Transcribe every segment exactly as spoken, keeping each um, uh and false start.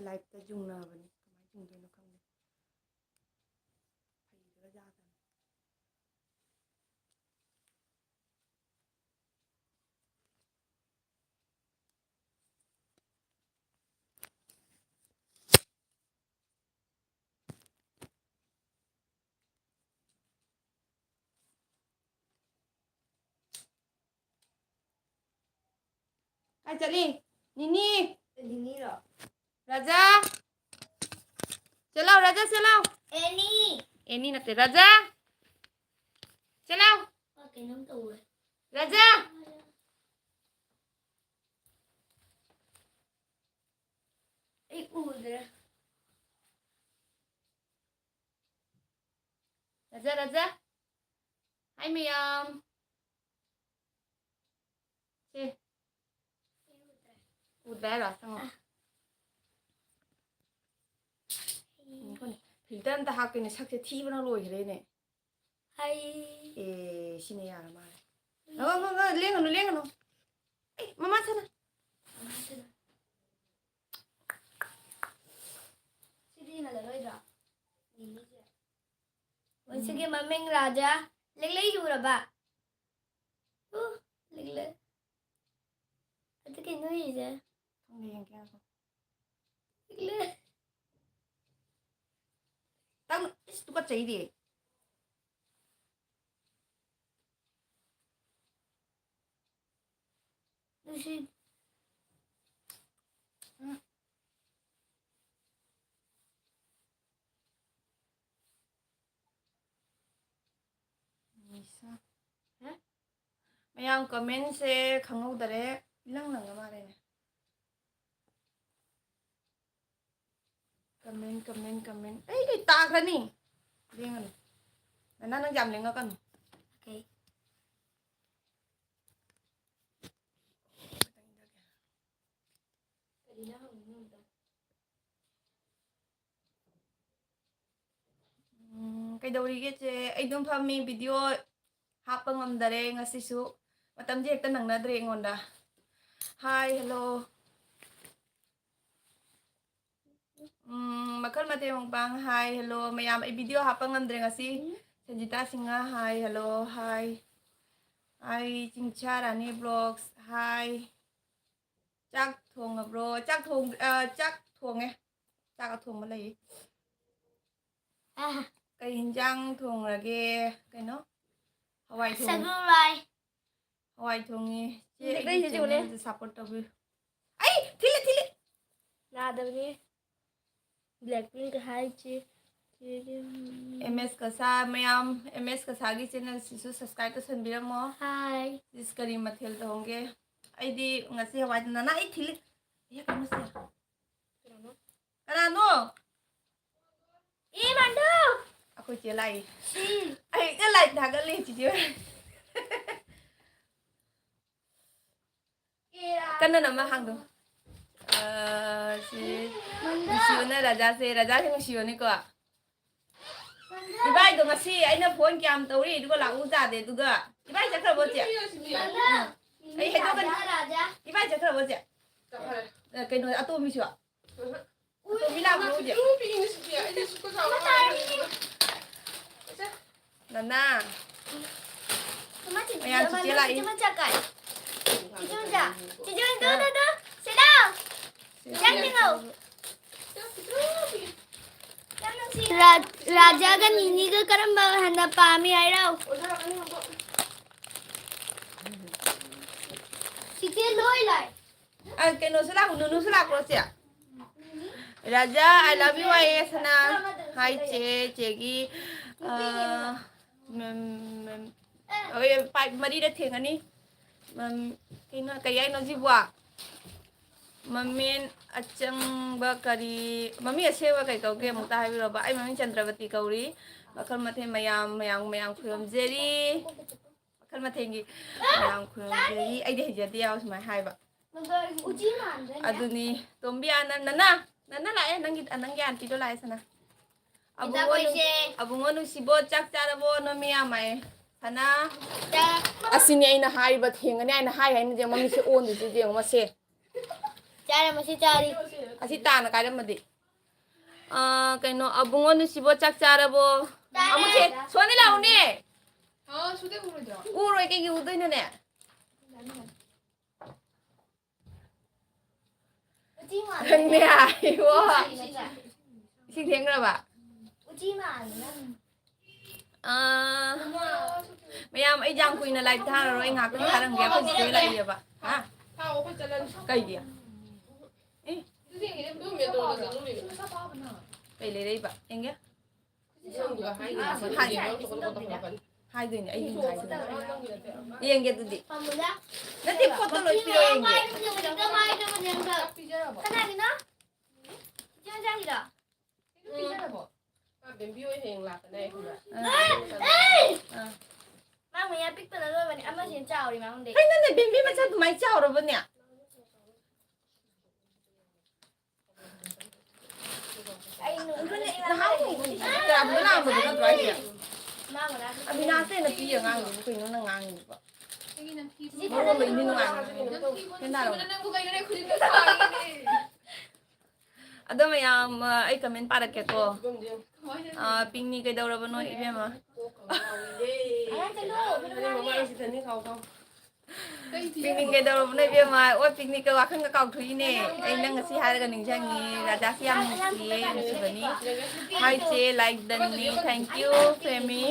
ꯂꯥꯏꯞꯇ ꯌꯨꯡꯅꯕꯅꯤ꯫ ꯀꯃꯥꯏꯅ ꯌꯨꯡꯗꯣꯏꯅꯣ ꯈꯪꯗꯦ꯫ ꯐꯩꯗꯒ ꯌꯥꯗꯕꯅꯤ꯫ ꯀꯥꯏ ꯆꯠꯂꯤ? ꯅꯤꯅꯤ꯫ ꯅꯤꯅꯤꯔꯣ? ꯔꯥꯖꯥ꯫ ꯆꯦ ꯂꯥꯎ, ꯔꯥꯖꯥ, ꯆꯦ ꯂꯥꯎ꯫ ꯑꯦꯅꯤ꯫ ꯑꯦꯅꯤ ꯅꯠꯇꯦ, ꯔꯥꯖꯥ꯫ ꯆꯦ ꯂꯥꯎ꯫ ꯃꯥ ꯀꯩꯅꯣꯝ ꯇꯧꯔꯦ꯫ ꯔꯥꯖꯥ꯫ ꯑꯩ ꯎꯗ꯭ꯔꯦ꯫ ꯔꯥꯖꯥ, ꯔꯥꯖꯥ꯫ ꯍꯥꯏ ꯃꯌꯥꯝ꯫ ꯁꯦ꯫ ꯎꯗ꯭ꯔꯦ ꯍꯥꯏꯔꯣ? ꯆꯪꯉꯣ꯫ ꯑ꯫ ꯎꯝ, ꯍꯣꯏꯅꯦ꯫ ꯐꯤꯜꯇꯔ ꯑꯝꯇ ꯍꯥꯞꯀꯦꯅꯦ, ꯁꯛꯁꯦ ꯊꯤꯕꯅ ꯂꯣꯏꯈ꯭ꯔꯦꯅꯦ꯫ ꯍꯩ꯫ ꯑꯦ, ꯁꯤꯅ ꯌꯥꯔ ꯃꯥꯜꯂꯦ꯫ ꯎꯝ꯫ ꯉꯥꯏꯈꯣ, ꯉꯥꯏꯈꯣ, ꯉꯥꯏꯈꯣ, ꯂꯦꯡꯒꯅꯨ, ꯂꯦꯡꯒꯅꯨ꯫ ꯑꯦ, ꯃꯃꯥ ꯁꯥꯟꯅ꯫ ꯃꯃꯥ ꯁꯥꯟꯅ꯫ ꯁꯤꯗꯤ ꯉꯜꯂꯔꯣꯏꯗ꯭ꯔꯣ? ꯅꯤꯅꯤꯁꯦ꯫ ꯎꯝ꯫ ꯁꯤꯒꯤ ꯃꯃꯤꯡ ꯔꯥꯖꯥ꯫ ꯂꯤꯛꯂꯩ ꯆꯨꯔꯕ? ꯎ, ꯂꯤꯛꯂꯩ꯫ ꯑꯗꯨ ꯀꯩꯅꯣ ꯍꯥꯏꯁꯦ? ꯈꯪꯗꯦ, ꯌꯦꯡꯒꯦ ꯉꯥꯏꯈꯣ꯫ ꯂꯤꯛꯂꯩ꯫ ꯇꯪ-, ꯏꯁ, ꯇꯨꯀꯠꯆꯩꯗꯤ꯫ ꯅꯨꯡꯁꯤ-, ꯎꯝ꯫ ꯅꯤꯁꯥ꯫ ꯍꯥ? ꯃꯌꯥꯝ ꯀꯃꯦꯟꯁꯦ ꯈꯪꯍꯧꯗꯔꯦ꯫ ꯏꯂꯪ ꯂꯪꯉ ꯃꯥꯜꯂꯦꯅꯦ꯫ ꯀꯃꯦꯟ, ꯀꯃꯦꯟ, ꯀꯃꯦꯟ꯫ ꯑꯩ, ꯑꯩ ꯇꯥꯈ꯭ꯔꯅꯤ꯫ ꯂꯦꯡꯒꯅꯨ꯫ ꯅꯅꯥ, ꯅꯪ ꯌꯥꯝ ꯂꯦꯡꯉꯛꯀꯅꯨ꯫ ꯑꯣꯀꯦ꯫ ꯎꯝ, ꯀꯩꯗꯧꯔꯤꯒꯦ, ꯆꯦ? ꯑꯩ ꯑꯗꯨꯝ ꯐꯝꯃꯤ, ꯚꯤꯗꯤꯑꯣ ꯍꯥꯞꯄ ꯉꯝꯗꯔꯦ ꯉꯁꯤꯁꯨ꯫ ꯃꯇꯝꯁꯦ ꯍꯦꯛꯇ ꯅꯪꯅꯗ꯭ꯔꯦ ꯑꯩꯉꯣꯟꯗ꯫ ꯍꯥꯏ, ꯍꯦꯜꯂꯣ꯫ ꯎꯝ, ꯃꯈꯜ ꯃꯊꯦꯜ ꯃꯨꯛꯕꯥꯡ, hi, hello ꯃꯌꯥꯝ꯫ ꯑꯩ video ꯍꯥꯞꯄ ꯉꯝꯗ꯭ꯔꯦ ꯉꯁꯤ꯫ ꯁꯟꯖꯤꯇꯥ ꯁꯤꯡꯍ, hi, hello, hi꯫ ꯑꯩ ꯆꯤꯡꯁꯥ ꯔꯥꯅꯤ vlogs, hi꯫ ꯆꯥꯛ ꯊꯣꯡꯉꯕ꯭ꯔꯣ? ꯆꯥꯛ ꯊꯣꯡ-, ꯑ, ꯆꯥꯛ ꯊꯣꯡꯉꯦ꯫ ꯆꯥꯛ ꯑꯊꯣꯡꯕ ꯂꯩꯌꯦ꯫ ꯑꯥ꯫ ꯀꯩ ꯍꯤꯟꯖꯥꯡ ꯊꯣꯡꯉꯒꯦ? ꯀꯩꯅꯣ? ꯍꯋꯥꯏ ꯊꯣꯡꯉꯦ꯫ ꯁꯒꯣꯜ ꯍꯋꯥꯏ꯫ ꯍꯋꯥꯏ ꯊꯣꯡꯉꯦ꯫ ꯆꯦ, ꯅꯪ ꯑꯩꯒꯤ ꯀꯩ ꯍꯤꯟꯖꯥꯡ ꯊꯣꯡꯉꯦ? Channelꯁꯦ support ꯇꯧꯕꯤꯌꯨ꯫ ꯑꯩ ꯊꯤꯜꯂꯦ, ꯊꯤꯜꯂꯦ꯫ ꯅꯥꯗꯕꯅꯤ꯫ Blackpink ꯍꯥꯏꯁꯦ꯫ ꯑꯦꯝ ꯑꯦꯁ ꯀꯁꯥ ꯃꯌꯥꯝ, ꯑꯦꯝ ꯑꯦꯁ ꯀꯁꯥꯒꯤ channelꯁꯤꯁꯨ subscribe ꯇꯧꯁꯟꯕꯤꯔꯝꯃꯣ꯫ Hi꯫ ꯁꯤꯁ ꯀꯔꯤ ꯃꯊꯦꯜ ꯇꯧꯍꯣꯡꯒꯦ? ꯑꯩꯗꯤ ꯉꯁꯤ ꯍꯋꯥꯏ, ꯅꯅꯥ ꯑꯩ ꯊꯤꯜꯂꯤ꯫ ꯑꯦ, ꯀꯩꯅꯣꯁꯦ꯫ ꯀꯅꯥꯅꯣ? ꯑꯦ, ꯃꯥꯟꯗꯨ! ꯑꯩꯈꯣꯏ ꯆꯦ ꯂꯥꯛꯏ꯫ ꯁꯤ꯫ ꯑꯩ ꯍꯦꯛꯇ light ꯊꯥꯒꯠꯂꯤ, ꯆꯤꯆꯦ꯫ ꯀꯟꯅ ꯅꯝꯃ ꯍꯥꯡꯗꯣ꯫ ꯑ, ꯁꯤ ꯅꯨꯡꯁꯤꯕꯅ ꯔꯥꯖꯥꯁꯦ, ꯔꯥꯖꯥꯁꯦ ꯅꯨꯡꯁꯤꯕꯅꯤꯀꯣ꯫ ꯏꯕꯥꯏꯗꯣ ꯉꯁꯤ ꯑꯩꯅ phone ꯀꯌꯥꯝ ꯇꯧꯔꯤ, ꯑꯗꯨꯒ ꯂꯥꯛꯎ ꯌꯥꯗꯦ, ꯑꯗꯨꯒ ꯏꯕꯥꯏ ꯆꯠꯈ꯭ꯔꯕꯣ, ꯆꯦ? ꯎꯝ꯫ ꯑꯩ ꯍꯥꯏꯗꯣꯛꯀꯅꯤ꯫ ꯏꯕꯥꯏ ꯆꯠꯈ꯭ꯔꯕꯣ, ꯆꯦ? ꯑ, ꯀꯩꯅꯣ, ꯑꯇꯣꯝꯕꯤꯁꯨ? ꯑꯇꯣꯝꯕꯤ ꯂꯥꯛꯄ꯭ꯔꯣ, ꯍꯧꯖꯤꯛ? ꯅꯅꯥ꯫ ꯃꯌꯥꯝ ꯆꯤꯆꯦ ꯂꯥꯛꯏ꯫ ꯆꯤꯆꯦ ꯃꯆꯥ ꯀꯥꯏ? ꯆꯤꯆꯦ ꯃꯆꯥ꯫ ꯆꯤꯆꯦ ꯃꯆꯥ, ꯍꯥ? Two, two, two. ꯁꯤꯗ꯫ ꯁꯤꯗ ꯌꯦꯡꯉꯣ꯫ ꯔꯥ-, ꯔꯥꯖꯥꯒ ꯅꯤꯅꯤꯒ ꯀꯔꯝꯕ ꯍꯥꯟꯅ ꯄꯥꯝꯃꯤ ꯍꯥꯏꯔꯣ? ꯆꯤꯆꯦ ꯂꯣꯏ ꯂꯥꯛꯑꯦ꯫ ꯑ, ꯀꯩꯅꯣꯁꯨ ꯂꯥꯛꯄ꯭ꯔꯣ, ꯅꯨꯅꯨꯁꯨ ꯂꯥꯛꯄ꯭ꯔꯣ, ꯆꯦ? ꯔꯥꯖꯥ, I love you ꯍꯥꯏꯌꯦ, ꯁꯅꯥ꯫ Hi, ꯆꯦ, ꯆꯦꯒꯤ, ꯑ, ꯃꯦꯝ, ꯃꯦꯝ, ꯍꯣꯏ, ꯄꯥꯏꯞ ꯃꯔꯤꯔꯛ ꯊꯦꯡꯉꯅꯤ꯫ ꯃꯝ-, ꯀꯩꯅꯣ, ꯀꯩ ꯍꯥꯏꯅꯣ ꯁꯤꯕꯣ? ꯃꯃꯤꯡ ꯑꯆꯪꯕ ꯀꯔꯤ, ꯃꯃꯤꯡ ꯑꯁꯦꯡꯕ ꯀꯩ ꯀꯧꯒꯦ? ꯑꯃꯨꯛꯇ ꯍꯥꯏꯕꯤꯔꯣꯕ꯫ ꯑꯩ ꯃꯃꯤꯡ ꯆꯟꯗ꯭ꯔꯕꯇꯤ ꯀꯧꯔꯤ꯫ ꯃꯈꯜ ꯃꯊꯦꯜ ꯃꯌꯥꯝ, ꯃꯌꯥꯝ, ꯃꯌꯥꯝ ꯈꯨꯔꯨꯝꯖꯔꯤ꯫ ꯃꯈꯜ ꯃꯊꯦꯜꯒꯤ ꯃꯌꯥꯝ ꯈꯨꯔꯨꯝꯖꯔꯤ꯫ ꯑꯩꯗꯤ ꯍꯩꯖꯗꯦ ꯌꯥꯎ ꯁꯨꯃꯥꯏꯅ ꯍꯥꯏꯕ꯫ ꯎꯆꯤ ꯃꯥꯟꯗ꯭ꯔꯅꯦ? ꯑꯗꯨꯅꯤ, ꯇꯣꯝꯕꯤ, ꯑ, ꯅ-, ꯅꯅꯥ, ꯅꯅꯥ ꯂꯥꯛꯑꯦ, ꯅꯪꯒꯤ, ꯑ, ꯅꯪꯒꯤ auntyꯗꯣ ꯂꯥꯛꯑꯦ, ꯁꯅꯥ꯫ ꯑꯕꯨꯡꯉꯣ ꯅꯨ-, ꯏꯇꯥꯈꯣꯏꯁꯦ꯫ ꯑꯕꯨꯡꯉꯣ ꯅꯨꯡꯁꯤꯕꯣ, ꯆꯥꯛ ꯆꯥꯔꯕꯣ? ꯅꯣꯏ ꯃꯌꯥꯝ ꯍꯥꯏꯌꯦ꯫ ꯁꯅꯥ꯫ ꯆꯥ-, ꯑꯁꯤꯅꯤ ꯑꯩꯅ ꯍꯥꯏꯔꯤꯕ, ꯊꯦꯡꯒꯅꯤ ꯍꯥꯏꯅ ꯍꯥꯏ ꯍꯥꯏꯅ ꯌꯦꯡꯉꯣ, ꯃꯃꯤꯠꯁꯦ ꯑꯣꯟꯗꯣꯏꯁꯦ ꯌꯦꯡꯉꯣ, ꯃꯁꯦ꯫ ꯆꯥꯔꯦ, ꯃꯁꯤ ꯆꯥꯔꯤ꯫ ꯑꯁꯤ ꯇꯥꯅ ꯀꯥꯏꯔꯝꯃꯗꯤ꯫ ꯑ, ꯀꯩꯅꯣ, ꯑꯕꯨꯡꯉꯣ ꯅꯨꯡꯁꯤꯕꯣ, ꯆꯥꯛ ꯆꯥꯔꯕꯣ? ꯆꯥꯔꯦ꯫ ꯑꯃꯨꯛꯁꯦ, ꯁꯣꯟꯗ ꯂꯥꯛꯎꯅꯦ꯫ ꯑꯥ, ꯁꯨꯗꯦ ꯎꯔꯣꯏꯗ꯭ꯔꯣ? ꯎꯔꯣꯏ, ꯀꯩꯒꯤ ꯎꯗꯣꯏꯅꯣꯅꯦ? ꯎꯆꯤ ꯃꯥꯜꯂꯦ꯫ ꯅꯪꯅꯦ ꯍꯥꯏꯕꯣ꯫ ꯎꯆꯤ ꯃꯥꯜꯂꯦ꯫ ꯏꯁꯤꯡ ꯊꯦꯡꯈ꯭ꯔꯕ? ꯎꯆꯤ ꯃꯥꯜꯂꯦ ꯅꯪ꯫ ꯑꯥ, ꯃꯌꯥꯝ, ꯑꯩ ꯌꯥꯝ ꯀꯨꯏꯅ ꯂꯥꯏꯚ ꯊꯥꯔꯔꯣꯏ, ꯑꯩ ꯉꯥꯏꯍꯥꯛꯇꯪ ꯊꯥꯔꯝꯒꯦ, ꯑꯩꯈꯣꯏ ꯆꯤꯆꯦ ꯍꯣꯏ ꯂꯥꯛꯏꯌꯦꯕ꯫ ꯍꯥ? ꯀꯩꯒꯤ? ꯑꯦ? ꯀꯩ ꯂꯩꯔꯛꯏꯕ? ꯌꯦꯡꯒꯦ꯫ ꯍꯥꯏ-, ꯍꯥꯏꯗꯣꯏꯅꯦ, ꯑꯩ ꯌꯦꯡ ꯍꯥꯏꯗꯣꯏꯅꯦ꯫ ꯌꯦꯡꯒꯦ ꯑꯗꯨꯗꯤ꯫ ꯅꯠꯇꯦ, ꯄꯣꯠꯇꯣ ꯂꯣꯏ ꯄꯤꯔꯛꯑꯣ ꯌꯦꯡꯒꯦ꯫ ꯀꯅꯥꯒꯤꯅꯣ? ꯏꯆꯦ ꯃꯆꯥꯒꯤꯔꯣ? ꯄꯤꯖꯔꯕꯣ? ꯃꯥ ꯕꯦꯝꯕꯤ ꯍꯣꯏ ꯍꯌꯦꯡ ꯂꯥꯛꯀꯅꯤ ꯍꯥꯏ ꯈꯪꯕ꯭ꯔꯥ? ꯑꯥ꯫ ꯑꯥ꯫ ꯃꯥ ꯃꯌꯥ ꯄꯤꯛꯄꯅ ꯂꯣꯏꯕꯅꯤ, ꯑꯃꯁꯤꯅ ꯆꯥꯎꯔꯤ ꯃꯉꯣꯟꯗꯩ꯫ ꯀꯩꯅꯣꯅꯦ, ꯕꯦꯝꯕꯤ ꯃꯆꯥ ꯑꯗꯨꯃꯥꯏꯅ ꯆꯥꯎꯔꯕꯅꯦ? ꯑꯩ ꯅꯣꯡꯃꯗ ꯅꯍꯥꯟ ꯅꯣꯡꯃ ꯇꯔꯥꯃꯉꯥ ꯂꯥꯛꯑꯝꯕꯗꯣ ꯅꯠꯇ꯭ꯔꯣ ꯍꯥꯏꯁꯦ? ꯃꯥ ꯃꯅꯥꯛꯇ ꯑꯕꯤꯅꯥꯁꯇ ꯑꯩꯅ ꯄꯤꯌꯦ ꯑꯉꯥꯡꯗꯨꯕꯨ, ꯀꯩꯅꯣ ꯅꯪ ꯉꯥꯡꯉꯤꯗꯨꯕꯣ? ꯃꯔꯣꯟꯗꯣ ꯏꯅꯨ ꯅꯨꯡꯉꯥꯏꯅ ꯐꯦꯟ ꯊꯥꯔꯣ꯫ ꯅꯪꯕꯨ ꯀꯩꯅꯣꯅꯦ ꯈꯨꯖꯤꯟꯗꯣ ꯁꯥꯡꯉꯤꯅꯦ꯫ ꯑꯗꯣ ꯃꯌꯥꯝ, ꯑ, ꯑꯩ ꯀꯃꯦꯟ ꯄꯥꯔꯛꯀꯦꯀꯣ꯫ ꯑ, ꯄꯤꯡꯅꯤ ꯀꯩꯗꯧꯔꯕꯅꯣ ꯏꯕꯦꯝꯃ? ꯄꯤꯡꯅꯤ ꯀꯩꯗꯧꯔꯕꯅꯣ ꯏꯕꯦꯝꯃ? ꯑꯣ, ꯄꯤꯡꯅꯤꯀ ꯋꯥꯈꯜꯒ ꯀꯥꯎꯊꯣꯛꯏꯅꯦ꯫ ꯑꯩ ꯅꯪ ꯉꯁꯤ ꯍꯥꯏꯔꯒ ꯅꯤꯡꯁꯤꯡꯉꯤ꯫ ꯔꯥꯖꯥꯁꯤ ꯌꯥꯝ ꯅꯨꯡꯁꯤꯌꯦ, ꯅꯨꯡꯁꯤꯕꯅꯤ꯫ ꯍꯥꯏ ꯆꯦ, like done ꯅꯤ꯫ Thank you, ꯐꯦꯃꯤ꯫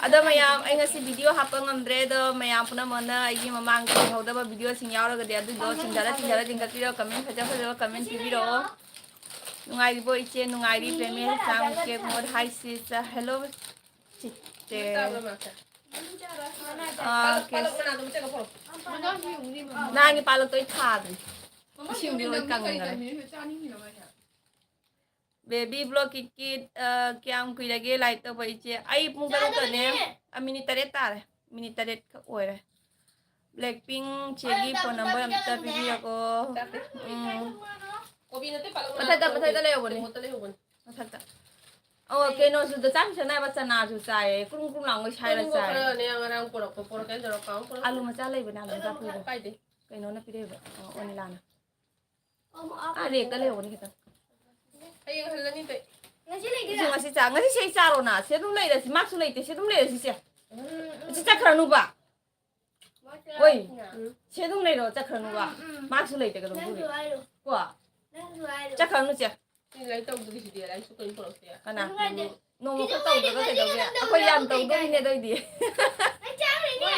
ꯑꯗꯣ ꯃꯌꯥꯝ, ꯑꯩ ꯉꯁꯤ ꯚꯤꯗꯤꯑꯣ ꯍꯥꯞꯄ ꯉꯝꯗ꯭ꯔꯦ꯫ ꯑꯗꯣ ꯃꯌꯥꯝ ꯄꯨꯝꯅꯃꯛꯅ ꯑꯩꯒꯤ ꯃꯃꯥꯡꯗ ꯌꯦꯡꯍꯧꯗꯕ ꯚꯤꯗꯤꯑꯣꯁꯤꯡ ꯌꯥꯎꯔꯒꯗꯤ ꯑꯗꯨꯗꯣ ꯆꯤꯡꯊꯔ ꯆꯤꯡꯊꯔ ꯆꯤꯡꯈꯠꯄꯤꯔꯛꯑꯣ꯫ ꯀꯃꯦꯟ ꯐꯖ ꯐꯖꯕ ꯀꯃꯦꯟ ꯄꯤꯕꯤꯔꯛꯑꯣ꯫ ꯅꯨꯡꯉꯥꯏꯔꯤꯕꯣ ꯏꯆꯦ? ꯅꯨꯡꯉꯥꯏꯔꯤ ꯐꯦꯃꯤ꯫ ꯍꯛꯆꯥꯡ ꯀꯦꯛ ꯃꯣꯠ꯫ ꯍꯥꯏ ꯁꯤꯁ꯫ ꯍꯦꯜꯂꯣ ꯆꯤꯆꯦ꯫ ꯑꯥ, ꯀꯦꯁ-, ꯅꯍꯥꯟꯒꯤ ꯄꯥꯜꯂꯛꯇꯣ ꯑꯩ ꯊꯥꯗ꯭ꯔꯤ꯫ ꯏꯁꯤꯡꯗꯤ ꯂꯣꯏ ꯀꯪꯈ꯭ꯔꯦ꯫ ꯕꯦꯕꯤ ꯕ꯭ꯂꯣꯛ ꯀꯤꯠ ꯀꯤꯠ, ꯑ, ꯀꯌꯥꯝ ꯀꯨꯏꯔꯒꯦ ꯂꯥꯏꯛ ꯇꯧꯕ ꯏꯆꯦ? ꯑꯩ ꯄꯨꯡ ꯇꯔꯨꯛꯇꯅꯦ꯫ ꯑ, ꯃꯤꯅꯤꯠ ꯇꯔꯦꯠ ꯇꯥꯔꯦ꯫ ꯃꯤꯅꯤꯠ ꯇꯔꯦꯠ ꯈꯛ ꯑꯣꯏꯔꯦ꯫ ꯕ꯭ꯂꯦꯛ ꯄꯤꯡ ꯆꯦꯒꯤ ꯐꯣꯟ ꯅꯝꯕꯔ ꯑꯝꯇ ꯄꯤꯕꯤꯔꯛꯑꯣ꯫ ꯎꯝ꯫ ꯃꯊꯛꯇ, ꯃꯊꯛꯇ ꯂꯩꯍꯧꯕꯅꯦ꯫ ꯃꯊꯛꯇ꯫ ꯑꯣ, ꯀꯩꯅꯣꯁꯨ ꯆꯥꯛ ꯁꯥꯟꯅꯕ ꯆꯅꯥꯁꯨ ꯆꯥꯏꯌꯦ꯫ ꯀ꯭ꯔꯨꯝ ꯀ꯭ꯔꯨꯝ ꯂꯥꯎꯉꯩ ꯁꯥꯏꯔ ꯆꯥꯏ꯫ ꯈꯔꯅꯦ ꯉꯔꯥꯡ ꯄꯨꯔꯛꯄ, ꯄꯨꯔꯛꯀꯦ ꯇꯧꯔ ꯀꯥꯎ ꯄꯨꯔꯛ-, ꯑꯂꯨ ꯃꯆꯥ ꯂꯩꯕꯅꯦ, ꯑꯂꯨ ꯃꯆꯥ ꯄꯨꯔꯛꯑꯣ꯫ ꯀꯥꯏꯗꯩ? ꯀꯩꯅꯣꯅ ꯄꯤꯔꯛꯏꯕ? ꯑꯣ, ꯑꯣꯅꯤꯂꯥꯅ꯫ ꯑꯥ, ꯔꯦꯛꯇ ꯂꯩꯍꯧꯕꯅꯤ ꯈꯤꯇꯪ꯫ ꯍꯌꯦꯡ ꯍꯜꯂꯅꯤ ꯀꯩ꯫ ꯉꯁꯤ ꯏꯆꯦ ꯂꯩꯒꯦꯔꯥ? ꯉꯁꯤ ꯆꯥ ꯉꯁꯤ ꯁꯤ ꯑꯩ ꯆꯥꯔꯣꯅ ꯁꯤ ꯑꯗꯨꯝ ꯂꯩꯔꯁꯤ ꯃꯥꯛꯁꯨ ꯂꯩꯇꯦ ꯁꯤ ꯑꯗꯨꯝ ꯂꯩꯔꯁꯤ ꯏꯆꯦ꯫ ꯎꯝ, ꯎꯝ, ꯏꯆꯦ ꯆꯠꯈ꯭ꯔꯅꯨꯕ꯫ ꯃꯣꯏ ꯑꯣꯏ꯫ ꯆꯠꯂꯁꯤꯅ꯫ ꯁꯤ ꯑꯗꯨꯝ ꯂꯩꯔꯣ ꯆꯠꯈ꯭ꯔꯅꯨꯕ꯫ ꯎꯝ, ꯎꯝ꯫ ꯃꯥꯛꯁꯨ ꯂꯩꯇꯦ ꯀꯩꯗꯧꯗꯣꯔꯤ꯫ ꯅꯪꯁꯨ ꯍꯥꯏꯔꯣ꯫ ꯀꯣ ꯅꯪꯁꯨ ꯍꯥꯏꯔꯣ꯫ ꯆꯠꯈ꯭ꯔꯅꯨ ꯆꯦ꯫ ꯁꯤ ꯂꯥꯏꯔꯤꯛ ꯇꯧꯗ꯭ꯔꯤꯁꯤꯗꯤ ꯂꯥꯏꯔꯤꯛꯁꯨ ꯀꯩꯅꯣ ꯄꯨꯔꯛꯇꯦ꯫ ꯀꯅꯥ? ꯀꯩꯁꯨ ꯀꯥꯏꯗꯦ꯫ ꯅꯣꯡꯃ ꯀꯩꯁꯨ ꯈꯛ ꯇꯧꯗ꯭ꯔꯒ ꯀꯥꯏꯗꯦ, ꯀꯩꯗꯧꯒꯦ ꯅꯪ ꯑꯩꯈꯣꯏ ꯌꯥꯝ ꯇꯧꯗ꯭ꯔꯁꯨ ꯀꯩ ꯇꯧꯗꯣꯔꯤꯅꯦ ꯀꯥꯏꯗꯦ꯫ ꯑꯗꯨ ꯑꯣꯏꯗꯤ꯫ ꯅꯪ ꯆꯥꯔꯨꯔꯦꯅꯦ꯫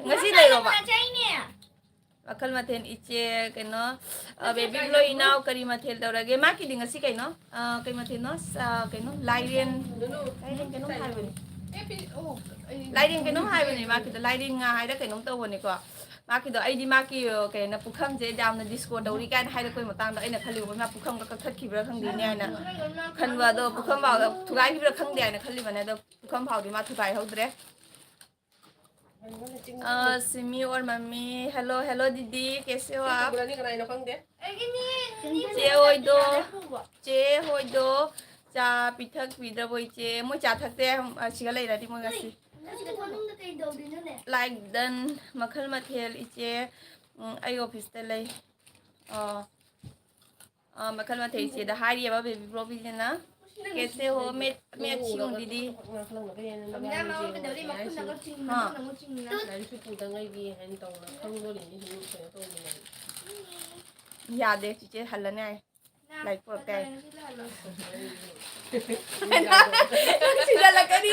ꯉꯁꯤ ꯅꯪ ꯂꯩꯔꯣꯕ꯫ ꯆꯥꯔꯨꯔꯦꯅꯦ꯫ ꯃꯈꯜ ꯃꯊꯦꯜ ꯏꯆꯦ ꯀꯩꯅꯣ ꯑ, ꯅꯠꯇꯦ, ꯕꯦꯕꯤ ꯀꯩꯅꯣ꯫ ꯕ꯭ꯂꯣ ꯏꯅꯥꯎ ꯀꯔꯤ ꯃꯊꯦꯜ ꯇꯧꯔꯒꯦ ꯃꯥꯒꯤꯗꯤ ꯉꯁꯤ ꯀꯩꯅꯣ ꯑ, ꯀꯩ ꯃꯊꯦꯜꯅꯣ ꯑ, ꯀꯩꯅꯣ ꯂꯥꯏꯔꯦꯟ ꯅꯨꯅꯨ꯫ ꯂꯥꯏꯔꯦꯟ ꯀꯩꯅꯣꯝ ꯍꯥꯏꯕꯅꯦ꯫ ꯑꯦ, ꯄꯤ-, ꯑꯣ, ꯑꯩ ꯂꯥꯏꯔꯦꯟ ꯀꯩꯅꯣꯝ ꯅꯨꯅꯨ ꯍꯥꯏꯕꯅꯦ ꯄꯤꯔꯛꯑꯦ꯫ ꯃꯥꯒꯤꯗꯣ ꯂꯥꯏꯔꯦꯟ ꯉꯥ ꯍꯥꯏꯔ ꯀꯩꯅꯣꯝ ꯇꯧꯕꯅꯦꯀꯣ꯫ ꯃꯥꯒꯤꯗꯣ ꯑꯩꯗꯤ ꯃꯥꯒꯤ ꯑ, ꯀꯩꯅꯣ ꯄꯨꯈꯝꯁꯦ ꯌꯥꯝꯅ ꯗꯤꯁꯀꯣ ꯇꯧꯔꯤ ꯀꯥꯏꯅ ꯍꯥꯏꯔꯛꯄꯩ ꯃꯇꯥꯡꯗ ꯑꯩꯅ ꯈꯜꯂꯤꯕ ꯃꯥ ꯄꯨꯈꯝꯒ ꯀꯛꯊꯠꯈꯤꯕ꯭ꯔꯥ ꯈꯪꯗꯦꯅꯦ ꯍꯥꯏꯅ ꯈꯟꯕ ꯑꯗꯣ ꯄꯨꯈꯝ ꯐꯥꯎꯗ ꯊꯨꯒꯥꯏꯈꯤꯕ꯭ꯔꯥ ꯈꯪꯗꯦ ꯍꯥꯏꯅ ꯈꯜꯂꯤꯕꯅꯦ ꯑꯗꯣ ꯄꯨꯈꯝ ꯐꯥꯎꯗꯤ ꯃꯥ ꯊꯨꯒꯥꯏꯍꯧꯗ꯭ꯔꯦ꯫ ꯀꯩꯅꯣꯅꯦ, ꯆꯤꯡ ꯑ, ꯁꯤꯃꯤ ꯑꯣꯔ ꯃꯃꯤ ꯍꯦꯜꯂꯣ ꯍꯦꯜꯂꯣ ꯗꯤꯗꯤ ꯀꯦꯁꯦ ꯍꯣ ꯁꯤ ꯑꯥꯞ? ꯄꯨꯈ꯭ꯔꯅꯤ ꯀꯅꯥꯏꯅꯣ ꯈꯪꯗꯦ꯫ ꯆꯦ ꯍꯣꯏꯗꯣ ꯆꯦ ꯍꯣꯏꯗꯣ ꯆꯥ ꯄꯤꯊꯛꯄꯤꯗ꯭ꯔꯕꯣ ꯏꯆꯦ? ꯃꯣꯏ ꯆꯥ ꯊꯛꯇꯦ꯫ ꯑꯁꯤꯒ ꯂꯩꯔꯗꯤ ꯃꯣꯏ ꯉꯁꯤ꯫ ꯅꯪ ꯁꯤꯗ ꯃꯅꯨꯡꯗ ꯀꯩ ꯇꯧꯗꯣꯏꯅꯣꯅꯦ? ꯂꯥꯏꯛ ꯗꯟ꯫ ꯃꯈꯜ ꯃꯊꯦꯜ ꯏꯆꯦ꯫ ꯎꯝ, ꯑꯩ ꯑꯣꯐꯤꯁꯇ ꯂꯩ꯫ ꯑꯣ꯫ ꯑ, ꯃꯈꯜ ꯃꯊꯦꯜ ꯏꯆꯦꯗ ꯍꯥꯏꯔꯤꯑꯕ ꯕꯦꯕꯤ ꯕ꯭ꯂꯣꯛ ꯕꯤꯖꯤꯅ꯫ ꯀꯦꯁꯦ ꯍꯣ ꯃꯦꯠ ꯃꯦꯠ ꯁꯤꯌꯨ ꯗꯤꯗꯤ꯫ ꯃꯌꯥꯝ ꯑꯃ ꯀꯩꯗꯧꯔꯤ? ꯃꯈꯨꯠꯅ ꯀꯛ ꯆꯤꯡ, ꯍꯥ꯫ ꯃꯈꯨꯠꯅ ꯑꯃꯨꯛ ꯆꯤꯡꯅ꯫ ꯂꯥꯏꯔꯤꯛꯁꯨ ꯄꯨꯗ ꯉꯩꯒꯤ ꯍꯥꯏꯅ ꯇꯧꯅ ꯈꯪꯗꯣꯔꯤꯅꯤ ꯁꯤ ꯀꯩꯅꯣ ꯇꯧꯗꯅ꯫ ꯌꯥꯗꯦ ꯆꯤꯆꯦ ꯍꯜꯂꯅꯤ ꯍꯥꯏ꯫ ꯂꯥꯏꯔꯤꯛ ꯄꯨꯔꯛꯇꯦ ꯍꯥꯏ꯫ ꯁꯤꯖꯜꯂꯛꯀꯅꯤ꯫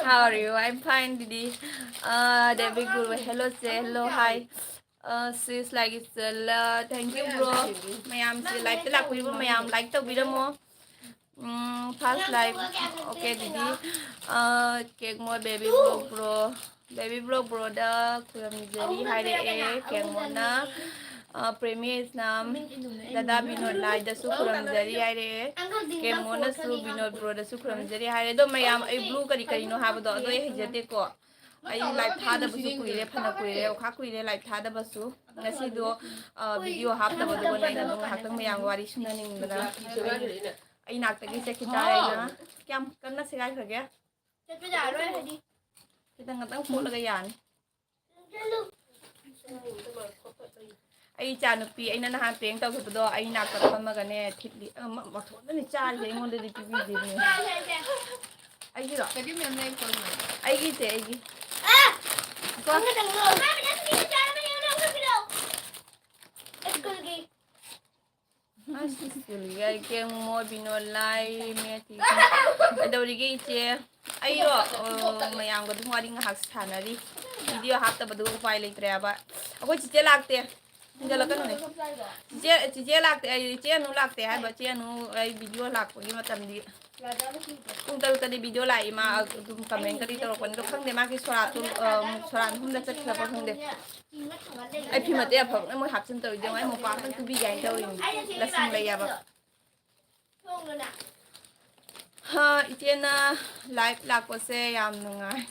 How are you? I'm fine, ꯗꯤꯗꯤ꯫ ꯑ, ꯗꯦꯕꯤꯛ ꯒꯨꯔꯨ, hello ꯆꯦ, hello, hi꯫ ꯑ, sis like it's, uh, thank you, bro꯫ ꯃꯌꯥꯝꯁꯦ live ꯇ ꯂꯥꯛꯄꯤꯔꯤꯕ ꯃꯌꯥꯝ like ꯇꯧꯕꯤꯔꯝꯃꯣ꯫ ꯎꯝ, first like, okay, ꯗꯤꯗꯤ꯫ ꯑ, ꯀꯦꯛ ꯃꯣꯏ baby block bro꯫ Baby block bro ꯗ ꯈꯨꯔꯨꯝꯖꯔꯤ ꯍꯥꯏꯔꯛꯑꯦ꯫ ꯀꯦꯛ ꯃꯣꯏꯅ, ꯑ, ꯄ꯭ꯔꯦꯃꯦꯁꯅ ꯗꯗꯥ ꯕꯤꯅꯣꯗ ꯂꯥꯏꯗꯁꯨ ꯈꯨꯔꯨꯝꯖꯔꯤ ꯍꯥꯏꯔꯛꯑꯦ꯫ ꯀꯦꯛ ꯃꯣꯏꯅꯁꯨ ꯕꯤꯅꯣꯗ bro ꯗꯁꯨ ꯈꯨꯔꯨꯝꯖꯔꯤ ꯍꯥꯏꯔꯦ꯫ ꯑꯗꯣ ꯃꯌꯥꯝ ꯑꯩ blue ꯀꯔꯤ ꯀꯔꯤꯅꯣ ꯍꯥꯏꯕꯗꯣ ꯑꯗꯣ ꯑꯩ ꯍꯩꯖꯗꯦꯀꯣ꯫ ꯑꯩ live ꯊꯥꯗꯕꯁꯨ ꯀꯨꯏꯔꯦ, ꯐꯅ ꯀꯨꯏꯔꯦ, ꯑꯣꯈꯥꯛ ꯀꯨꯏꯔꯦ live ꯊꯥꯗꯕꯁꯨ꯫ ꯉꯁꯤꯗꯣ, ꯑ, video ꯍꯥꯞꯇꯕꯗꯣ ꯑꯗꯨꯒ ꯑꯩꯅ ꯑꯗꯨꯝ ꯉꯥꯏꯍꯥꯛꯇꯪ ꯃꯌꯥꯝꯒ ꯋꯥꯔꯤ ꯁꯥꯟꯅꯅꯤꯡꯗꯅ꯫ ꯑꯩ ꯅꯥꯛꯇꯒꯤ ꯆꯠꯈꯤ ꯇꯥꯔꯦꯅ꯫ ꯀꯌꯥꯝ ꯀꯟꯅ ꯁꯦꯒꯥꯏꯈ꯭ꯔꯒꯦ? ꯆꯠꯄ ꯌꯥꯔꯣꯏ ꯍꯥꯏꯗꯤ꯫ ꯈꯤꯇꯪ ꯈꯛꯇꯪ ꯈꯣꯠꯂꯒ ꯌꯥꯅꯤ꯫ ꯑꯩ ꯏꯆꯥ ꯅꯨꯄꯤ, ꯑꯩꯅ ꯅꯍꯥꯟ ꯄ꯭ꯔꯦꯡ ꯇꯧꯈꯤꯕꯗꯣ, ꯑꯩ ꯅꯥꯛꯇ ꯐꯝꯃꯒꯅꯦ ꯊꯤꯠꯂꯤ꯫ ꯑ, ꯃ-, ꯃꯊꯣꯟꯗꯅꯦ ꯆꯥꯔꯤꯁꯦ, ꯑꯩꯉꯣꯟꯗꯗꯤ ꯄꯤꯕꯤꯗꯦꯅꯦ꯫ ꯑꯩꯒꯤꯔꯣ? ꯀꯔꯤ ꯃꯌꯥꯝ ꯂꯩ ꯀꯣꯟꯅ? ꯑꯩꯒꯤꯁꯦ, ꯑꯩꯒꯤ꯫ ꯀꯣ? ꯁ꯭ꯀꯨꯜꯒꯤ꯫ ꯑꯁ, ꯁ꯭ꯀꯨꯜꯒꯤ ꯑꯩ ꯀꯦꯡ ꯃꯣꯏ ꯕꯤꯅꯣꯂꯥꯏ ꯃꯦꯊꯤ꯫ ꯀꯩꯗꯧꯔꯤꯒꯦ ꯏꯆꯦ? ꯑꯩꯔꯣ, ꯑ, ꯃꯌꯥꯝꯒ ꯑꯗꯨꯝ ꯋꯥꯔꯤ ꯉꯥꯏꯍꯥꯛ ꯁꯥꯟꯅꯔꯤ꯫ ꯚꯤꯗꯤꯑꯣ ꯍꯥꯞꯇꯕꯗꯨ ꯎꯄꯥꯏ ꯂꯩꯇ꯭ꯔꯦꯕ꯫ ꯑꯩꯈꯣꯏ ꯆꯤꯆꯦ ꯂꯥꯛꯇꯦ꯫ ꯍꯦꯟꯖꯜꯂꯛꯀꯅꯨꯅꯦ꯫ ꯆꯤꯆꯦ, ꯆꯤꯆꯦ ꯂꯥꯛꯇꯦ, ꯑꯩ, ꯏꯆꯦ ꯑꯅꯨ ꯂꯥꯛꯇꯦ ꯍꯥꯏꯕ꯫ ꯏꯆꯦ ꯑꯅꯨ ꯑꯩ ꯚꯤꯗꯤꯑꯣ ꯂꯥꯛꯄꯒꯤ ꯃꯇꯝꯗꯤ ꯄꯨꯡ ꯇꯔꯨꯛꯇꯗꯤ ꯚꯤꯗꯤꯑꯣ ꯂꯥꯛꯏ꯫ ꯃꯥ ꯑꯗꯨꯝ ꯀꯃꯦꯟ ꯀꯔꯤ ꯇꯧꯔꯛꯄꯅꯤꯗꯣ ꯈꯪꯗꯦ꯫ ꯃꯥꯒꯤ ꯁꯣꯔꯥꯠꯇꯨ, ꯑ, ꯁꯣꯔꯥꯠ ꯃꯐꯝꯗ ꯆꯠꯈ꯭ꯔꯕ ꯈꯪꯗꯦ꯫ ꯑꯩ ꯐꯤ ꯃꯇꯦꯛ ꯑꯐꯕꯅ ꯃꯣꯏ ꯍꯥꯞꯆꯤꯟ ꯇꯧꯔꯤꯗꯣ ꯌꯦꯡꯉꯣ꯫ ꯑꯩ ꯃꯣꯝꯄꯥꯛ ꯑꯝꯇꯪ ꯇꯨꯕꯤꯒꯦ ꯍꯥꯏꯅ ꯇꯧꯔꯤꯅꯤ꯫ ꯂꯁꯤꯡ ꯂꯩ ꯍꯥꯏꯕ꯫ ꯍꯥ, ꯏꯆꯦꯅ ꯂꯥꯏꯚ ꯂꯥꯛꯄꯁꯦ ꯌꯥꯝ ꯅꯨꯡꯉꯥꯏ꯫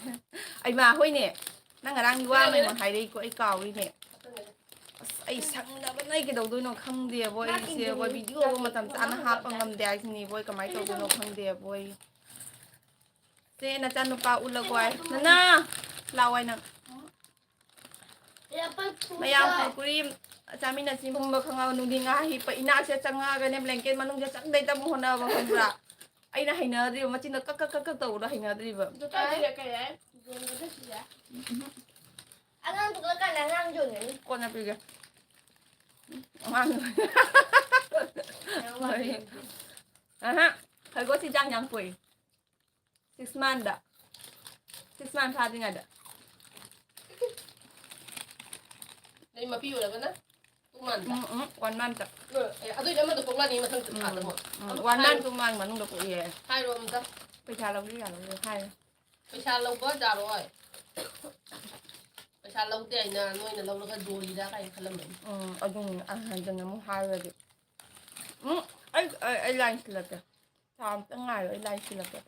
ꯑꯩꯃꯥ, ꯍꯣꯏꯅꯦ, ꯅꯪ ꯉꯔꯥꯡꯒꯤ ꯋꯥ ꯑꯃ ꯑꯩꯉꯣꯟꯗ ꯍꯥꯏꯔꯛꯏꯀꯣ, ꯑꯩ ꯀꯥꯎꯔꯤꯅꯦ꯫ ꯑꯁ, ꯑꯩ ꯁꯪꯗꯕꯅ ꯑꯩ ꯀꯩꯗꯧꯗꯣꯏꯅꯣ ꯈꯪꯗꯦꯕꯣ꯫ ꯑꯩꯁꯦ ꯚꯤꯗꯤꯑꯣ ꯃꯇꯝ ꯆꯥꯅ ꯍꯥꯞꯄ ꯉꯝꯗꯦ ꯍꯥꯏꯁꯤꯅꯤꯕꯣ꯫ ꯑꯩ ꯀꯃꯥꯏꯅ ꯇꯧꯗꯣꯏꯅꯣ ꯈꯪꯗꯦꯕꯣ꯫ ꯑꯩ ꯁꯦ, ꯅꯆꯥꯅꯨꯄꯥ ꯎꯠꯂꯒꯣ ꯍꯥꯏ꯫ ꯅꯅꯥ, ꯂꯥꯛꯑꯣ ꯍꯥꯏ ꯅꯪ꯫ ꯃꯌꯥꯝ ꯀꯨꯔꯀꯨꯔꯤ ꯆꯥꯃꯤꯟꯅꯁꯤ꯫ ꯄꯨꯝꯕ ꯈꯪꯉꯕ ꯅꯨꯡꯊꯤꯟ ꯉꯥ ꯍꯤꯞꯄ ꯏꯅꯥꯛꯁꯦ ꯆꯪꯉꯛꯑꯒꯅꯦ ꯕ꯭ꯂꯦꯡꯀꯦꯠ ꯃꯅꯨꯡꯗ ꯆꯪꯗꯩꯇꯕ ꯍꯣꯠꯅꯕ ꯈꯪꯕ꯭ꯔꯥ? ꯑꯩꯅ ꯍꯩꯅꯗ꯭ꯔꯤꯕ, ꯃꯆꯤꯟꯗ ꯀꯛ ꯀꯛ ꯀꯛ ꯀꯛ ꯇꯧꯕꯗꯣ ꯍꯩꯅꯗ꯭ꯔꯤꯕ꯫ ꯑꯗꯨ ꯀꯥꯏꯗ ꯂꯩꯔꯛꯀꯦ? ꯌꯣꯟꯕꯗ ꯁꯤꯗ? ꯑꯉꯥꯡꯗꯨ ꯀꯛꯀꯥꯟꯗ ꯑꯉꯥꯡ ꯌꯣꯟꯒꯅꯤ꯫ ꯀꯣꯟꯅ ꯄꯤꯒꯦ꯫ ꯑꯉꯥꯡ ꯌꯥꯝ ꯋꯥꯠꯂꯤ꯫ ꯑꯍ, ꯈꯔꯒꯣꯠꯁꯤ ꯆꯥꯡ ꯌꯥꯝ ꯄꯣꯛꯏ꯫ ꯁꯤꯛꯁ ꯃꯟꯗ꯫ ꯁꯤꯛꯁ ꯃꯟ ꯐꯥꯗ꯭ꯔꯤꯉꯩꯗ꯫ ꯅꯣꯏ ꯃꯄꯤ ꯑꯣꯏꯔꯒꯅ ꯇꯨ ꯃꯟꯗ꯫ ꯎꯝ, ꯎꯝ, ꯋꯥꯟ ꯃꯟꯇ꯫ ꯑꯦ, ꯑꯗꯨꯏꯗꯤ ꯑꯃꯗꯣ ꯄꯣꯛꯂꯛꯑꯅꯤ ꯃꯊꯪ ꯎꯝ, ꯊꯥꯗ ꯑꯃꯨꯛ꯫ ꯎꯝ, ꯑꯝꯇ ꯋꯥꯟ ꯃꯟ, ꯍꯥꯏꯔꯣ꯫ ꯇꯨ ꯃꯟ ꯃꯅꯨꯡꯗ ꯄꯣꯛꯑꯦ꯫ ꯍꯥꯏꯔꯣ ꯑꯝꯇ꯫ ꯄꯩꯁꯥ ꯂꯧꯕ ꯌꯥꯔꯣꯏ, ꯍꯥꯏꯔꯣ꯫ ꯄꯩꯁꯥ ꯂꯧꯗꯦ ꯍꯥꯏꯅ ꯅꯣꯏꯅ ꯂꯧꯔꯒ ꯗꯣꯜꯂꯤꯔꯥ ꯀꯥꯏꯅ ꯈꯜꯂꯝꯃꯅꯤ꯫ ꯎꯝ, ꯑꯗꯨꯅꯤ, ꯑ, ꯍꯟꯖꯟꯅ ꯑꯃꯨꯛ ꯍꯥꯏꯔꯨꯔꯗꯤ꯫ ꯎꯝ, ꯑꯩ, ꯑꯩ, ꯑꯩ ꯂꯥꯏꯟ ꯁꯤꯜꯂꯛꯀꯦ꯫ ꯊꯥ ꯑꯃꯇꯪ ꯉꯥꯏꯔꯣ, ꯑꯩ ꯂꯥꯏꯟ ꯁꯤꯜꯂꯛꯀꯦ꯫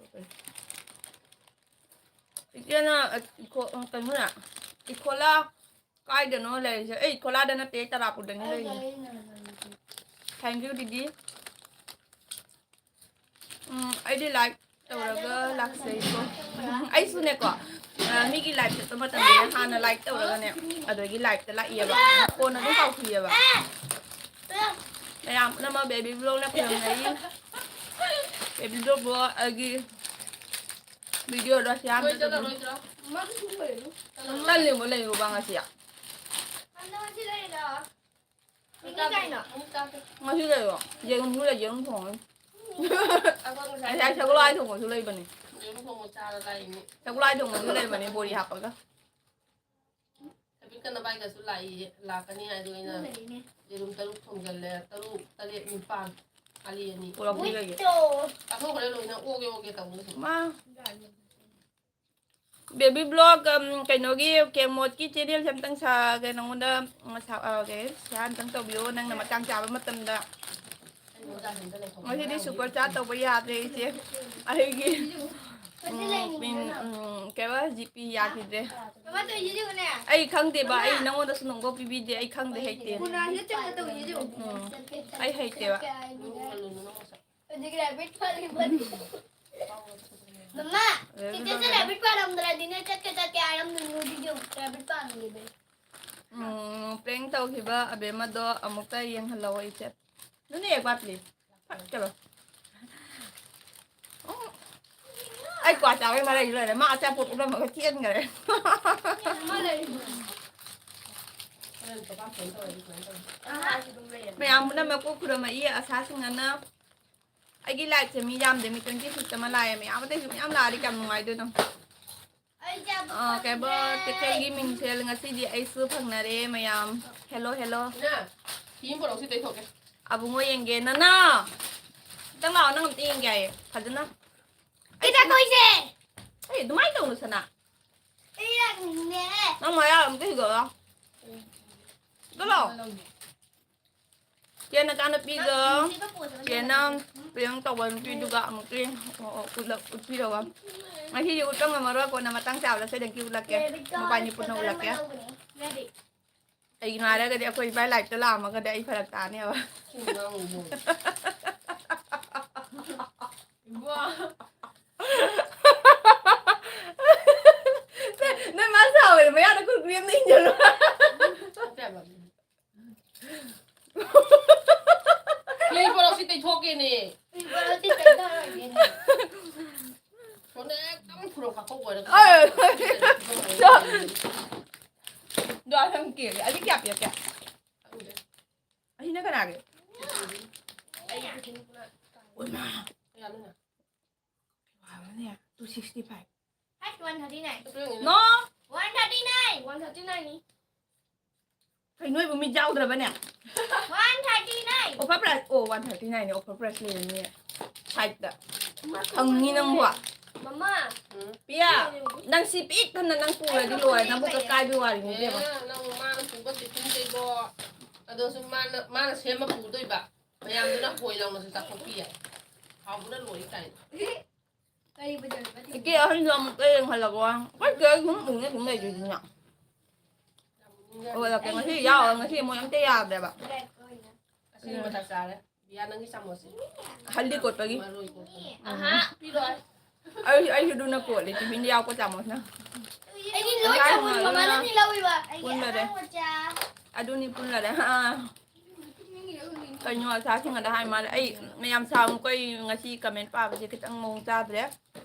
ꯏꯆꯦꯅ, ꯑ, ꯏꯈꯣ-, ꯑ, ꯀꯩꯅꯣꯅꯦ, ꯏꯈꯣꯂꯥ ꯀꯥꯏꯗꯅꯣ ꯂꯩꯔꯤꯁꯦ? ꯑꯩ ꯏꯈꯣꯂꯥꯗ ꯅꯠꯇꯦ, ꯑꯩ ꯇꯔꯥꯄꯨꯔꯗꯅꯤ ꯂꯩꯔꯤꯁꯦ꯫ Thank you, ꯗꯤꯗꯤ꯫ ꯎꯝ, ꯑꯩꯗꯤ ꯂꯥꯏꯛ ꯇꯧꯔꯒ ꯂꯥꯛꯆꯩꯀꯣ꯫ ꯑꯩꯁꯨꯅꯦꯀꯣ, ꯑ, ꯃꯤꯒꯤ ꯂꯥꯏꯚ ꯆꯠꯄ ꯃꯇꯝꯗꯅꯦ ꯍꯥꯟꯅ ꯂꯥꯏꯛ ꯇꯧꯔꯒꯅꯦ ꯑꯗꯒꯤ ꯂꯥꯏꯚꯇ ꯂꯥꯛꯏꯑꯕ꯫ ꯀꯣꯟꯅ ꯑꯗꯨꯝ ꯀꯥꯎꯊꯤꯑꯕ꯫ ꯃꯌꯥꯝ ꯄꯨꯝꯅꯃꯛ ꯕꯦꯕꯤ ꯕ꯭ꯂꯣꯛꯅ ꯈꯨꯔꯨꯝꯖꯔꯤ꯫ ꯕꯦꯕꯤ ꯕ꯭ꯂꯣꯛ ꯕ꯭ꯂꯣꯛ ꯑꯩꯒꯤ ꯚꯤꯗꯤꯑꯣꯗꯣ ꯁꯤ ꯌꯥꯝ ꯇꯜꯂꯤꯕ ꯂꯩꯔꯨꯕ ꯉꯁꯤ꯫ ꯉꯁꯤ ꯂꯩꯔꯣ? ꯌꯦꯔꯨꯝꯁꯨ ꯂꯩ, ꯌꯦꯔꯨꯝ ꯊꯣꯡꯉꯦ꯫ ꯉꯁꯥꯏ ꯁꯒꯣꯜꯍꯋꯥꯏ ꯊꯣꯡꯕꯁꯨ ꯂꯩꯕꯅꯦ꯫ ꯁꯒꯣꯜꯍꯋꯥꯏ ꯊꯣꯡꯕꯁꯨ ꯂꯩꯕꯅꯦ, ꯕꯣꯔꯤ ꯍꯥꯞꯄꯒ꯫ ꯁꯕꯤꯠꯀ ꯅꯕꯥꯏꯒꯁꯨ ꯂꯥꯛꯏ, ꯂꯥꯛꯀꯅꯤ ꯍꯥꯏꯗꯣ ꯑꯩꯅ ꯌꯦꯔꯨꯝ ꯇꯔꯨꯛ ꯊꯣꯡꯖꯜꯂꯦ꯫ ꯇꯔꯨꯛ, ꯇꯔꯦꯠ, ꯅꯤꯄꯥꯟ꯫ ꯑꯂꯤ ꯑꯅꯤ꯫ ꯄꯨꯔꯛꯄ ꯄꯤꯖꯒꯦ꯫ ꯆꯥꯊꯣꯛꯈ꯭ꯔꯦ ꯂꯣꯏꯅ, ꯑꯣꯒꯦ ꯑꯣꯒꯦ ꯇꯧꯕꯗꯁꯨ꯫ ꯃꯥ꯫ ꯕꯦꯕꯤ ꯕ꯭ꯂꯣꯛ, ꯎꯝ, ꯀꯩꯅꯣꯒꯤ ꯀꯦꯃꯣꯠꯀꯤ ꯆꯦꯅꯦꯜꯁꯦ ꯑꯝꯇꯪ ꯁꯥꯒꯦ ꯅꯉꯣꯟꯗ, ꯎꯝ, ꯁꯥ-, ꯑ, ꯀꯩ, ꯁꯤꯌꯥꯔ ꯑꯝꯇꯪ ꯇꯧꯕꯤꯌꯣ ꯅꯪꯅ ꯃꯇꯥꯡ ꯆꯥꯕ ꯃꯇꯝꯗ꯫ ꯉꯁꯤꯗꯤ ꯁꯨꯄꯔ ꯆꯥꯠ ꯇꯧꯕ ꯌꯥꯗ꯭ꯔꯦ ꯏꯆꯦ꯫ ꯑꯩꯒꯤ, ꯎꯝ, ꯄꯤꯟ, ꯎꯝ, ꯀꯩꯕ, ꯖꯤꯄꯤ ꯌꯥꯈꯤꯗ꯭ꯔꯦ꯫ ꯑꯩ ꯈꯪꯗꯦꯕ, ꯑꯩ ꯅꯪꯉꯣꯟꯗꯁꯨ ꯅꯣꯡꯐꯥꯎ ꯄꯤꯕꯤꯗꯦ, ꯑꯩ ꯈꯪꯗꯦ, ꯍꯩꯇꯦ꯫ ꯎꯝ, ꯑꯩ ꯍꯩꯇꯦꯕ꯫ ꯃꯃꯥ, ꯆꯤꯆꯦꯁꯦ ꯔꯦꯕꯤꯠ ꯄꯥꯜꯂꯝꯗ꯭ꯔꯗꯤꯅꯦ ꯆꯠꯀꯦ ꯆꯠꯀꯦ ꯍꯥꯏꯔꯝꯗꯣꯏꯅꯤ, ꯍꯧꯖꯤꯛ ꯌꯦꯡꯉꯨ, ꯔꯦꯕꯤꯠ ꯄꯥꯜꯂꯝꯗ꯭ꯔꯦ꯫ ꯎꯝ, ꯄ꯭ꯔꯦꯡ ꯇꯧꯈꯤꯕ ꯑꯕꯦꯝꯃꯗꯣ ꯑꯃꯨꯛꯇ ꯌꯦꯡꯍꯜꯂꯛꯑꯣ ꯏꯆꯦ꯫ ꯅꯅꯦ ꯄꯥꯠꯂꯤ꯫ ꯐꯠꯇꯕ꯫ ꯎꯝ꯫ ꯑꯩ ꯀ꯭ꯋꯥ ꯆꯥꯕꯩ ꯃꯔꯩ ꯂꯣꯏꯔꯦ꯫ ꯃꯥ ꯑꯆꯥꯄꯣꯠ ꯎꯠꯂꯝꯃꯒ ꯆꯦꯟꯈꯔꯦ꯫ ꯃꯌꯥꯝ ꯄꯨꯝꯅꯃꯛꯄꯨ ꯈꯨꯔꯨꯝꯃꯛꯏ ꯑꯁꯥꯁꯤꯡꯅꯅ꯫ ꯑꯩꯒꯤ ꯂꯥꯏꯛꯁꯦ ꯃꯤ ꯌꯥꯝꯗꯦ, ꯃꯤ twenty six ꯑꯃ ꯂꯥꯛꯑꯦ꯫ ꯃꯌꯥꯝ ꯑꯇꯩꯁꯨ ꯃꯌꯥꯝ ꯂꯥꯛꯑꯗꯤ ꯀꯌꯥꯝ ꯅꯨꯡꯉꯥꯏꯗꯣꯏꯅꯣ? ꯑꯥ, ꯀꯩꯕ, ꯀꯩꯊꯦꯜꯒꯤ ꯃꯤꯡꯁꯦꯜ ꯉꯁꯤꯗꯤ ꯑꯩꯁꯨ ꯐꯪꯅꯔꯦ ꯃꯌꯥꯝ꯫ Hello, hello꯫ ꯏꯅꯥ, ꯐꯤ ꯑꯃ ꯄꯨꯔꯛꯎꯁꯤ ꯇꯩꯊꯣꯛꯀꯦ꯫ ꯑꯕꯨꯡꯉꯣ ꯌꯦꯡꯒꯦ꯫ ꯅꯅꯥ! ꯈꯤꯇꯪ ꯂꯥꯛꯑꯣ, ꯅꯪ ꯑꯝꯇ ꯌꯦꯡꯒꯦ ꯍꯥꯏꯌꯦ꯫ ꯐꯖꯅ꯫ ꯑꯩ ꯀꯩꯗꯧꯗꯣꯏꯁꯦ? ꯑꯩ ꯑꯗꯨꯃꯥꯏꯅ ꯇꯧꯅꯨ, ꯁꯅꯥ꯫ ꯑꯩ ꯂꯥꯛꯅꯤꯡꯉꯦ꯫ ꯅꯪ ꯃꯌꯥ ꯑꯝꯇ ꯍꯤꯒꯠꯂꯣ꯫ ꯑꯝꯇ ꯂꯥꯛꯑꯣ꯫ ꯆꯦ ꯅꯆꯥꯅꯨꯄꯤꯒ ꯆꯦꯅ ꯄ꯭ꯔꯦꯡ ꯇꯧꯕ ꯅꯨꯄꯤꯗꯨꯒ ꯑꯃꯨꯛꯀꯤ ꯎꯠꯂꯛ-, ꯎꯠꯄꯤꯔꯒ꯫ ꯉꯁꯤꯗꯤ ꯎꯠꯄ ꯉꯝꯃꯔꯣꯏ, ꯀꯣꯟꯅ ꯃꯇꯥꯡ ꯆꯥꯕꯗ ꯁꯣꯏꯗꯅ ꯎꯠꯂꯛꯀꯦ꯫ ꯃꯕꯥꯅꯤ ꯄꯨꯟꯅ ꯎꯠꯂꯛꯀꯦ꯫ ꯀꯩꯒꯤꯅꯣ ꯍꯥꯏꯔꯒꯗꯤ ꯑꯩꯈꯣꯏ ꯏꯕꯥꯏ ꯂꯥꯏꯐꯇ ꯂꯥꯛꯑꯝꯃꯒꯗꯤ ꯑꯩ ꯐꯔꯛ ꯇꯥꯅꯦꯕ꯫ ꯏꯕꯣ꯫ Two sixty five. ꯍꯥꯏ, one thirty nine. No. One thirty nine. One thirty ꯅꯥꯏꯟꯅꯤ꯫ ꯀꯩ, ꯅꯣꯏꯕꯨ ꯃꯤꯠ ꯌꯥꯎꯗ꯭ꯔꯕꯅꯦ? One thirty nine. Offer price, ꯑꯣ, ꯋꯥꯟ ꯊꯥꯔꯇꯤ ꯅꯥꯏꯟꯅꯦ ꯑꯣꯐꯔ ꯄ꯭ꯔꯥꯏꯁ ꯂꯩꯔꯅꯤ ꯁꯥꯏꯠꯇ꯫ ꯍꯪꯉꯤ ꯅꯪꯕꯣ? ꯃꯃꯥ꯫ ꯄꯤꯌꯥ, ꯅꯪ ꯁꯤ ꯄꯤꯛ ꯊꯟꯅ ꯅꯪ ꯄꯨꯔꯗꯤ ꯂꯣꯏꯔꯦ, ꯅꯕꯨꯛꯀ ꯀꯥꯏꯕꯩ ꯋꯥꯔꯤꯅꯤ ꯏꯕꯦꯝꯃ꯫ ꯑꯦ, ꯅꯪ ꯃꯥꯅ ꯄꯨꯕ ꯇꯤꯐꯤꯟ ꯀꯩꯗꯣ ꯑꯗꯣꯁꯨ ꯃꯥꯅ ꯃꯥꯅ ꯁꯦꯝꯃ ꯄꯨꯗꯣꯏꯕ꯫ ꯃꯌꯥꯝꯗꯨꯅ ꯍꯣꯏ ꯂꯥꯎꯅꯁꯨ ꯆꯥꯊꯣꯛꯄꯤ ꯌꯥꯏ꯫ ꯍꯥꯎꯕꯅ ꯂꯣꯏ ꯀꯥꯏꯅ꯫ ꯀꯔꯤ ꯕꯖꯥꯔꯗ ꯏꯆꯦ ꯑꯍꯟꯁꯨ ꯑꯃꯨꯛꯇ ꯌꯦꯡꯍꯜꯂꯒꯣ꯫ ꯑꯩꯈꯣꯏ ꯆꯦ ꯑꯗꯨꯝ ꯎꯅ ꯑꯗꯨꯝ ꯂꯩꯗꯣꯏꯁꯤꯅ꯫ ꯑꯣ, ꯂꯥꯛꯀꯦ꯫ ꯉꯁꯤ ꯌꯥꯎꯔ ꯉꯁꯤ ꯃꯣꯏ ꯑꯝꯇ ꯌꯥꯗ꯭ꯔꯦꯕ꯫ ꯑꯁꯦꯡꯕ ꯆꯥꯛ ꯆꯥꯔꯦ꯫ ꯕꯤꯌꯥ, ꯅꯪꯒꯤ ꯆꯥꯃꯁꯁꯦ꯫ ꯍꯜꯗꯤ ꯀꯣꯠꯄꯒꯤ꯫ ꯃꯔꯣꯏ ꯀꯣꯠꯄꯒꯤ꯫ ꯑꯍꯥ꯫ ꯄꯤꯔꯣꯏ꯫ ꯑꯩ, ꯑꯩꯁꯨ ꯑꯗꯨꯅ ꯀꯣꯠꯂꯦ, ꯇꯤꯐꯤꯟꯗ ꯌꯥꯎꯔꯛꯄ ꯆꯥꯃꯁꯅ꯫ ꯑꯩꯗꯤ ꯂꯣꯏ ꯆꯥꯃꯁ ꯃꯃꯥꯅ ꯂꯣꯏ ꯂꯧꯋꯦꯕ꯫ ꯑꯩꯒꯤ ꯄꯨꯟꯕꯅꯦ꯫ ꯑꯉꯥꯡ ꯃꯆꯥ꯫ ꯑꯗꯨꯅꯤ ꯄꯨꯜꯂꯔꯦ꯫ ꯑꯥ꯫ ꯀꯩꯅꯣ, ꯑꯆꯥꯁꯤꯡ ꯑꯗ ꯍꯥꯏ ꯃꯥꯜꯂꯦ꯫ ꯑꯩ ꯃꯌꯥꯝ ꯁꯥꯎꯅꯨꯀꯣ, ꯑꯩ ꯉꯁꯤ ꯀꯃꯦꯟ ꯄꯥꯕꯁꯦ ꯈꯤꯇꯪ ꯃꯑꯣꯡ ꯆꯥꯗ꯭ꯔꯦ꯫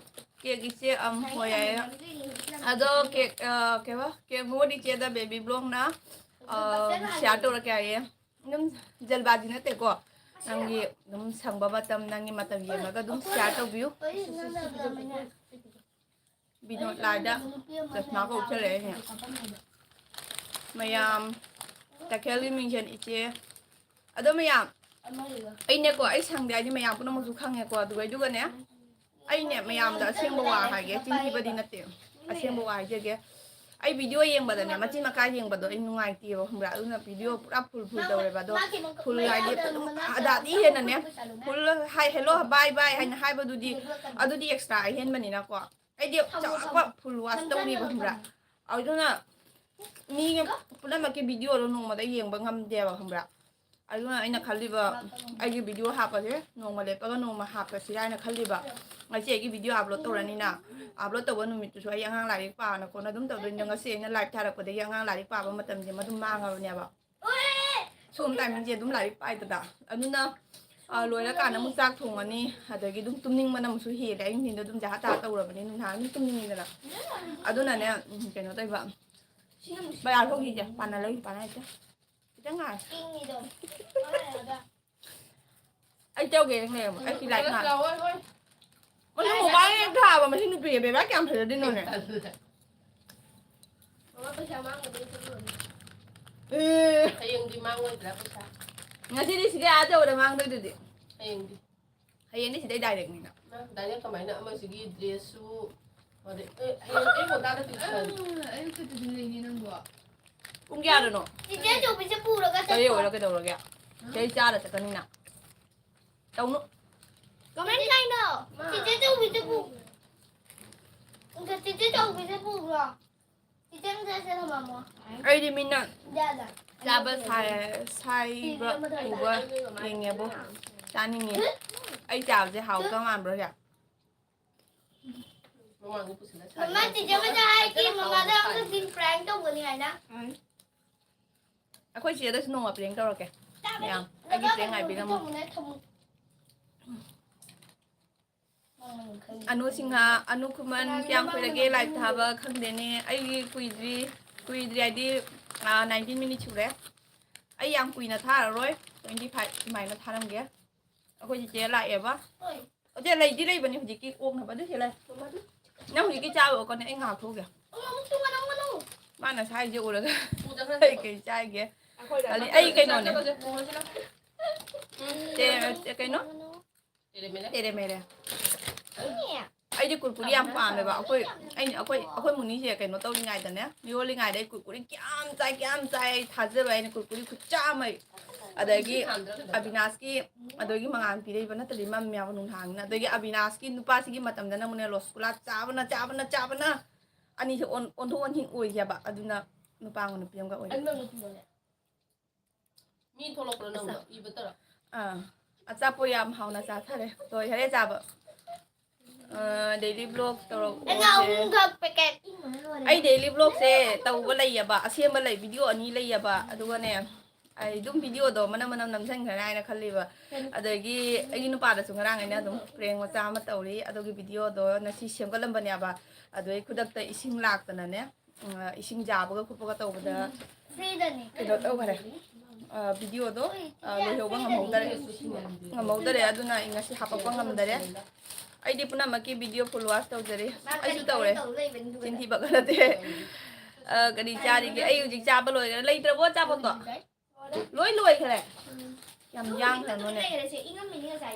ꯀꯦꯛ ꯏꯆꯦ ꯑꯝ ꯍꯣꯏ ꯌꯥꯏꯌꯦ꯫ ꯑꯗꯣ ꯀꯦꯛ, ꯑ, ꯀꯩꯕ? ꯀꯦꯛ ꯃꯣꯗꯤ ꯏꯆꯦꯗ ꯕꯦꯕꯤ ꯕ꯭ꯂꯣꯛꯅ, ꯑ, ꯁꯤꯌꯥꯔ ꯇꯧꯔꯛꯀꯦ ꯍꯥꯏꯌꯦ꯫ ꯑꯗꯨꯝ ꯖꯜꯕꯥꯖꯤ ꯅꯠꯇꯦꯀꯣ꯫ ꯅꯪꯒꯤ ꯑꯗꯨꯝ ꯁꯪꯕ ꯃꯇꯝ, ꯅꯪꯒꯤ ꯃꯇꯝ ꯌꯦꯡꯉꯒ ꯑꯗꯨꯝ ꯁꯤꯌꯥꯔ ꯇꯧꯕꯤꯌꯨ꯫ ꯕꯤꯅꯣꯗ ꯂꯥꯏꯗ ꯆꯁꯃꯥꯒ ꯎꯞꯁꯜꯂꯛꯑꯦꯅꯦ꯫ ꯃꯌꯥꯝ, ꯇꯈꯦꯜꯒꯤ ꯃꯤꯡꯖꯦꯜ ꯏꯆꯦ꯫ ꯑꯗꯣ ꯃꯌꯥꯝ, ꯑꯩꯅꯦꯀꯣ, ꯑꯩ ꯁꯪꯗꯦ ꯍꯥꯏꯗꯤ ꯃꯌꯥꯝ ꯄꯨꯝꯅꯃꯛꯁꯨ ꯈꯪꯉꯦꯀꯣ꯫ ꯑꯗꯨꯒ ꯑꯗꯨꯒꯅꯦ, ꯑꯩꯅꯦ ꯃꯌꯥꯝꯗ ꯑꯁꯦꯡꯕ ꯋꯥ ꯍꯥꯏꯒꯦ, ꯆꯤꯟ ꯊꯤꯕꯗꯤ ꯅꯠꯇꯦ꯫ ꯑꯁꯦꯡꯕ ꯋꯥ ꯍꯥꯏꯖꯒꯦ꯫ ꯑꯩ ꯚꯤꯗꯤꯑꯣ ꯌꯦꯡꯕꯗꯅꯦ, ꯃꯆꯤꯟ ꯃꯀꯥꯏ ꯌꯦꯡꯕꯗꯣ ꯑꯩ ꯅꯨꯡꯉꯥꯏꯇꯦꯕ, ꯈꯪꯕ꯭ꯔꯥ? ꯑꯗꯨꯅ ꯚꯤꯗꯤꯑꯣ ꯄꯨꯔꯥ ꯐꯨꯜ ꯐꯨꯜ ꯇꯧꯔꯦꯕ꯫ ꯑꯗꯣ ꯐꯨꯜ ꯍꯥꯏꯗꯤ ꯑꯗꯨꯝ ꯑꯗꯥꯗꯤ ꯍꯦꯟꯅꯅꯦ, ꯐꯨꯜ ꯍꯥꯏ "ꯍꯦꯜꯂꯣ, ꯕꯥꯏ ꯕꯥꯏ" ꯍꯥꯏꯅ ꯍꯥꯏꯕꯗꯨꯗꯤ, ꯑꯗꯨꯗꯤ ꯑꯦꯛꯁꯇ꯭ꯔꯥ ꯑꯍꯦꯟꯕꯅꯤꯅꯀꯣ꯫ ꯑꯩꯗꯤ ꯆꯥꯎꯔꯥꯛꯄ ꯐꯨꯜ ꯋꯥꯆ ꯇꯧꯔꯤꯕ, ꯈꯪꯕ꯭ꯔꯥ? ꯑꯗꯨꯅ ꯃꯤ ꯄꯨꯝꯅꯃꯛꯀꯤ ꯚꯤꯗꯤꯑꯣꯗꯣ ꯅꯣꯡꯃꯗ ꯌꯦꯡꯕ ꯉꯝꯗꯦꯕ, ꯈꯪꯕ꯭ꯔꯥ? ꯑꯗꯨꯅ ꯑꯩꯅ ꯈꯜꯂꯤꯕ, ꯑꯩꯒꯤ ꯚꯤꯗꯤꯑꯣ ꯍꯥꯞꯄꯁꯦ ꯅꯣꯡꯃ ꯂꯦꯞꯄꯒ ꯅꯣꯡꯃ ꯍꯥꯞꯄꯁꯤꯔꯥ ꯍꯥꯏꯅ ꯈꯜꯂꯤꯕ꯫ ꯉꯁꯤ ꯑꯩꯒꯤ ꯚꯤꯗꯤꯑꯣ ꯑꯞꯂꯣꯗ ꯇꯧꯔꯅꯤꯅ, ꯑꯞꯂꯣꯗ ꯇꯧꯕ ꯅꯨꯃꯤꯠꯇꯨꯁꯨ ꯑꯩ ꯑꯉꯥꯡ ꯂꯥꯏꯔꯤꯛ ꯄꯥꯅ ꯈꯣꯠꯅ ꯑꯗꯨꯝ ꯇꯧꯗꯣꯏꯅꯤꯅ, ꯉꯁꯤ ꯑꯩꯅ ꯂꯥꯏꯚ ꯊꯥꯔꯛꯄꯗꯒꯤ ꯑꯉꯥꯡ ꯂꯥꯏꯔꯤꯛ ꯄꯥꯕ ꯃꯇꯝꯁꯦ ꯃꯗꯨꯝ ꯃꯥꯡꯉꯕꯅꯦꯕ꯫ ꯁꯨꯝ ꯇꯥꯏꯃꯤꯡꯁꯦ ꯑꯗꯨꯝ ꯂꯥꯏꯔꯤꯛ ꯄꯥꯏꯗꯅ꯫ ꯑꯗꯨꯅ, ꯑ, ꯂꯣꯏꯔꯀꯥꯟꯗ ꯑꯃꯨꯛ ꯆꯥꯛ ꯊꯣꯡꯉꯅꯤ, ꯑꯗꯒꯤ ꯑꯗꯨꯝ ꯇꯨꯝꯅꯤꯡꯕꯅ ꯑꯃꯨꯛꯁꯨ ꯍꯦꯜꯂꯦ꯫ ꯑꯩ ꯅꯨꯡꯊꯤꯟꯗ ꯑꯗꯨꯝ ꯖꯍꯥ ꯇꯥꯍꯥ ꯇꯧꯔꯕꯅꯤ, ꯅꯨꯡꯗꯥꯡ ꯑꯗꯨꯝ ꯇꯨꯝꯅꯤꯡꯉꯤꯗꯅ꯫ ꯑꯗꯨꯅꯅꯦ, ꯎꯝ, ꯀꯩꯅꯣ ꯇꯧꯕ, ꯕꯖꯥꯔ ꯊꯣꯛꯈꯤꯒꯦ, ꯄꯥꯟꯅ ꯂꯩ, ꯄꯥꯟꯅ ꯂꯩꯇꯦ꯫ ꯈꯤꯇꯪ ꯉꯥꯏ꯫ ꯏꯪꯉꯤꯗꯣ꯫ ꯑꯩ ꯇꯧꯒꯦ ꯌꯦꯡꯉꯣ, ꯑꯩ ꯁꯤ ꯂꯥꯏꯔꯤꯛ ꯉꯥꯏꯍꯥꯛ꯫ ꯃꯁꯤ ꯃꯣꯕꯥꯏꯜ ꯍꯦꯛ ꯊꯥꯕ, ꯃꯁꯤ ꯅꯨꯄꯤꯁꯦ ꯕꯦꯕꯥ ꯀꯌꯥꯝ ꯐꯖꯗꯣꯏꯅꯣꯅꯦ? ꯃꯃꯥ ꯄꯩꯁꯥ ꯃꯥꯡꯕꯗꯩ ꯆꯠꯂꯨꯔꯅꯤ꯫ ꯑꯦ꯫ ꯍꯌꯦꯡꯗꯤ ꯃꯥꯡꯉꯣꯏꯗ꯭ꯔꯥ ꯄꯩꯁꯥ? ꯉꯁꯤꯗꯤ ꯁꯤꯗꯩ ꯑꯥ ꯌꯧꯕꯗ ꯃꯥꯡꯗꯣꯏꯗꯨꯗꯤ꯫ ꯍꯌꯦꯡꯗꯤ? ꯍꯌꯦꯡꯗꯤ ꯁꯤꯗꯩ ꯗꯥꯏꯔꯦꯛꯅꯤꯅ꯫ ꯅꯪ ꯗꯥꯏꯔꯦꯛ ꯀꯃꯥꯏꯅ ꯑꯃꯁꯤꯒꯤ ꯗ꯭ꯔꯦꯁꯁꯨ ꯑꯗꯩ, ꯑꯦ, ꯍꯌꯦꯡ ꯑꯌꯨꯛ ꯉꯟꯇꯥꯗ ꯇ꯭ꯌꯨꯁꯟ꯫ ꯑꯥ, ꯑꯌꯨꯛꯇ ꯇ꯭ꯌꯨꯁꯟ ꯂꯩꯅꯤ ꯅꯪꯕꯣ? ꯄꯨꯡ ꯀꯌꯥꯗꯅꯣ? ꯆꯤꯆꯦ ꯑꯆꯧꯕꯤꯁꯦ ꯄꯨꯔꯒ ꯇꯔꯦꯠ ꯆꯠꯈ꯭ꯔꯣ꯫ ꯑꯣꯏꯔ ꯀꯩꯗꯧꯔꯒꯦ? ꯍꯥ? ꯁꯤꯗꯩ ꯆꯥꯔ ꯆꯠꯀꯅꯤꯅ꯫ ꯇꯧꯅꯨ꯫ ꯀꯃꯥꯏꯅ ꯆꯥꯏꯅꯣ? ꯃꯥ꯫ ꯆꯤꯆꯦ ꯆꯧꯕꯤꯁꯦ ꯄꯨ-, ꯆꯤꯆꯦ ꯆꯧꯕꯤꯁꯦ ꯄꯨꯈ꯭ꯔꯣ꯫ ꯆꯤꯆꯦ ꯃꯆꯥꯁꯦ ꯊꯝꯃꯝꯃꯣ꯫ ꯑꯩꯗꯤ ꯃꯤꯅ ꯌꯥꯗ꯫ ꯆꯥꯕ ꯁꯥꯏ-, ꯁꯥꯏꯕ ꯄꯨꯕ ꯌꯦꯡꯉꯦꯕꯨ꯫ ꯆꯥꯅꯤꯡꯉꯤ꯫ ꯑꯩ ꯆꯥꯕꯁꯦ ꯍꯥꯎꯗꯧ ꯃꯥꯟꯕ꯭ꯔꯣ ꯁꯦ? ꯃꯃꯥꯡꯗ ꯄꯨꯁꯤꯜꯂ ꯁꯥꯏ꯫ ꯃꯃꯥ, ꯆꯤꯆꯦ ꯃꯆꯥ ꯍꯥꯏꯒꯤ ꯃꯃꯥꯗ ꯑꯃꯨꯛꯇꯪ prank ꯇꯧꯒꯅꯤ ꯍꯥꯏꯅ꯫ ꯑꯩꯈꯣꯏ ꯆꯦꯗꯁꯨ ꯅꯣꯡꯃ prank ꯇꯧꯔꯛꯀꯦ꯫ ꯃꯌꯥꯝ, ꯑꯩꯒꯤ prank ꯉꯥꯏꯕꯤꯔꯝꯃꯨ꯫ ꯑꯅꯨ ꯁꯤꯡꯍ, ꯑꯅꯨ ꯈꯨꯃꯟ, ꯀꯌꯥꯝ ꯀꯨꯏꯔꯒꯦ live ꯊꯥꯕ? ꯈꯪꯗꯦꯅꯦ꯫ ꯑꯩꯒꯤ ꯀꯨꯏꯗ꯭ꯔꯤ, ꯀꯨꯏꯗ꯭ꯔꯤ ꯍꯥꯏꯗꯤ, ꯑꯥ, nineteen minutes ꯁꯨꯔꯦ꯫ ꯑꯩ ꯌꯥꯝ ꯀꯨꯏꯅ ꯊꯥꯔꯔꯣꯏ, twenty five ꯁꯨꯃꯥꯏꯅ ꯊꯥꯔꯝꯒꯦ꯫ ꯑꯩꯈꯣꯏ ꯆꯤꯆꯦ ꯂꯥꯛꯑꯦꯕ꯫ ꯍꯣꯏ꯫ ꯑꯣ, ꯆꯦ, ꯂꯩꯗꯤ ꯂꯩꯕꯅꯤ ꯍꯧꯖꯤꯛꯀꯤ ꯀꯣꯛꯅꯕ꯫ ꯑꯗꯨ ꯁꯤ ꯂꯩ꯫ ꯅꯪ ꯍꯧꯖꯤꯛꯀꯤ ꯆꯥꯕ ꯑꯣꯏꯔꯒꯅꯦ, ꯑꯩ ꯉꯥꯏꯍꯥꯛ ꯊꯣꯛꯎꯒꯦ꯫ ꯑꯃꯨꯛ ꯇꯨꯝꯃꯣ, ꯅꯪ ꯃꯅꯨꯡ꯫ ꯃꯥꯅ ꯁꯥꯏꯁꯦ ꯎꯔꯒ ꯑꯩ ꯀꯩ ꯆꯥꯏꯒꯦ? ꯑꯩꯈꯣꯏ ꯈꯜꯂꯤ꯫ ꯑꯩ ꯀꯩꯅꯣꯅꯦ꯫ ꯆꯦ, ꯆꯦ, ꯀꯩꯅꯣ? ꯇꯦꯔꯦ ꯃꯦꯔꯦ꯫ ꯇꯦꯔꯦ ꯃꯦꯔꯦ꯫ ꯑꯩꯗꯤ ꯀꯨꯔꯀꯨꯔꯤ ꯌꯥꯝ ꯄꯥꯝꯃꯦꯕ꯫ ꯑꯩꯈꯣꯏ, ꯑꯩꯅ, ꯑꯩꯈꯣꯏ, ꯑꯩꯈꯣꯏ ꯃꯨꯅꯤꯁꯦ ꯀꯩꯅꯣ ꯇꯧꯔꯤꯉꯩꯗꯅꯦ, ꯃꯤꯔꯣꯜꯂꯤꯉꯩꯗ ꯑꯩ ꯀꯨꯔꯀꯨꯔꯤ ꯀꯌꯥꯝ ꯆꯥꯏ, ꯀꯌꯥꯝ ꯆꯥꯏ, ꯑꯩ ꯊꯥꯖꯔꯣꯏ꯫ ꯑꯩꯅ ꯀꯨꯔꯀꯨꯔꯤ ꯈꯨꯆꯥ ꯑꯃ꯫ ꯑꯗꯒꯤ ꯑꯕꯤꯅꯥꯁꯀꯤ, ꯑꯗꯒꯤ ꯃꯉꯥꯜ ꯄꯤꯔꯛꯏꯕ ꯅꯠꯇ꯭ꯔꯗꯤ ꯃꯝꯃꯦ ꯍꯥꯏꯕ ꯅꯨꯡꯗꯥꯡꯅꯤꯅ꯫ ꯑꯗꯒꯤ ꯑꯕꯤꯅꯥꯁꯀꯤ ꯅꯨꯄꯥꯁꯤꯒꯤ ꯃꯇꯝꯗꯅ ꯑꯃꯨꯛꯅꯦ ꯔꯣꯁꯒꯨꯂꯥ ꯆꯥꯕꯅ, ꯆꯥꯕꯅ, ꯆꯥꯕꯅ ꯑꯅꯤꯁꯦ ꯑꯣꯟ-, ꯑꯣꯟꯊꯣꯛ ꯑꯣꯟꯁꯤꯟ ꯑꯣꯏꯈꯤꯑꯕ꯫ ꯑꯗꯨꯅ ꯅꯨꯄꯥ ꯑꯃꯒ ꯅꯨꯄꯤ ꯑꯃꯒ ꯑꯣꯏ꯫ ꯑꯅꯤꯃꯛ ꯅꯨꯄꯤꯔꯣꯅꯦ? ꯃꯤ ꯊꯣꯛꯂꯛꯄ꯭ꯔꯣ ꯅꯪꯗꯣ? ꯑꯆꯥ-, ꯏꯕ ꯇꯧꯔꯣ꯫ ꯑꯥ, ꯑꯆꯥꯄꯣꯠ ꯌꯥꯝ ꯍꯥꯎꯅ ꯆꯥꯊꯔꯦ꯫ ꯂꯣꯏꯈꯔꯦ ꯆꯥꯕ꯫ ꯑꯥ, daily vlog ꯇꯧꯔꯛꯑꯣ ꯑꯩꯅ ꯆꯦ꯫ ꯑꯍꯨꯝꯈꯛ packet꯫ ꯑꯩ daily vlogꯁꯦ ꯇꯧꯕ ꯂꯩꯌꯦꯕ, ꯑꯁꯦꯝꯕ ꯂꯩ, video ꯑꯅꯤ ꯂꯩꯌꯦꯕ꯫ ꯑꯗꯨꯒꯅꯦ, ꯑꯩ ꯑꯗꯨꯝ videoꯗꯣ ꯃꯅꯝ ꯃꯅꯝ ꯅꯝꯁꯤꯟꯈ꯭ꯔꯅꯤ ꯍꯥꯏꯅ ꯈꯜꯂꯤꯕ꯫ ꯑꯗꯒꯤ ꯑꯩꯒꯤ ꯅꯨꯄꯥꯗꯁꯨ ꯉꯔꯥꯡ ꯑꯩꯅ ꯑꯗꯨꯝ prank ꯃꯆꯥ ꯑꯃ ꯇꯧꯔꯤ, ꯑꯗꯨꯒꯤ videoꯗꯣ ꯉꯁꯤ ꯁꯦꯝꯒꯠꯂꯝꯕꯅꯦꯕ꯫ ꯑꯗꯨ ꯑꯩ ꯈꯨꯗꯛꯇ ꯏꯁꯤꯡ ꯂꯥꯛꯇꯅꯅꯦ, ꯎꯝ, ꯏꯁꯤꯡ ꯌꯥꯕꯒ ꯈꯣꯠꯄꯒ ꯇꯧꯕꯗ freeꯗꯅꯤ꯫ ꯀꯩꯅꯣ ꯇꯧꯈꯔꯦ꯫ ꯚꯤꯗꯤꯑꯣꯗꯣ ꯂꯣꯏꯍꯧꯕ ꯉꯝꯍꯧꯗꯔꯦ, ꯉꯝꯍꯧꯗꯔꯦ꯫ ꯑꯗꯨꯅ ꯑꯩ ꯉꯁꯤ ꯍꯥꯄꯛꯄ ꯉꯝꯗꯔꯦ꯫ ꯑꯩꯗꯤ ꯄꯨꯝꯅꯃꯛꯀꯤ ꯚꯤꯗꯤꯑꯣ ꯐꯨꯜ ꯋꯥꯆ ꯇꯧꯖꯔꯦ꯫ ꯑꯩꯁꯨ ꯇꯧꯔꯦ꯫ ꯆꯤꯟꯊꯤꯕꯒ ꯅꯠꯇꯦ꯫ ꯑ, ꯀꯔꯤ ꯆꯥꯔꯤꯒꯦ? ꯑꯩ ꯍꯧꯖꯤꯛ ꯆꯥꯕ ꯂꯣꯏꯈ꯭ꯔꯦ꯫ ꯂꯩꯇ꯭ꯔꯕꯣ ꯑꯆꯥꯄꯣꯠꯇꯣ? ꯂꯣꯏ ꯂꯣꯏꯈ꯭ꯔꯦ꯫ ꯌꯥꯝ ꯌꯥꯡꯈ꯭ꯔꯅꯨꯅꯦ꯫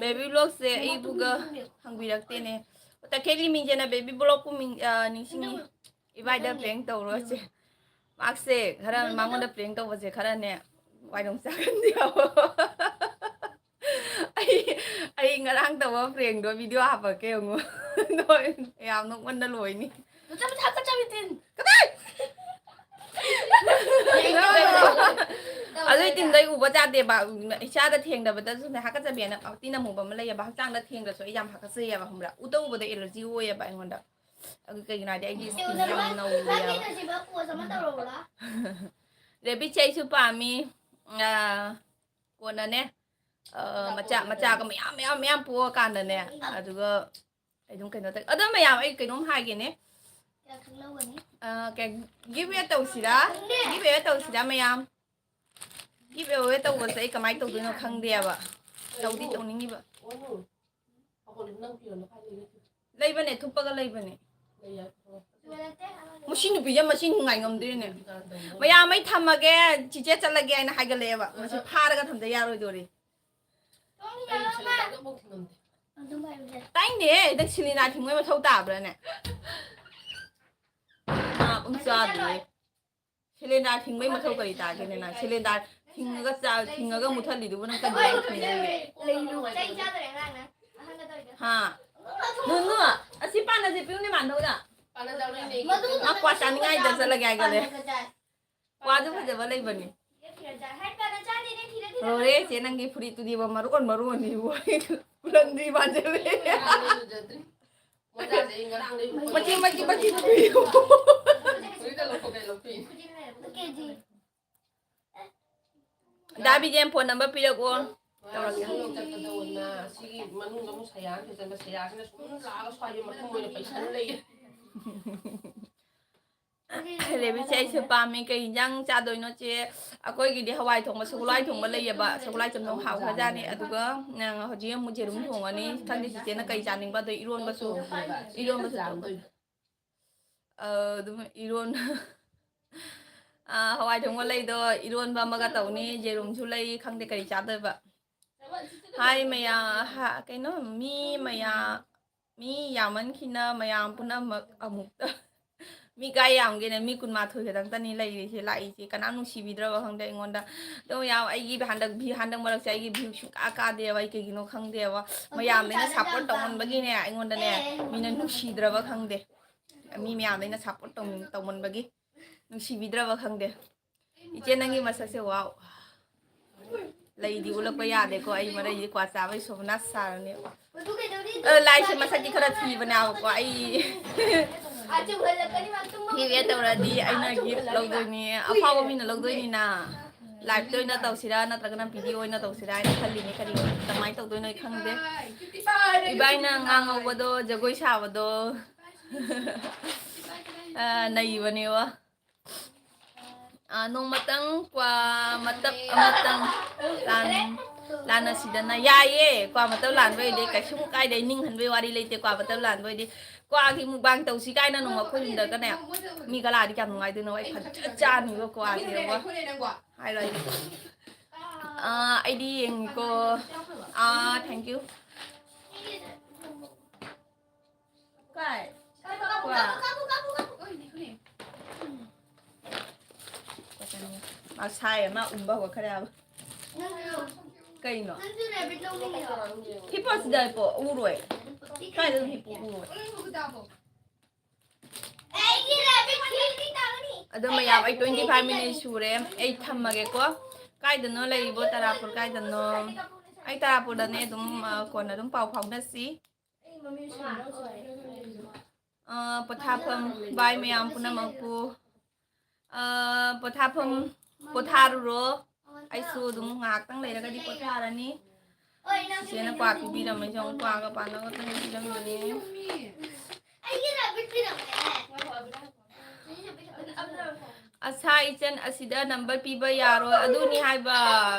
ꯕꯦꯕꯤ ꯕ꯭ꯂꯣꯒꯁꯦ ꯑꯩꯕꯨꯒ ꯍꯪꯕꯤꯔꯛꯇꯦꯅꯦ꯫ ꯇꯈꯦꯜꯒꯤ ꯃꯤꯡꯁꯦꯅ ꯕꯦꯕꯤ ꯕ꯭ꯂꯣꯒꯄꯨ ꯃꯤꯡ, ꯑ, ꯅꯤꯡꯁꯤꯡꯉꯤ꯫ ꯏꯕꯥꯏꯗ ꯄ꯭ꯔꯦꯡ ꯇꯧꯔꯣꯁꯦ꯫ ꯃꯥꯛꯁꯦ ꯈꯔ ꯃꯉꯣꯟꯗ ꯄ꯭ꯔꯦꯡ ꯇꯧꯕꯁꯦ ꯈꯔꯅꯦ ꯋꯥꯏꯔꯣꯡ ꯆꯥꯒꯟꯗꯦꯕ꯫ ꯑꯩ, ꯑꯩ ꯉꯔꯥꯡ ꯇꯧꯕ ꯄ꯭ꯔꯦꯡꯗꯣ ꯚꯤꯗꯤꯑꯣ ꯍꯥꯞꯄꯛꯀꯦ ꯌꯦꯡꯉꯨ꯫ ꯅꯣꯏ ꯌꯥꯝ ꯅꯣꯛꯃꯟꯗ ꯂꯣꯏꯅꯤ꯫ ꯃꯆꯥ ꯃꯆꯥ ꯍꯥꯀꯠꯆꯕꯤ ꯇꯤꯟ꯫ ꯀꯗꯥꯏ? ꯑꯗꯨꯏ ꯇꯤꯟꯗꯣ ꯑꯩ ꯎꯕ ꯌꯥꯗꯦꯕ꯫ ꯏꯆꯥꯗ ꯊꯦꯡꯗꯕꯗꯁꯨꯅꯦ ꯍꯥꯀꯠꯆꯕꯤꯅ ꯇꯤꯟ ꯑꯃꯨꯕ ꯑꯃ ꯂꯩꯌꯦꯕ꯫ ꯍꯛꯆꯥꯡꯗ ꯊꯦꯡꯗ꯭ꯔꯁꯨ ꯑꯩ ꯌꯥꯝ ꯍꯥꯀꯠꯆꯩꯌꯦꯕ, ꯈꯪꯕ꯭ꯔꯥ? ꯎꯗ ꯎꯕꯗ ꯑꯦꯂꯔꯖꯤ ꯑꯣꯏꯌꯦꯕ ꯑꯩꯉꯣꯟꯗ꯫ ꯑꯗꯨ ꯀꯩꯒꯤꯅꯣ ꯍꯥꯏꯗꯤ ꯑꯩꯒꯤ ꯁ꯭ꯀꯤꯟꯁꯦ ꯌꯥꯝ ꯅꯧꯔꯤꯑꯕ꯫ ꯔꯦꯕꯤꯠꯁꯦ ꯑꯩꯁꯨ ꯄꯥꯝꯃꯤ꯫ ꯑꯥ, ꯀꯣꯟꯅꯅꯦ, ꯑꯥ, ꯃꯆꯥ, ꯃꯆꯥꯒ ꯃꯌꯥꯝ, ꯃꯌꯥꯝ, ꯃꯌꯥꯝ ꯄꯣꯛꯑꯀꯥꯟꯗꯅꯦ, ꯑꯗꯨꯒ ꯑꯩ ꯑꯗꯨꯝ ꯀꯩꯅꯣ ꯇꯧ-, ꯑꯗꯣ ꯃꯌꯥꯝ, ꯑꯩ ꯀꯩꯅꯣꯝ ꯍꯥꯏꯒꯦꯅꯦ꯫ ꯑꯥ, ꯀꯩ, ꯒꯤꯐ ꯑꯦ ꯇꯧꯁꯤꯔꯥ? ꯒꯤꯐ ꯑꯦ ꯇꯧꯁꯤꯔꯥ ꯃꯌꯥꯝ? ꯒꯤꯐ ꯑꯦ ꯇꯧꯕꯁꯦ ꯑꯩ ꯀꯃꯥꯏꯅ ꯇꯧꯗꯣꯏꯅꯣ ꯈꯪꯗꯦꯕ꯫ ꯇꯧꯗꯤ ꯇꯧꯅꯤꯡꯉꯤꯕ꯫ ꯂꯩꯕꯅꯦ, ꯊꯨꯞꯄꯒ ꯂꯩꯕꯅꯦ꯫ ꯃꯁꯤ ꯅꯨꯄꯤꯁꯦ ꯃꯁꯤ ꯅꯨꯡꯉꯥꯏ ꯉꯝꯗ꯭ꯔꯦꯅꯦ꯫ ꯃꯌꯥꯝ ꯑꯩ ꯊꯝꯃꯒꯦ, ꯆꯤꯆꯦ ꯆꯠꯂꯒꯦ ꯍꯥꯏꯅ ꯍꯥꯏꯒꯠꯂꯛꯑꯦꯕ꯫ ꯃꯁꯤ ꯐꯥꯔꯒ ꯊꯝꯗ ꯌꯥꯔꯣꯏꯗꯣꯔꯤ꯫ ꯇꯥꯏꯅꯦ, ꯅꯪ ꯁꯤꯂꯤꯅꯥ ꯊꯤꯡꯕꯩ ꯃꯊꯧ ꯇꯥꯕ꯭ꯔꯥꯅꯦ? ꯅꯥ ꯎꯝ ꯆꯥꯗ꯭ꯔꯦ꯫ ꯁꯤꯂꯤꯟꯗꯔ ꯊꯤꯡꯕꯩ ꯃꯊꯧ ꯀꯔꯤ ꯇꯥꯒꯦꯅꯦ ꯅꯪ? ꯁꯤꯂꯤꯟꯗꯔ ꯊꯤꯡꯉꯒ ꯆꯥ-, ꯊꯤꯡꯉꯒ ꯃꯨꯠꯊꯠꯂꯤꯗꯨꯕꯨ ꯅꯪ ꯀꯔꯤ ꯊꯤꯡꯉꯒꯦ? ꯆꯩ ꯆꯥꯗꯣꯔꯦ ꯑꯉꯥꯡꯅ꯫ ꯑꯍꯟꯅ ꯇꯧꯔꯤꯗꯣ꯫ ꯍꯥ? ꯅꯨꯅꯨ, ꯑꯁꯤ ꯄꯥꯟꯅꯁꯦ ꯄꯤꯌꯨꯅꯦ ꯃꯥꯟꯗꯧꯗ꯫ ꯃꯥ ꯀ꯭ꯋꯥ ꯆꯥꯅꯤꯡꯉꯥꯏꯗ ꯆꯠꯂꯒꯦ ꯍꯥꯏꯒꯠꯂꯦ꯫ ꯀ꯭ꯋꯥꯁꯨ ꯐꯖꯕ ꯂꯩꯕꯅꯤ꯫ ꯂꯣꯏꯔꯦ ꯆꯦ, ꯅꯪꯒꯤ ꯐꯨꯔꯤꯠꯇꯨꯗꯤꯕ ꯃꯔꯣꯟ ꯃꯔꯣꯟꯅꯤꯕꯨ꯫ ꯄꯨꯂꯪꯗꯤ ꯃꯥꯟꯖꯜꯂꯦ꯫ ꯃꯆꯤ, ꯃꯆꯤ, ꯃꯆꯤ ꯄꯤꯌꯨ꯫ ꯗꯥ ꯕꯤꯖꯦꯟ ꯐꯣꯟ ꯅꯝꯕꯔ ꯄꯤꯔꯛꯑꯣ꯫ ꯇꯧꯔꯛꯀꯦ꯫ ꯁꯤꯒꯤ ꯃꯅꯨꯡꯗ ꯑꯃꯨꯛ ꯁꯌꯥ ꯑꯃ ꯆꯪꯉ, ꯁꯌꯥꯁꯤꯅ ꯁꯨꯝ ꯂꯥꯛꯑꯒ ꯁ꯭ꯋꯥꯏꯗ ꯃꯈꯨꯝ ꯑꯣꯏꯅ ꯄꯩꯁꯜꯂ ꯂꯩꯌꯦ꯫ ꯔꯦꯕꯤꯠꯁꯦ ꯑꯩꯁꯨ ꯄꯥꯝꯃꯦ꯫ ꯀꯩ ꯌꯦꯟꯖꯥꯡ ꯆꯥꯗꯣꯏꯅꯣ, ꯆꯦ? ꯑꯩꯈꯣꯏꯒꯤꯗꯤ ꯍꯋꯥꯏ ꯊꯣꯡꯕ, ꯁꯒꯣꯜꯍꯋꯥꯏ ꯊꯣꯡꯕ ꯂꯩꯌꯦꯕ꯫ ꯁꯒꯣꯜꯍꯋꯥꯏ ꯆꯝꯊꯣꯡ ꯍꯥꯎꯈ꯭ꯔꯖꯥꯠꯅꯤ꯫ ꯑꯗꯨꯒ, ꯑ, ꯍꯧꯖꯤꯛ ꯑꯃꯨꯛ ꯌꯦꯔꯨꯝ ꯊꯣꯡꯉꯅꯤ꯫ ꯈꯪꯗꯦ ꯆꯤꯆꯦꯅ ꯀꯩ ꯆꯥꯅꯤꯡꯕ, ꯑꯗꯣ ꯏꯔꯣꯟꯕꯁꯨ, ꯏꯔꯣꯟꯕꯁꯨ ꯇꯧꯗꯣꯏꯅꯤ꯫ ꯑ, ꯑꯗꯨꯝ ꯏꯔꯣꯟ-, ꯑ, ꯍꯋꯥꯏ ꯊꯣꯡꯕ ꯂꯩꯗꯣ ꯏꯔꯣꯟꯕ ꯑꯃꯒ ꯇꯧꯅꯤ, ꯌꯦꯔꯨꯝꯁꯨ ꯂꯩ, ꯈꯪꯗꯦ ꯀꯔꯤ ꯆꯥꯗꯣꯏꯕ꯫ ꯍꯥꯏ ꯃꯌꯥꯝ, ꯍꯥ-, ꯀꯩꯅꯣ, ꯃꯤ ꯃꯌꯥꯝ, ꯃꯤ ꯌꯥꯝꯃꯟꯈꯤꯅ ꯃꯌꯥꯝ ꯄꯨꯝꯅꯃꯛ ꯑꯃꯨꯛꯇ꯫ ꯃꯤ ꯀꯥꯏ ꯌꯥꯝꯒꯦꯅꯦ? ꯃꯤ ꯀꯨꯟꯃꯥꯊꯣꯏ ꯈꯛꯇꯪꯇꯅꯤ ꯂꯩꯔꯤꯁꯦ, ꯂꯥꯛꯏꯁꯦ꯫ ꯀꯅꯥꯝ ꯅꯨꯡꯁꯤꯕꯤꯗ꯭ꯔꯕ ꯈꯪꯗꯦ ꯑꯩꯉꯣꯟꯗ꯫ ꯑꯗꯣ ꯌꯥꯝ, ꯑꯩꯒꯤ ꯍꯟꯗꯛ ꯚꯤ-, ꯍꯟꯗꯛ ꯃꯔꯛꯁꯦ ꯑꯩꯒꯤ view ꯁꯨꯡꯀꯥ ꯀꯥꯗꯦꯕ꯫ ꯑꯩ ꯀꯩꯒꯤꯅꯣ ꯈꯪꯗꯦꯕ꯫ ꯃꯌꯥꯝꯗꯩꯅ support ꯇꯧꯃꯟꯕꯒꯤꯅꯦ, ꯑꯩꯉꯣꯟꯗꯅꯦ, ꯃꯤꯅ ꯅꯨꯡꯁꯤꯗ꯭ꯔꯕ ꯈꯪꯗꯦ꯫ ꯃꯤ ꯃꯌꯥꯝꯗꯩꯅ support ꯇꯧꯃꯟ-, ꯇꯧꯃꯟꯕꯒꯤ ꯅꯨꯡꯁꯤꯕꯤꯗ꯭ꯔꯕ ꯈꯪꯗꯦ꯫ ꯏꯆꯦ, ꯅꯪꯒꯤ ꯃꯁꯛꯁꯦ, wow꯫ ꯂꯩꯗꯤ ꯎꯠꯂꯛꯄ ꯌꯥꯗꯦꯀꯣ, ꯑꯩ ꯃꯔꯩꯗꯤ ꯀ꯭ꯋꯥ ꯆꯥꯕꯩ ꯁꯣꯝꯅ ꯁꯥꯔꯅꯤ꯫ ꯑ, ꯂꯥꯏꯁꯦ ꯃꯁꯛꯇꯤ ꯈꯔ ꯊꯤꯕꯅꯦꯕꯀꯣ, ꯑꯩ ꯍꯦꯕꯤꯌꯥ ꯇꯧꯔꯗꯤ ꯑꯩꯅ gift ꯂꯧꯗꯣꯏꯅꯤ, ꯑꯐꯥꯎꯕ ꯃꯤꯅ ꯂꯧꯗꯣꯏꯅꯤꯅ꯫ Live ꯇ ꯑꯣꯏꯅ ꯇꯧꯁꯤꯔꯥ ꯅꯠꯇ꯭ꯔꯒꯅ video ꯑꯣꯏꯅ ꯇꯧꯁꯤꯔꯥ ꯍꯥꯏꯅ ꯈꯜꯂꯤꯅꯦ, ꯀꯔꯤ, ꯀꯃꯥꯏꯅ ꯇꯧꯗꯣꯏꯅꯣ ꯑꯩ ꯈꯪꯗꯦ꯫ ꯏꯕꯥꯏꯅ ꯉꯥꯡꯍꯧꯕꯗꯣ, ꯖꯒꯣꯏ ꯁꯥꯕꯗꯣ, ꯑ, ꯅꯩꯕꯅꯦꯕ꯫ ꯑ, ꯅꯣꯡꯃꯇꯪ ꯀ꯭ꯋꯥ ꯃꯇꯞ ꯑꯃꯇꯪ ꯂꯥꯟ-, ꯂꯥꯟꯅꯁꯤꯗꯅ꯫ ꯌꯥꯏꯌꯦ, ꯀ꯭ꯋꯥ ꯃꯇꯞ ꯂꯥꯟꯕ ꯑꯣꯏꯗꯤ ꯀꯩꯁꯨꯝ ꯀꯥꯏꯗꯦ, ꯅꯤꯡꯍꯟꯕꯩ ꯋꯥꯔꯤ ꯂꯩꯇꯦ꯫ ꯀ꯭ꯋꯥ ꯃꯇꯞ ꯂꯥꯟꯕ ꯑꯣꯏꯗꯤ ꯀ꯭ꯋꯥꯒꯤ mukbang ꯇꯧꯁꯤ ꯀꯥꯏꯅ ꯅꯣꯡꯃ ꯑꯩꯈꯣꯏ ꯌꯨꯝꯗꯒꯅꯦ ꯃꯤ ꯀꯂꯥꯗꯤ ꯀꯌꯥꯝ ꯅꯨꯡꯉꯥꯏꯗꯣꯏꯅꯣ, ꯑꯩ ꯐꯖꯅ ꯆꯥꯅꯤꯕ ꯀ꯭ꯋꯥꯁꯦ꯫ ꯍꯥꯏꯔꯣ ꯑꯩꯗꯤ꯫ ꯑ, ꯑꯩꯗꯤ ꯌꯦꯡꯉꯤꯀꯣ꯫ ꯑ, thank you꯫ ꯀꯥꯏ? ꯀ꯭ꯋꯥ꯫ ꯃꯁꯥꯏ ꯑꯃ ꯎꯝꯕ ꯍꯧꯒꯠꯈ꯭ꯔꯦ ꯍꯥꯏꯕ꯫ ꯀꯩꯅꯣ? ꯍꯤꯞꯄꯣ ꯁꯤꯗ, ꯍꯤꯞꯄꯣ, ꯎꯔꯣꯏ꯫ ꯀꯥꯏꯗ ꯑꯗꯨꯝ ꯍꯤꯞꯄꯣ, ꯎꯔꯣꯏ꯫ ꯑꯗꯣ ꯃꯌꯥꯝ, ꯑꯩ twenty five minutes ꯁꯨꯔꯦ, ꯑꯩ ꯊꯝꯃꯒꯦꯀꯣ꯫ ꯀꯥꯏꯗꯅꯣ ꯂꯩꯔꯤꯕꯣ? ꯇꯔꯥꯄꯨꯔ ꯀꯥꯏꯗꯅꯣ? ꯑꯩ ꯇꯔꯥꯄꯨꯔꯗꯅꯦ꯫ ꯑꯗꯨꯝ, ꯑ, ꯀꯣꯟꯅ ꯑꯗꯨꯝ ꯄꯥꯎ ꯐꯥꯎꯅꯁꯤ꯫ ꯑ, ꯄꯣꯊꯥꯐꯝ, bye ꯃꯌꯥꯝ ꯄꯨꯝꯅꯃꯛꯄꯨ꯫ ꯑ, ꯄꯣꯊꯥꯐꯝ, ꯄꯣꯊꯥꯔꯨꯔꯣ꯫ ꯑꯩꯁꯨ ꯑꯗꯨꯝ ꯉꯥꯏꯍꯥꯛꯇꯪ ꯂꯩꯔꯒꯗꯤ ꯄꯣꯊꯥꯔꯅꯤ꯫ ꯆꯤꯆꯦꯅ ꯀ꯭ꯋꯥ ꯄꯤꯕꯤꯔꯝꯃꯦ, ꯁꯦ ꯀ꯭ꯋꯥꯒ ꯄꯥꯟꯅꯕ ꯄꯤꯔꯝꯃꯦ꯫ ꯑꯁꯥ ꯏꯆꯟ ꯑꯁꯤꯗ ꯅꯝꯕꯔ ꯄꯤꯕ ꯌꯥꯔꯣꯏ, ꯑꯗꯨꯅꯤ ꯍꯥꯏꯕ,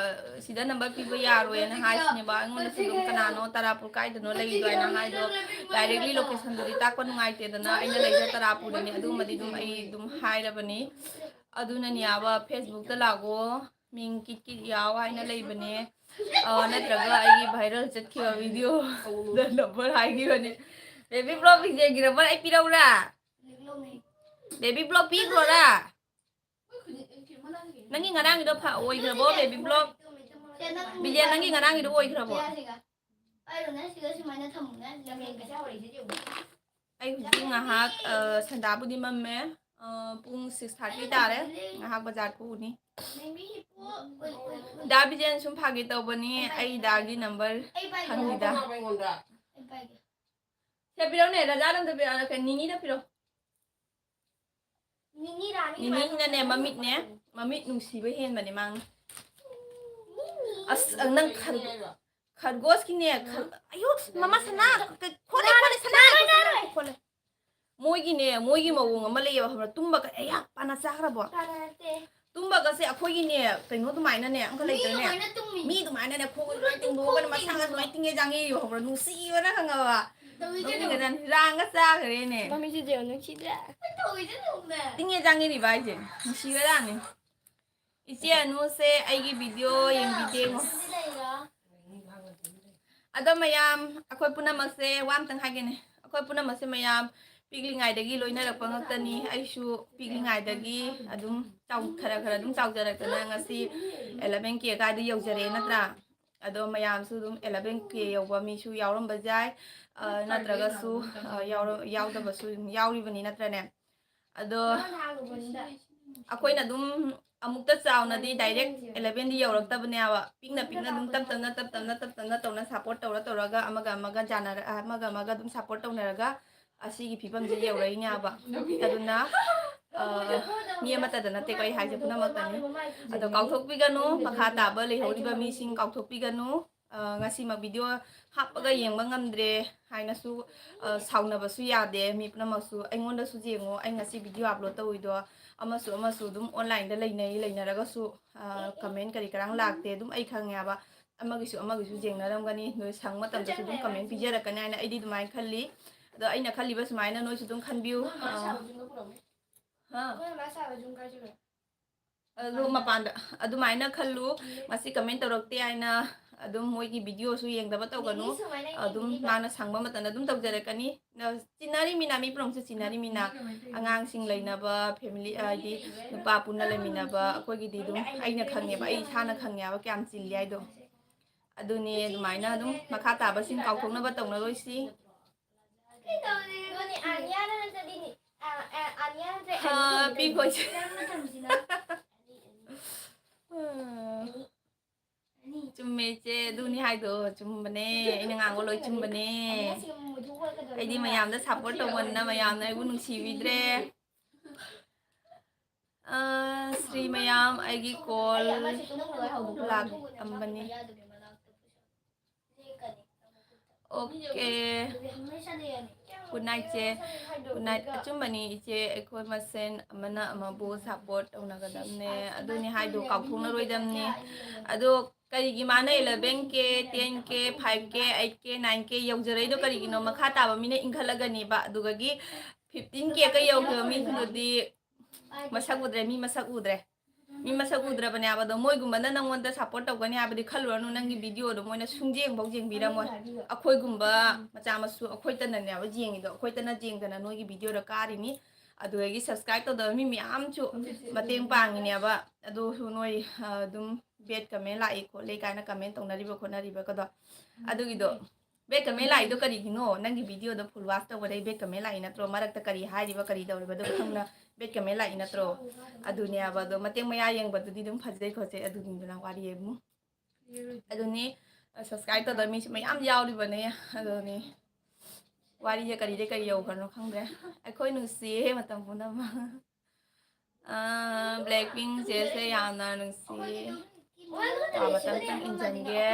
ꯁꯤꯗ ꯅꯝꯕꯔ ꯄꯤꯕ ꯌꯥꯔꯣꯏꯅ ꯍꯥꯏꯁꯤꯅꯦꯕ꯫ ꯑꯩꯉꯣꯟꯗꯁꯨ ꯑꯗꯨꯝ ꯀꯅꯥꯅꯣ ꯇꯔꯥꯄꯨꯔ ꯀꯥꯏꯗꯅꯣ ꯂꯩꯗꯣ ꯍꯥꯏꯅ ꯍꯥꯏꯗꯣ, ꯗꯥꯏꯔꯦꯛꯂꯤ ꯂꯣꯀꯦꯁꯟꯗꯨꯗꯤ ꯇꯥꯛꯄ ꯅꯨꯡꯉꯥꯏꯇꯦꯗꯅ꯫ ꯑꯩꯅ ꯂꯩꯖ ꯇꯔꯥꯄꯨꯔꯗꯅꯤ, ꯑꯗꯨꯃꯗꯤ ꯑꯗꯨꯝ ꯑꯩ ꯑꯗꯨꯝ ꯍꯥꯏꯔꯕꯅꯤ꯫ ꯑꯗꯨꯅꯅꯦꯕ, ꯐꯦꯁꯕꯨꯛꯇ ꯂꯥꯛꯑꯣ, ꯃꯤꯡ ꯀꯤꯠ ꯀꯤꯠ ꯌꯥꯎ ꯍꯥꯏꯅ ꯂꯩꯕꯅꯦ꯫ ꯑ, ꯅꯠꯇ꯭ꯔꯒ ꯑꯩꯒꯤ ꯚꯥꯏꯔꯦꯜ ꯆꯠꯈꯤꯕ ꯚꯤꯗꯤꯑꯣꯗ ꯅꯝꯕꯔ ꯍꯥꯏꯈꯤꯕꯅꯦ꯫ ꯕꯦꯕꯤ ꯕ꯭ꯂꯣꯛ ꯃꯤꯡꯁꯦꯜꯒꯤ ꯅꯝꯕꯔ ꯑꯩ ꯄꯤꯔꯛꯎꯔꯥ? Baby block ꯄꯤꯈ꯭ꯔꯣꯔꯥ? ꯅꯪꯒꯤ ꯉꯔꯥꯡꯒꯤꯗꯣ ꯐ-, ꯑꯣꯏꯈ꯭ꯔꯕꯣ, ꯕꯦꯕꯤ ꯕ꯭ꯂꯣꯛ? ꯕꯤꯖꯦ, ꯅꯪꯒꯤ ꯉꯔꯥꯡꯒꯤꯗꯣ ꯑꯣꯏꯈ꯭ꯔꯕꯣ? ꯑꯩꯅ ꯁꯤꯗ ꯁꯨꯃꯥꯏꯅ ꯊꯝꯃꯨꯅꯦ, ꯂꯝꯌꯦꯡꯒꯦ꯫ ꯑꯩ ꯍꯧꯖꯤꯛ ꯉꯥꯏꯍꯥꯛ, ꯑ, ꯁꯟꯗꯥꯕꯨꯗꯤ ꯃꯝꯃꯦ꯫ ꯑ, ꯄꯨꯡ ꯁꯤꯛꯁ ꯊꯥꯔꯇꯤ ꯇꯥꯔꯦ꯫ ꯉꯥꯏꯍꯥꯛ ꯕꯖꯥꯔ ꯊꯣꯛꯎꯅꯤ꯫ ꯗꯥ ꯕꯤꯖꯦꯟ ꯁꯨꯝ ꯐꯥꯒꯤ ꯇꯧꯕꯅꯤ, ꯑꯩ ꯗꯥꯒꯤ ꯅꯝꯕꯔ ꯈꯪꯉꯤꯗ꯫ ꯑꯩ ꯄꯥꯏꯒꯦ꯫ ꯁꯦ ꯄꯤꯔꯛꯎꯅꯦ, ꯔꯖꯥꯗ ꯑꯝꯇ ꯄꯤꯔꯛꯑꯣ, ꯀꯩ, ꯅꯤꯅꯤꯗ ꯄꯤꯔꯛꯑꯣ꯫ ꯅꯤꯅꯤꯅꯅꯦ, ꯃꯃꯤꯠꯅꯦ, ꯃꯃꯤꯠ ꯅꯨꯡꯁꯤꯕ ꯍꯦꯟꯕꯅꯦ ꯃꯥꯅ꯫ ꯑꯁ, ꯅꯪ ꯈꯔ ꯈꯔꯒꯣꯁꯀꯤꯅꯦ, ꯈꯔ-, ꯑꯌꯣ, ꯃꯃꯥ ꯁꯅꯥ, ꯀ-, ꯈꯣꯠꯂꯦ, ꯈꯣꯠꯂꯦ, ꯁꯅꯥ, ꯈꯣꯠꯂꯦ꯫ ꯃꯣꯏꯒꯤꯅꯦ, ꯃꯣꯏꯒꯤ ꯃꯑꯣꯡ ꯑꯃ ꯂꯩꯌꯦꯕ, ꯈꯪꯕ꯭ꯔꯥ? ꯇꯨꯝꯕꯒ, ꯑꯌꯥ, ꯄꯥꯅ ꯆꯥꯈ꯭ꯔꯕꯣ? ꯇꯨꯝꯕꯒꯁꯦ ꯑꯩꯈꯣꯏꯒꯤꯅꯦ, ꯀꯩꯅꯣ ꯑꯗꯨꯃꯥꯏꯅꯅꯦ, ꯑꯃꯈꯛ ꯂꯩꯇ꯭ꯔꯅꯦ? ꯃꯤ ꯑꯗꯨꯃꯥꯏꯅ ꯇꯨꯝꯃꯤ꯫ ꯃꯤ ꯑꯗꯨꯃꯥꯏꯅꯅꯦ, ꯈꯣꯡꯒ ꯑꯗꯨꯃꯥꯏꯅ ꯇꯤꯡꯊꯣꯛꯑꯒꯅꯦ, ꯃꯁꯥꯒ ꯑꯗꯨꯃꯥꯏꯅ ꯇꯤꯡꯉꯦ ꯆꯥꯡꯉꯦ, ꯈꯪꯕ꯭ꯔꯥ? ꯅꯨꯡꯁꯤꯕꯅ ꯈꯪꯉꯕ? ꯅꯣꯛꯅꯤꯡꯒꯖꯥꯠꯅꯤ꯫ ꯔꯥꯡꯒ ꯆꯥꯈ꯭ꯔꯦꯅꯦ꯫ ꯃꯃꯤꯠꯁꯤꯗꯤ ꯌꯦꯡꯉꯨ, ꯅꯨꯡꯁꯤꯗ꯭ꯔꯥ? ꯇꯤꯡꯉꯦ ꯆꯥꯡꯉꯦ ꯔꯤꯕ ꯍꯥꯏꯁꯦ, ꯅꯨꯡꯁꯤꯕꯖꯥꯠꯅꯤ꯫ ꯏꯆꯦ ꯑꯅꯨꯁꯦ ꯑꯩꯒꯤ ꯚꯤꯗꯤꯑꯣ ꯌꯦꯡꯕꯤꯗꯦꯉꯣ꯫ ꯑꯗꯣ ꯃꯌꯥꯝ, ꯑꯩꯈꯣꯏ ꯄꯨꯝꯅꯃꯛꯁꯦ ꯋꯥ ꯑꯝꯇꯪ ꯍꯥꯏꯒꯦꯅꯦ꯫ ꯑꯩꯈꯣꯏ ꯄꯨꯝꯅꯃꯛꯁꯦ ꯃꯌꯥꯝ ꯄꯤꯛꯂꯤꯉꯩꯗꯒꯤ ꯂꯣꯏꯅꯔꯛꯄ ꯉꯥꯛꯇꯅꯤ꯫ ꯑꯩꯁꯨ ꯄꯤꯛꯂꯤꯉꯩꯗꯒꯤ ꯑꯗꯨꯝ ꯆꯥꯎ-, ꯈꯔ ꯈꯔ ꯑꯗꯨꯝ ꯆꯥꯎꯖꯔꯛꯇꯅ ꯉꯁꯤ eleven K ꯀꯥꯏꯗ ꯌꯧꯖꯔꯛꯑꯦ ꯅꯠꯇ꯭ꯔꯥ? ꯑꯗꯣ ꯃꯌꯥꯝꯁꯨ ꯑꯗꯨꯝ eleven K ꯌꯧꯕ ꯃꯤꯁꯨ ꯌꯥꯎꯔꯝꯕ ꯌꯥꯏ, ꯑ, ꯅꯠꯇ꯭ꯔꯒꯁꯨ, ꯑ, ꯌꯥꯎꯔ-, ꯌꯥꯎꯗꯕꯁꯨ ꯑꯗꯨꯝ ꯌꯥꯎꯔꯤꯕꯅꯤ ꯅꯠꯇ꯭ꯔꯅꯦ? ꯑꯗꯣ ꯑꯩꯈꯣꯏꯅ ꯑꯗꯨꯝ ꯑꯃꯨꯛꯇ ꯆꯥꯎꯅꯗꯤ direct elevenꯗꯤ ꯌꯧꯔꯛꯇꯕꯅꯦꯕ꯫ ꯄꯤꯛꯅ ꯄꯤꯛꯅ ꯑꯗꯨꯝ ꯇꯞ ꯇꯞꯅ, ꯇꯞ ꯇꯞꯅ, ꯇꯞ ꯇꯞꯅ ꯇꯧꯅ support ꯇꯧꯔ ꯇꯧꯔꯒ ꯑꯃꯒ ꯑꯃꯒ ꯆꯥꯟꯅꯔ-, ꯑꯃꯒ ꯑꯃꯒ ꯑꯗꯨꯝ support ꯇꯧꯅꯔꯒ ꯑꯁꯤꯒꯤ ꯐꯤꯕꯝꯁꯤ ꯌꯧꯔꯛꯏꯅꯦꯕ꯫ ꯑꯗꯨꯅ, ꯑ, ꯃꯤ ꯑꯃꯠꯇꯗ ꯅꯠꯇꯦꯀꯣ ꯑꯩ ꯍꯥꯏꯁꯦ, ꯄꯨꯝꯅꯃꯛꯇꯅꯤ꯫ ꯑꯗꯣ ꯀꯥꯎꯊꯣꯛꯄꯤꯒꯅꯨ, ꯃꯈꯥ ꯇꯥꯕ ꯂꯩꯍꯧꯔꯤꯕ ꯃꯤꯁꯤꯡ ꯀꯥꯎꯊꯣꯛꯄꯤꯒꯅꯨ꯫ ꯉꯁꯤꯃꯛ ꯚꯤꯗꯤꯑꯣ ꯍꯥꯞꯄꯒ ꯌꯦꯡꯕ ꯉꯝꯗ꯭ꯔꯦ ꯍꯥꯏꯅꯁꯨ ꯁꯥꯎꯅꯕꯁꯨ ꯌꯥꯗꯦ꯫ ꯃꯤ ꯄꯨꯝꯅꯃꯛꯁꯨ ꯑꯩꯉꯣꯟꯗꯁꯨ ꯌꯦꯡꯉꯣ, ꯑꯩ ꯉꯁꯤ ꯚꯤꯗꯤꯑꯣ ꯑꯞꯂꯣꯗ ꯇꯧꯔꯤꯗꯣ ꯑꯃꯁꯨ ꯑꯃꯁꯨ ꯑꯗꯨꯝ ꯑꯣꯟꯂꯥꯏꯟꯗ ꯂꯩꯅꯩ, ꯂꯩꯅꯔꯒꯁꯨ ꯀꯃꯦꯟ ꯀꯔꯤ ꯀꯔꯥꯡ ꯂꯥꯛꯇꯦ꯫ ꯑꯗꯨꯝ ꯑꯩ ꯈꯪꯉꯦꯕ, ꯑꯃꯒꯤꯁꯨ ꯑꯃꯒꯤꯁꯨ ꯌꯦꯡꯅꯔꯝꯒꯅꯤ, ꯅꯣꯏ ꯁꯪꯕ ꯃꯇꯝꯗꯁꯨ ꯑꯗꯨꯝ ꯀꯃꯦꯟ ꯄꯤꯖꯔꯛꯀꯅꯤ ꯍꯥꯏꯅ ꯑꯩꯗꯤ ꯑꯗꯨꯃꯥꯏꯅ ꯈꯜꯂꯤ꯫ ꯑꯗꯣ ꯑꯩꯅ ꯈꯜꯂꯤꯕ ꯁꯨꯃꯥꯏꯅ ꯅꯣꯏꯁꯨ ꯑꯗꯨꯝ ꯈꯟꯕꯤꯌꯨ꯫ ꯑꯗꯨ ꯃꯄꯥꯟꯗ ꯑꯗꯨꯃꯥꯏꯅ ꯈꯜꯂꯨ꯫ ꯉꯁꯤ ꯀꯃꯦꯟ ꯇꯧꯔꯛꯇꯦ ꯍꯥꯏꯅ ꯑꯗꯨꯝ ꯃꯣꯏꯒꯤ ꯚꯤꯗꯤꯑꯣꯁꯨ ꯌꯦꯡꯗꯕ ꯇꯧꯒꯅꯨ꯫ ꯑꯗꯨꯝ ꯃꯥꯅ ꯁꯪꯕ ꯃꯇꯝꯗ ꯑꯗꯨꯝ ꯇꯧꯖꯔꯛꯀꯅꯤ꯫ ꯆꯤꯟꯅꯔꯤꯃꯤꯅ, ꯃꯤ ꯄꯨꯝꯅꯃꯛꯁꯨ ꯆꯤꯟꯅꯔꯤꯃꯤꯅ, ꯑꯉꯥꯡꯁꯤꯡ ꯂꯩꯅꯕ ꯐꯦꯃꯤꯂꯤ, ꯍꯥꯏꯗꯤ ꯅꯨꯄꯥ ꯄꯨꯟꯅ ꯂꯩꯃꯤꯟꯅꯕ ꯑꯩꯈꯣꯏꯒꯤꯗꯤ ꯑꯗꯨꯝ ꯑꯩꯅ ꯈꯪꯉꯦꯕ, ꯑꯩ ꯏꯁꯥꯅ ꯈꯪꯉꯦꯕ ꯀꯌꯥꯝ ꯆꯤꯜꯂꯤ ꯍꯥꯏꯗꯣ꯫ ꯑꯗꯨꯅꯦ, ꯑꯗꯨꯃꯥꯏꯅ ꯑꯗꯨꯝ ꯃꯈꯥ ꯇꯥꯕꯁꯤꯡ ꯀꯥꯎꯊꯣꯛꯅꯕ ꯇꯧꯅꯔꯣꯏꯁꯤ꯫ ꯄꯤꯈꯣꯏꯁꯦ꯫ ꯆꯨꯝꯃꯦ ꯏꯆꯦ, ꯑꯗꯨꯅꯤ ꯍꯥꯏꯗꯣ ꯆꯨꯝꯕꯅꯦ꯫ ꯑꯩꯅ ꯉꯥꯡꯕ ꯂꯣꯏ ꯆꯨꯝꯕꯅꯦ꯫ ꯑꯩꯗꯤ ꯃꯌꯥꯝꯗ ꯁꯞꯄꯣꯔꯠ ꯇꯧꯃꯟꯗꯅ ꯃꯌꯥꯝꯅ ꯑꯩꯕꯨ ꯅꯨꯡꯁꯤꯕꯤꯗ꯭ꯔꯦ꯫ ꯁ꯭ꯔꯤ ꯃꯌꯥꯝ, ꯑꯩꯒꯤ ꯀꯣꯜ ꯂꯥꯛꯑꯝꯕꯅꯤ꯫ ꯑꯣꯀꯦ꯫ ꯒꯨꯗ ꯅꯥꯏꯠ ꯆꯦ꯫ Good night. ꯑꯆꯨꯝꯕꯅꯤ ꯏꯆꯦ, ꯑꯩꯈꯣꯏ ꯃꯁꯦꯟ ꯑꯃꯅ ꯑꯃꯕꯨ ꯁꯞꯄꯣꯔꯠ ꯇꯧꯅꯒꯗꯕꯅꯦ꯫ ꯑꯗꯨꯅꯤ ꯍꯥꯏꯗꯣ ꯀꯥꯎꯊꯣꯛꯅꯔꯣꯏꯗꯕꯅꯤ꯫ ꯑꯗꯣ ꯀꯔꯤꯒꯤ ꯃꯥꯅ eleven K, ten K, five K, eight K, nine K ꯌꯧꯖꯔꯛꯏꯗꯣ ꯀꯔꯤꯒꯤꯅꯣ? ꯃꯈꯥ ꯇꯥꯕ ꯃꯤꯅ ꯏꯟꯈꯠꯂꯒꯅꯦꯕ꯫ ꯑꯗꯨꯗꯒꯤ fifteen K ꯀ ꯌꯧꯈꯤꯕ ꯃꯤꯁꯤꯡꯗꯨꯗꯤ ꯃꯁꯛ ꯎꯗ꯭ꯔꯦ, ꯃꯤ ꯃꯁꯛ ꯎꯗ꯭ꯔꯦ꯫ ꯃꯤ ꯃꯁꯛ ꯎꯗ꯭ꯔꯕꯅꯦꯕ꯫ ꯑꯗꯣ ꯃꯣꯏꯒꯨꯝꯕꯅ ꯅꯪꯉꯣꯟꯗ ꯁꯞꯄꯣꯔꯠ ꯇꯧꯒꯅꯤ ꯍꯥꯏꯕꯗꯤ ꯈꯜꯂꯨꯔꯅꯨ꯫ ꯅꯪꯒꯤ ꯚꯤꯗꯤꯑꯣꯗꯣ ꯃꯣꯏꯅ ꯁꯨꯡꯌꯦꯡꯐꯥꯎ ꯌꯦꯡꯕꯤꯔꯝꯃꯣꯏ꯫ ꯑꯩꯈꯣꯏꯒꯨꯝꯕ ꯃꯆꯥ ꯃꯁꯨ ꯑꯩꯈꯣꯏꯇꯅꯅꯦꯕ ꯌꯦꯡꯉꯤꯗꯣ, ꯑꯩꯈꯣꯏꯇꯅ ꯌꯦꯡꯗꯅ ꯅꯣꯏꯒꯤ ꯚꯤꯗꯤꯑꯣꯗ ꯀꯥꯔꯤꯅꯤ꯫ ꯑꯗꯨꯗꯒꯤ ꯁꯕꯁꯀ꯭ꯔꯥꯏꯕ ꯇꯧꯗꯕ ꯃꯤ ꯃꯌꯥꯝꯁꯨ ꯃꯇꯦꯡ ꯄꯥꯡꯉꯤꯅꯦꯕ꯫ ꯑꯗꯨꯁꯨ ꯅꯣꯏ ꯑꯗꯨꯝ ꯕꯦꯠ ꯀꯃꯦꯟ ꯂꯥꯛꯏ ꯈꯣꯠꯂꯤ ꯀꯥꯏꯅ ꯀꯃꯦꯟ ꯇꯧꯅꯔꯤꯕ ꯈꯣꯠꯅꯔꯤꯕꯒꯗꯣ, ꯑꯗꯨꯒꯤꯗꯣ ꯕꯦꯠ ꯀꯃꯦꯟ ꯂꯥꯛꯏꯗꯣ ꯀꯔꯤꯒꯤꯅꯣ? ꯅꯪꯒꯤ ꯚꯤꯗꯤꯑꯣꯗꯣ ꯐꯨꯜ ꯋꯥꯆ ꯇꯧꯕꯗꯩ ꯕꯦꯠ ꯀꯃꯦꯟ ꯂꯥꯛꯏ ꯅꯠꯇ꯭ꯔꯣ? ꯃꯔꯛꯇ ꯀꯔꯤ ꯍꯥꯏꯔꯤꯕ, ꯀꯔꯤ ꯇꯧꯔꯤꯕꯗꯣ ꯈꯪꯅ ꯕꯦꯠ ꯀꯃꯦꯟ ꯂꯥꯛꯏ ꯅꯠꯇ꯭ꯔꯣ? ꯑꯗꯨꯅꯦꯕ꯫ ꯑꯗꯣ ꯃꯇꯦꯛ ꯃꯌꯥ ꯌꯦꯡꯕꯗꯨꯗꯤ ꯑꯗꯨꯝ ꯐꯖꯩ ꯈꯣꯠꯆꯩ ꯑꯗꯨꯅꯤꯗꯅ ꯋꯥꯔꯤ ꯍꯥꯏꯕꯨ꯫ ꯑꯗꯨꯅꯤ, ꯁꯕꯁꯀ꯭ꯔꯥꯏꯕ ꯇꯧꯗꯕ ꯃꯤꯁꯨ ꯃꯌꯥꯝ ꯌꯥꯎꯔꯤꯕꯅꯦ꯫ ꯑꯗꯨꯅꯤ ꯋꯥꯔꯤꯁꯦ ꯀꯔꯤꯗꯩ ꯀꯔꯤ ꯌꯧꯈ꯭ꯔꯅꯣ ꯈꯪꯗ꯭ꯔꯦ꯫ ꯑꯩꯈꯣꯏ ꯅꯨꯡꯁꯤꯌꯦ ꯃꯇꯝ ꯄꯨꯝꯅꯃꯛ꯫ ꯑꯥ, ꯕ꯭ꯂꯦꯛ ꯄꯤꯡ ꯆꯦꯁꯦ ꯌꯥꯝꯅ ꯅꯨꯡꯁꯤꯌꯦ꯫ ꯄꯥꯕ ꯇꯝ ꯇꯝ ꯏꯟꯖꯟꯒꯦ꯫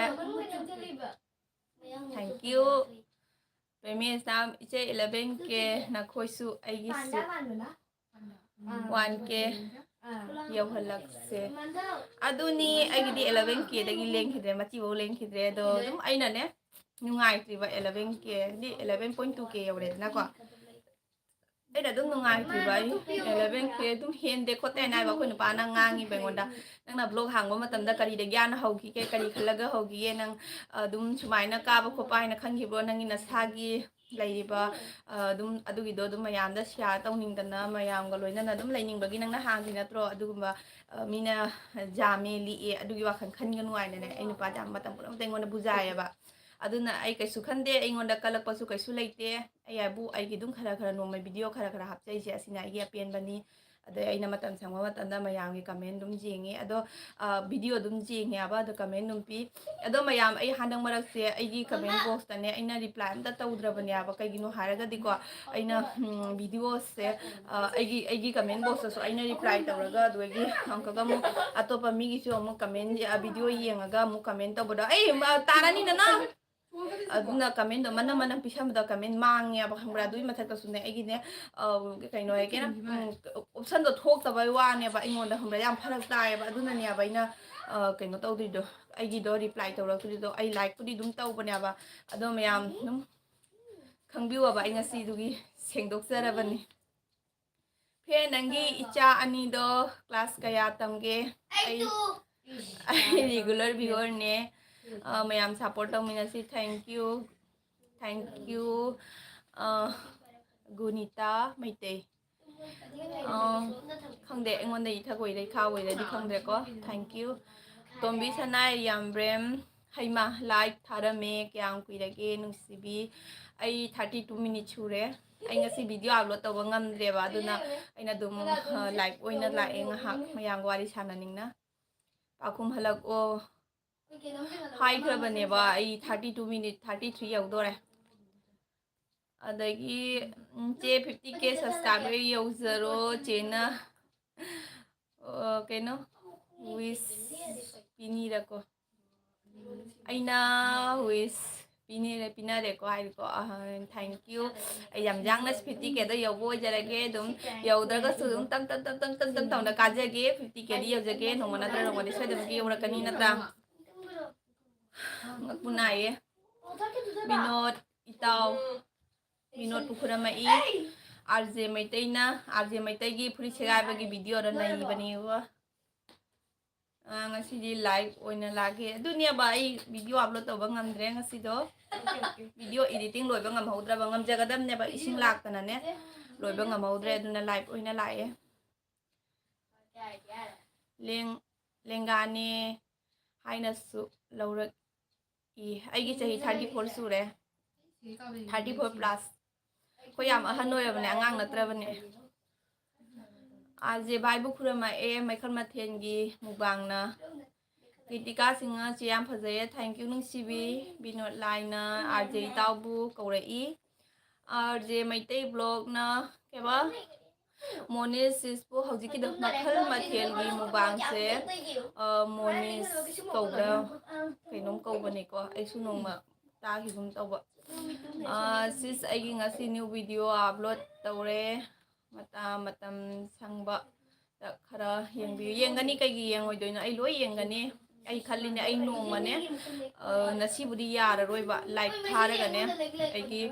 Thank you꯫ ꯄꯦꯃꯦꯁꯅ ꯏꯆꯦ eleven K ꯅꯈꯣꯏꯁꯨ ꯑꯩꯒꯤꯁꯨ one K ꯌꯧꯍꯜꯂꯛꯁꯦ꯫ ꯑꯗꯨꯅꯤ, ꯑꯩꯒꯤꯗꯤ eleven K ꯗꯒꯤ ꯂꯦꯡꯈꯤꯗ꯭ꯔꯦ, ꯃꯆꯤꯐꯥꯎ ꯂꯦꯡꯈꯤꯗ꯭ꯔꯦ꯫ ꯑꯗꯣ ꯑꯗꯨꯝ ꯑꯩꯅꯅꯦ ꯅꯨꯡꯉꯥꯏꯇ꯭ꯔꯤꯕ, eleven K ꯍꯥꯏꯗꯤ eleven point two K ꯌꯧꯔꯦꯗꯅꯀꯣ꯫ ꯑꯩꯅ ꯑꯗꯨꯝ ꯅꯨꯡꯉꯥꯏꯇ꯭ꯔꯤꯕ, ꯑꯩ eleven K ꯑꯗꯨꯝ ꯍꯦꯟꯗꯦ ꯈꯣꯠꯇꯦ ꯍꯥꯏꯅ ꯍꯥꯏꯕ ꯑꯩꯈꯣꯏ ꯅꯨꯄꯥꯅ ꯉꯥꯡꯉꯤꯕ ꯑꯩꯉꯣꯟꯗ, "ꯅꯪꯅ vlog ꯍꯥꯡꯕ ꯃꯇꯝꯗ ꯀꯔꯤꯗ ꯒ꯭ꯌꯥꯟ ꯍꯧꯈꯤꯒꯦ, ꯀꯔꯤ ꯈꯜꯂꯒ ꯍꯧꯈꯤꯒꯦ, ꯅꯪ ꯑꯗꯨꯝ ꯁꯨꯃꯥꯏꯅ ꯀꯥꯕ ꯈꯣꯠꯄ ꯍꯥꯏꯅ ꯈꯟꯈꯤꯕ꯭ꯔꯣ? ꯅꯪꯒꯤ ꯅꯁꯥꯒꯤ ꯂꯩꯔꯤꯕ ꯑꯗꯨꯝ ꯑꯗꯨꯒꯤꯗꯣ ꯑꯗꯨꯝ ꯃꯌꯥꯝꯗ share ꯇꯧꯅꯤꯡꯗꯅ ꯃꯌꯥꯝꯒ ꯂꯣꯏꯅꯅ ꯑꯗꯨꯝ ꯂꯩꯅꯤꯡꯕꯒꯤ ꯅꯪꯅ ꯍꯥꯡꯈꯤ ꯅꯠꯇ꯭ꯔꯣ? ꯑꯗꯨꯒꯨꯝꯕ ꯃꯤꯅ ꯌꯥꯝꯃꯦ ꯂꯤꯛꯑꯦ ꯑꯗꯨꯒꯤ ꯋꯥꯈꯜ ꯈꯟꯒꯅꯨ" ꯍꯥꯏꯅꯅꯦ ꯑꯩ ꯅꯨꯄꯥꯁꯦ ꯌꯥꯝ ꯃꯇꯝ ꯄꯨꯝꯅꯃꯛꯇ ꯑꯩꯉꯣꯟꯗ ꯕꯨꯖꯥꯏꯌꯦꯕ꯫ ꯑꯗꯨꯅ ꯑꯩ ꯀꯩꯁꯨ ꯈꯟꯗꯦ, ꯑꯩꯉꯣꯟꯗ ꯀꯜꯂꯛꯄꯁꯨ ꯀꯩꯁꯨ ꯂꯩꯇꯦ꯫ ꯑꯩ ꯍꯥꯏꯕꯨ ꯑꯩꯒꯤ ꯑꯗꯨꯝ ꯈꯔ ꯈꯔ ꯅꯣꯡꯃꯩ video ꯈꯔ ꯈꯔ ꯍꯥꯞꯆꯩꯁꯦ ꯑꯁꯤꯅ ꯑꯩꯒꯤ ꯑꯄꯦꯟꯕꯅꯤ꯫ ꯑꯗꯩ ꯑꯩꯅ ꯃꯇꯝ ꯁꯪꯕ ꯃꯇꯝꯗ ꯃꯌꯥꯝꯒꯤ comment ꯑꯗꯨꯝ ꯌꯦꯡꯉꯤ꯫ ꯑꯗꯣ video ꯑꯗꯨꯝ ꯌꯦꯡꯉꯦ ꯍꯥꯏꯕ, ꯑꯗꯣ comment ꯑꯗꯨꯝ ꯄꯤ꯫ ꯑꯗꯣ ꯃꯌꯥꯝ, ꯑꯩ ꯍꯟꯗꯛ ꯃꯔꯛꯁꯦ ꯑꯩꯒꯤ comment boxꯇꯅꯦ ꯑꯩꯅ reply ꯑꯝꯇ ꯇꯧꯗ꯭ꯔꯕꯅꯦꯕ꯫ ꯀꯩꯒꯤꯅꯣ ꯍꯥꯏꯔꯒꯗꯤꯀꯣ, ꯑꯩꯅ videoꯁꯦ ꯑꯩꯒꯤ ꯑꯩꯒꯤ comment boxꯇꯁꯨ ꯑꯩꯅ reply ꯇꯧꯔꯒ ꯑꯗꯨꯗꯒꯤ ꯑꯃꯨꯛꯀꯒ ꯑꯃꯨꯛ ꯑꯇꯣꯞꯄ ꯃꯤꯒꯤꯁꯨ ꯑꯃꯨꯛ comment video ꯌꯦꯡꯉꯒ ꯑꯃꯨꯛ comment ꯇꯧꯕꯗꯣ ꯑꯩ ꯇꯥꯔꯅꯤ ꯅꯅꯥꯎ꯫ ꯑꯗꯨꯅ commentꯗꯣ ꯃꯅꯝ ꯃꯅꯝ ꯄꯤꯁꯟꯕꯗ comment ꯃꯥꯡꯉꯦꯕ, ꯈꯪꯕ꯭ꯔꯥ? ꯑꯗꯨꯒꯤ ꯃꯊꯛꯇꯁꯨꯅꯦ ꯑꯩꯒꯤꯅꯦ ꯀꯩꯅꯣ ꯍꯥꯏꯒꯦꯅ optionꯗꯣ ꯊꯣꯛꯇꯕꯩ ꯋꯥꯅꯦꯕ꯫ ꯑꯩꯉꯣꯟꯗ, ꯈꯪꯕ꯭ꯔꯥ, ꯌꯥꯝ ꯐꯔꯛ ꯇꯥꯏꯌꯦꯕ꯫ ꯑꯗꯨꯅꯅꯦꯕ ꯑꯩꯅ ꯀꯩꯅꯣ ꯇꯧꯗ꯭ꯔꯤꯗꯣ, ꯑꯩꯒꯤꯗꯣ reply ꯇꯧꯔꯛꯇ꯭ꯔꯤꯗꯣ꯫ ꯑꯩ likeꯄꯨꯗꯤ ꯑꯗꯨꯝ ꯇꯧꯕꯅꯦꯕ, ꯑꯗꯣ ꯃꯌꯥꯝ ꯑꯗꯨꯝ ꯈꯪꯕꯤꯌꯣꯕ, ꯑꯩ ꯉꯁꯤꯗꯨꯒꯤ ꯁꯦꯡꯗꯣꯛꯆꯔꯕꯅꯤ꯫ ꯐꯦ, ꯅꯪꯒꯤ ꯏꯆꯥ ꯑꯅꯤꯗꯣ class ꯀꯌꯥ ꯇꯝꯒꯦ? ꯑꯩ ꯑꯩ regular viewerꯅꯦ꯫ ꯃꯌꯥꯝ support ꯇꯧꯃꯤꯟꯅꯁꯤ꯫ Thank you, thank you꯫ ꯒꯨꯅꯤꯇꯥ Meitei. ꯈꯪꯗꯦ, ꯑꯩꯉꯣꯟꯗ ꯏꯊꯛ ꯑꯣꯏꯔ ꯏꯈꯥ ꯑꯣꯏꯔꯗꯤ ꯈꯪꯗ꯭ꯔꯦꯀꯣ꯫ Thank you꯫ ꯇꯣꯝꯕꯤ ꯁꯅꯥ ꯌꯥꯝꯕ꯭ꯔꯦꯝ, ꯍꯩꯃꯥ, like ꯊꯥꯔꯝꯃꯦ, ꯀꯌꯥꯝ ꯀꯨꯏꯔꯒꯦ ꯅꯨꯡꯁꯤꯕꯤ? ꯑꯩ thirty two minutes ꯁꯨꯔꯦ꯫ ꯑꯩ ꯉꯁꯤ video upload ꯇꯧꯕ ꯉꯝꯗ꯭ꯔꯦꯕ, ꯑꯗꯨꯅ ꯑꯩꯅ ꯑꯗꯨꯝ live ꯑꯣꯏꯅ ꯂꯥꯛꯑꯦ, ꯉꯥꯏꯍꯥꯛ ꯃꯌꯥꯝꯒ ꯋꯥꯔꯤ ꯁꯥꯟꯅꯅꯤꯡꯅ꯫ ꯄꯥꯎꯈꯨꯝ ꯍꯜꯂꯛꯑꯣ ꯍꯥꯏꯈ꯭ꯔꯕꯅꯦꯕ꯫ ꯑꯩ thirty two minute, thirty three ꯌꯧꯗꯣꯔꯦ꯫ ꯑꯗꯒꯤ ꯆꯦ, fifty K subscriber ꯌꯧꯖꯔꯣ ꯆꯦꯅ꯫ ꯀꯩꯅꯣ, wish ꯄꯤꯅꯤꯔꯀꯣ꯫ ꯑꯩꯅ wish ꯄꯤꯅꯤꯔꯦ, ꯄꯤꯅꯔꯦꯀꯣ ꯍꯥꯏꯗꯤꯀꯣ꯫ ꯑꯍ, thank you꯫ ꯑꯩ ꯌꯥꯝ ꯌꯥꯡꯅ fifty K ꯗ ꯌꯧꯕ ꯑꯣꯏꯖꯔꯒꯦ꯫ ꯑꯗꯨꯝ ꯌꯧꯗ꯭ꯔꯒꯁꯨ ꯑꯗꯨꯝ ꯇꯝ ꯇꯝ ꯇꯝ ꯇꯝ ꯇꯝ ꯇꯝ ꯇꯧꯅ ꯀꯥꯖꯒꯦ꯫ fifty K ꯗꯤ ꯌꯧꯖꯒꯦ꯫ ꯅꯣꯡꯃ ꯅꯠꯇ꯭ꯔꯒ ꯅꯣꯡꯃꯗꯤ ꯁꯣꯏꯗꯅꯃꯛꯀꯤ ꯌꯧꯔꯛꯀꯅꯤ ꯅꯠꯇ꯭ꯔꯥ? ꯉꯛꯄꯨ ꯅꯥꯏꯌꯦ꯫ ꯕꯤꯅꯣꯗ ꯏꯇꯥꯎ, ꯕꯤꯅꯣꯗꯄꯨ ꯈꯨꯔꯨꯝꯃꯛꯏ꯫ RJ ꯃꯩꯇꯩꯅ, RJ ꯃꯩꯇꯩꯒꯤ ꯐꯨꯔꯤꯠ ꯁꯦꯒꯥꯏꯕꯒꯤ video ꯗꯣ ꯅꯩꯕꯅꯦꯕ꯫ ꯑ, ꯉꯁꯤꯗꯤ live ꯑꯣꯏꯅ ꯂꯥꯛꯀꯦ꯫ ꯑꯗꯨꯅꯦꯕ ꯑꯩ video upload ꯇꯧꯕ ꯉꯝꯗ꯭ꯔꯦ ꯉꯁꯤꯗꯣ꯫ Video editing ꯂꯣꯏꯕ ꯉꯝꯍꯧꯗ꯭ꯔꯕ, ꯉꯝꯖꯒꯗꯕꯅꯦꯕ, ꯏꯁꯤꯡ ꯂꯥꯛꯇꯅꯅꯦ ꯂꯣꯏꯕ ꯉꯝꯍꯧꯗ꯭ꯔꯦ꯫ ꯑꯗꯨꯅ live ꯑꯣꯏꯅ ꯂꯥꯛꯑꯦ꯫ ꯂꯦꯡ-, ꯂꯦꯡꯒꯥꯅꯦ ꯍꯥꯏꯅꯁꯨ ꯂꯧꯔꯛꯏ꯫ ꯑꯩꯒꯤ ꯆꯍꯤ thirty four ꯁꯨꯔꯦ꯫ Thirty four plus꯫ ꯑꯩꯈꯣꯏ ꯌꯥꯝ ꯑꯍꯟ ꯑꯣꯏꯔꯕꯅꯦ, ꯑꯉꯥꯡ ꯅꯠꯇ꯭ꯔꯕꯅꯦ꯫ RJ ꯚꯥꯏꯕꯨ ꯈꯨꯔꯨꯝꯃꯛꯑꯦ, ꯃꯈꯜ ꯃꯊꯦꯜꯒꯤ mukbang ꯅ꯫ ꯀ꯭ꯔꯤꯇꯤꯀꯥ ꯁꯤꯡꯍ, ꯆꯦ ꯌꯥꯝ ꯐꯖꯩꯌꯦ, thank you ꯅꯨꯡꯁꯤꯕꯤ꯫ ꯕꯤꯅꯣꯗ ꯂꯥꯏꯅ RJ ꯏꯇꯥꯎꯕꯨ ꯀꯧꯔꯛꯏ꯫ RJ ꯃꯩꯇꯩ vlog ꯅ ꯀꯩꯕ? ꯃꯣꯅꯤꯁ ꯁꯤꯁꯄꯨ ꯍꯧꯖꯤꯛꯀꯤꯗꯣ ꯃꯈꯜ ꯃꯊꯦꯜꯒꯤ mukbang ꯁꯦ, ꯑ, ꯃꯣꯅꯤꯁ ꯀꯧꯕ꯭ꯔꯥ? ꯀꯩꯅꯣꯝ ꯀꯧꯕꯅꯤꯀꯣ, ꯑꯩꯁꯨ ꯅꯣꯡꯃ ꯇꯥꯈꯤꯒꯨꯝ ꯇꯧꯕ꯫ ꯑ, ꯁꯤꯁ, ꯑꯩꯒꯤ ꯉꯁꯤ new video upload ꯇꯧꯔꯦ꯫ ꯃꯇꯥ-, ꯃꯇꯝ ꯁꯪꯕ ꯈꯔ ꯌꯦꯡꯕꯤꯌꯨ꯫ ꯌꯦꯡꯒꯅꯤ, ꯀꯩꯒꯤ ꯌꯦꯡꯉꯣꯏꯗꯣꯏꯅꯣ? ꯑꯩ ꯂꯣꯏ ꯌꯦꯡꯒꯅꯤ꯫ ꯑꯩ ꯈꯜꯂꯤꯅꯦ, ꯑꯩ ꯅꯣꯡꯃꯅꯦ, ꯑ, ꯉꯁꯤꯕꯨꯗꯤ ꯌꯥꯔꯔꯣꯏꯕ, live ꯊꯥꯔꯒꯅꯦ, ꯑꯩꯒꯤ,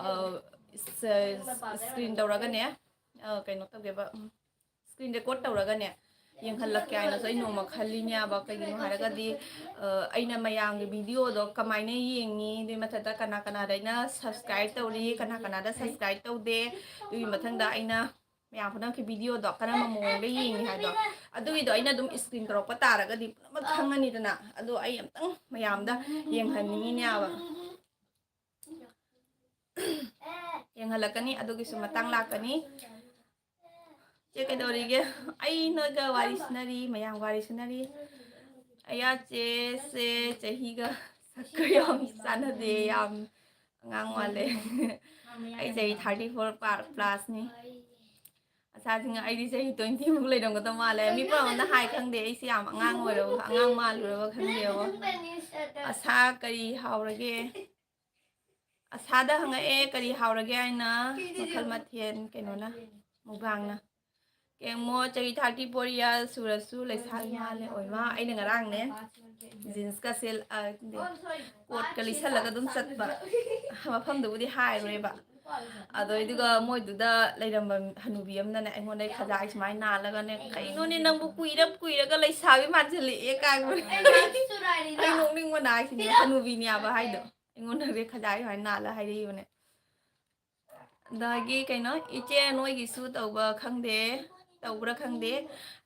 ꯑ, ꯁ-, screen ꯇꯧꯔꯒꯅꯦ, ꯑ, ꯀꯩꯅꯣ ꯇꯧꯒꯦꯕ, ꯎꯝ, screen record ꯇꯧꯔꯒꯅꯦ, ꯌꯦꯡꯍꯜꯂꯛꯀꯦ ꯍꯥꯏꯅꯁꯨ ꯑꯩ ꯅꯣꯡꯃ ꯈꯜꯂꯤꯅꯦꯕ꯫ ꯀꯩꯒꯤꯅꯣ ꯍꯥꯏꯔꯒꯗꯤ, ꯑ, ꯑꯩꯅ ꯃꯌꯥꯝꯒꯤ video ꯗꯣ ꯀꯃꯥꯏꯅ ꯌꯦꯡꯉꯤ, ꯑꯗꯨꯏ ꯃꯊꯛꯇ ꯀꯅꯥ ꯀꯅꯥꯗ ꯑꯩꯅ subscribe ꯇꯧꯔꯤ, ꯀꯅꯥ ꯀꯅꯥꯗ subscribe ꯇꯧꯗꯦ, ꯑꯗꯨꯒꯤ ꯃꯊꯪꯗ ꯑꯩꯅ ꯃꯌꯥꯝ ꯄꯨꯝꯅꯃꯛꯀꯤ video ꯗꯣ ꯀꯔꯝꯕ ꯃꯑꯣꯡꯗ ꯌꯦꯡꯉꯤ ꯍꯥꯏꯗꯣ, ꯑꯗꯨꯒꯤꯗꯣ ꯑꯩꯅ ꯑꯗꯨꯝ screen ꯇꯧꯔꯛꯄ ꯇꯥꯔꯒꯗꯤ ꯄꯨꯝꯅꯃꯛ ꯈꯪꯉꯅꯤꯗꯅ꯫ ꯑꯗꯣ ꯑꯩ ꯑꯝꯇꯪ ꯃꯌꯥꯝꯗ ꯌꯦꯡꯍꯟꯅꯤꯡꯉꯤꯅꯦꯕ꯫ ꯌꯦꯡꯍꯜꯂꯛꯀꯅꯤ, ꯑꯗꯨꯒꯤꯁꯨ ꯃꯇꯥꯡ ꯂꯥꯛꯀꯅꯤ꯫ ꯆꯦ, ꯀꯩꯗꯧꯔꯤꯒꯦ? ꯑꯩ ꯅꯣꯏꯒ ꯋꯥꯔꯤ ꯁꯤꯟꯅꯔꯤ, ꯃꯌꯥꯝ ꯋꯥꯔꯤ ꯁꯤꯟꯅꯔꯤ꯫ ꯑꯌꯥ, ꯆꯦꯁꯦ ꯆꯍꯤꯒ ꯁꯛꯀ ꯌꯥꯝ ꯆꯥꯟꯅꯗꯦ, ꯌꯥꯝ ꯑꯉꯥꯡ ꯃꯥꯜꯂꯦ꯫ ꯑꯩ ꯆꯍꯤ thirty four plus ꯅꯤ꯫ ꯑꯁꯥꯁꯤꯡ ꯑꯩꯗꯤ ꯆꯍꯤ twenty ꯃꯨꯛ ꯂꯩꯔꯝꯒꯗꯧ ꯃꯥꯜꯂꯦ꯫ ꯃꯤ ꯄꯨꯝꯅꯃꯛꯅ ꯍꯥꯏ ꯈꯪꯗꯦ, ꯑꯩꯁꯦ ꯌꯥꯝ ꯑꯉꯥꯡ ꯑꯣꯏꯔꯕ, ꯑꯉꯥꯡ ꯃꯥꯜꯂꯨꯔꯕ ꯈꯪꯗꯦꯕ꯫ ꯑꯁꯥ ꯀꯔꯤ ꯍꯥꯎꯔꯒꯦ? ꯑꯁꯥꯗ ꯍꯪꯉꯛꯑꯦ ꯀꯔꯤ ꯍꯥꯎꯔꯒꯦ ꯍꯥꯏꯅ꯫ ꯃꯈꯜ ꯃꯊꯦꯜ ꯀꯩꯅꯣꯅ, ꯃꯨꯛꯕꯥꯡꯅ꯫ ꯀꯦꯡꯃꯣ ꯆꯍꯤ thirty four years ꯁꯨꯔꯁꯨ ꯂꯩꯁꯥꯕꯤ ꯃꯥꯜꯂꯦ꯫ ꯑꯣꯏꯃꯥ, ꯑꯩꯅ ꯉꯔꯥꯡꯅꯦ ꯖꯤꯟꯁꯀ ꯁꯦꯠ-, ꯑ, ꯅꯠꯇꯦ, ꯀꯣꯠꯀ ꯂꯤꯠꯁꯜꯂꯒ ꯑꯗꯨꯝ ꯆꯠꯄ꯫ ꯃꯐꯝꯗꯨꯕꯨꯗꯤ ꯍꯥꯏꯔꯣꯏꯕ꯫ ꯑꯗꯣ ꯑꯗꯨꯒ ꯃꯣꯏꯗꯨꯗ ꯂꯩꯔꯝꯕ ꯍꯅꯨꯕꯤ ꯑꯃꯅꯅꯦ ꯑꯩꯉꯣꯟꯗ ꯈꯖꯥꯏ ꯁꯨꯃꯥꯏꯅ ꯅꯥꯜꯂꯒꯅꯦ, "ꯀꯩꯅꯣꯅꯦ ꯅꯪꯕꯨ ꯀꯨꯏꯔ ꯀꯨꯏꯔꯒ ꯂꯩꯁꯥꯕꯤ ꯃꯥꯟꯁꯤꯜꯂꯛꯑꯦ" ꯀꯥꯏꯕ꯫ ꯑꯩ ꯅꯣꯛꯅꯤꯡꯕꯅ ꯍꯥꯏꯁꯤꯅꯦ, ꯍꯅꯨꯕꯤꯅꯦ ꯍꯥꯏꯕ ꯍꯥꯏꯗꯣ꯫ ꯑꯩꯉꯣꯟꯗꯗꯤ ꯈꯖꯥꯏ ꯁꯨꯃꯥꯏꯅ ꯅꯥꯜꯂ ꯍꯥꯏꯔꯛꯏꯕꯅꯦ꯫ ꯑꯗꯒꯤ ꯀꯩꯅꯣ, ꯏꯆꯦ ꯅꯣꯏꯒꯤꯁꯨ ꯇꯧꯕ ꯈꯪꯗꯦ, ꯇꯧꯕ꯭ꯔꯥ ꯈꯪꯗꯦ,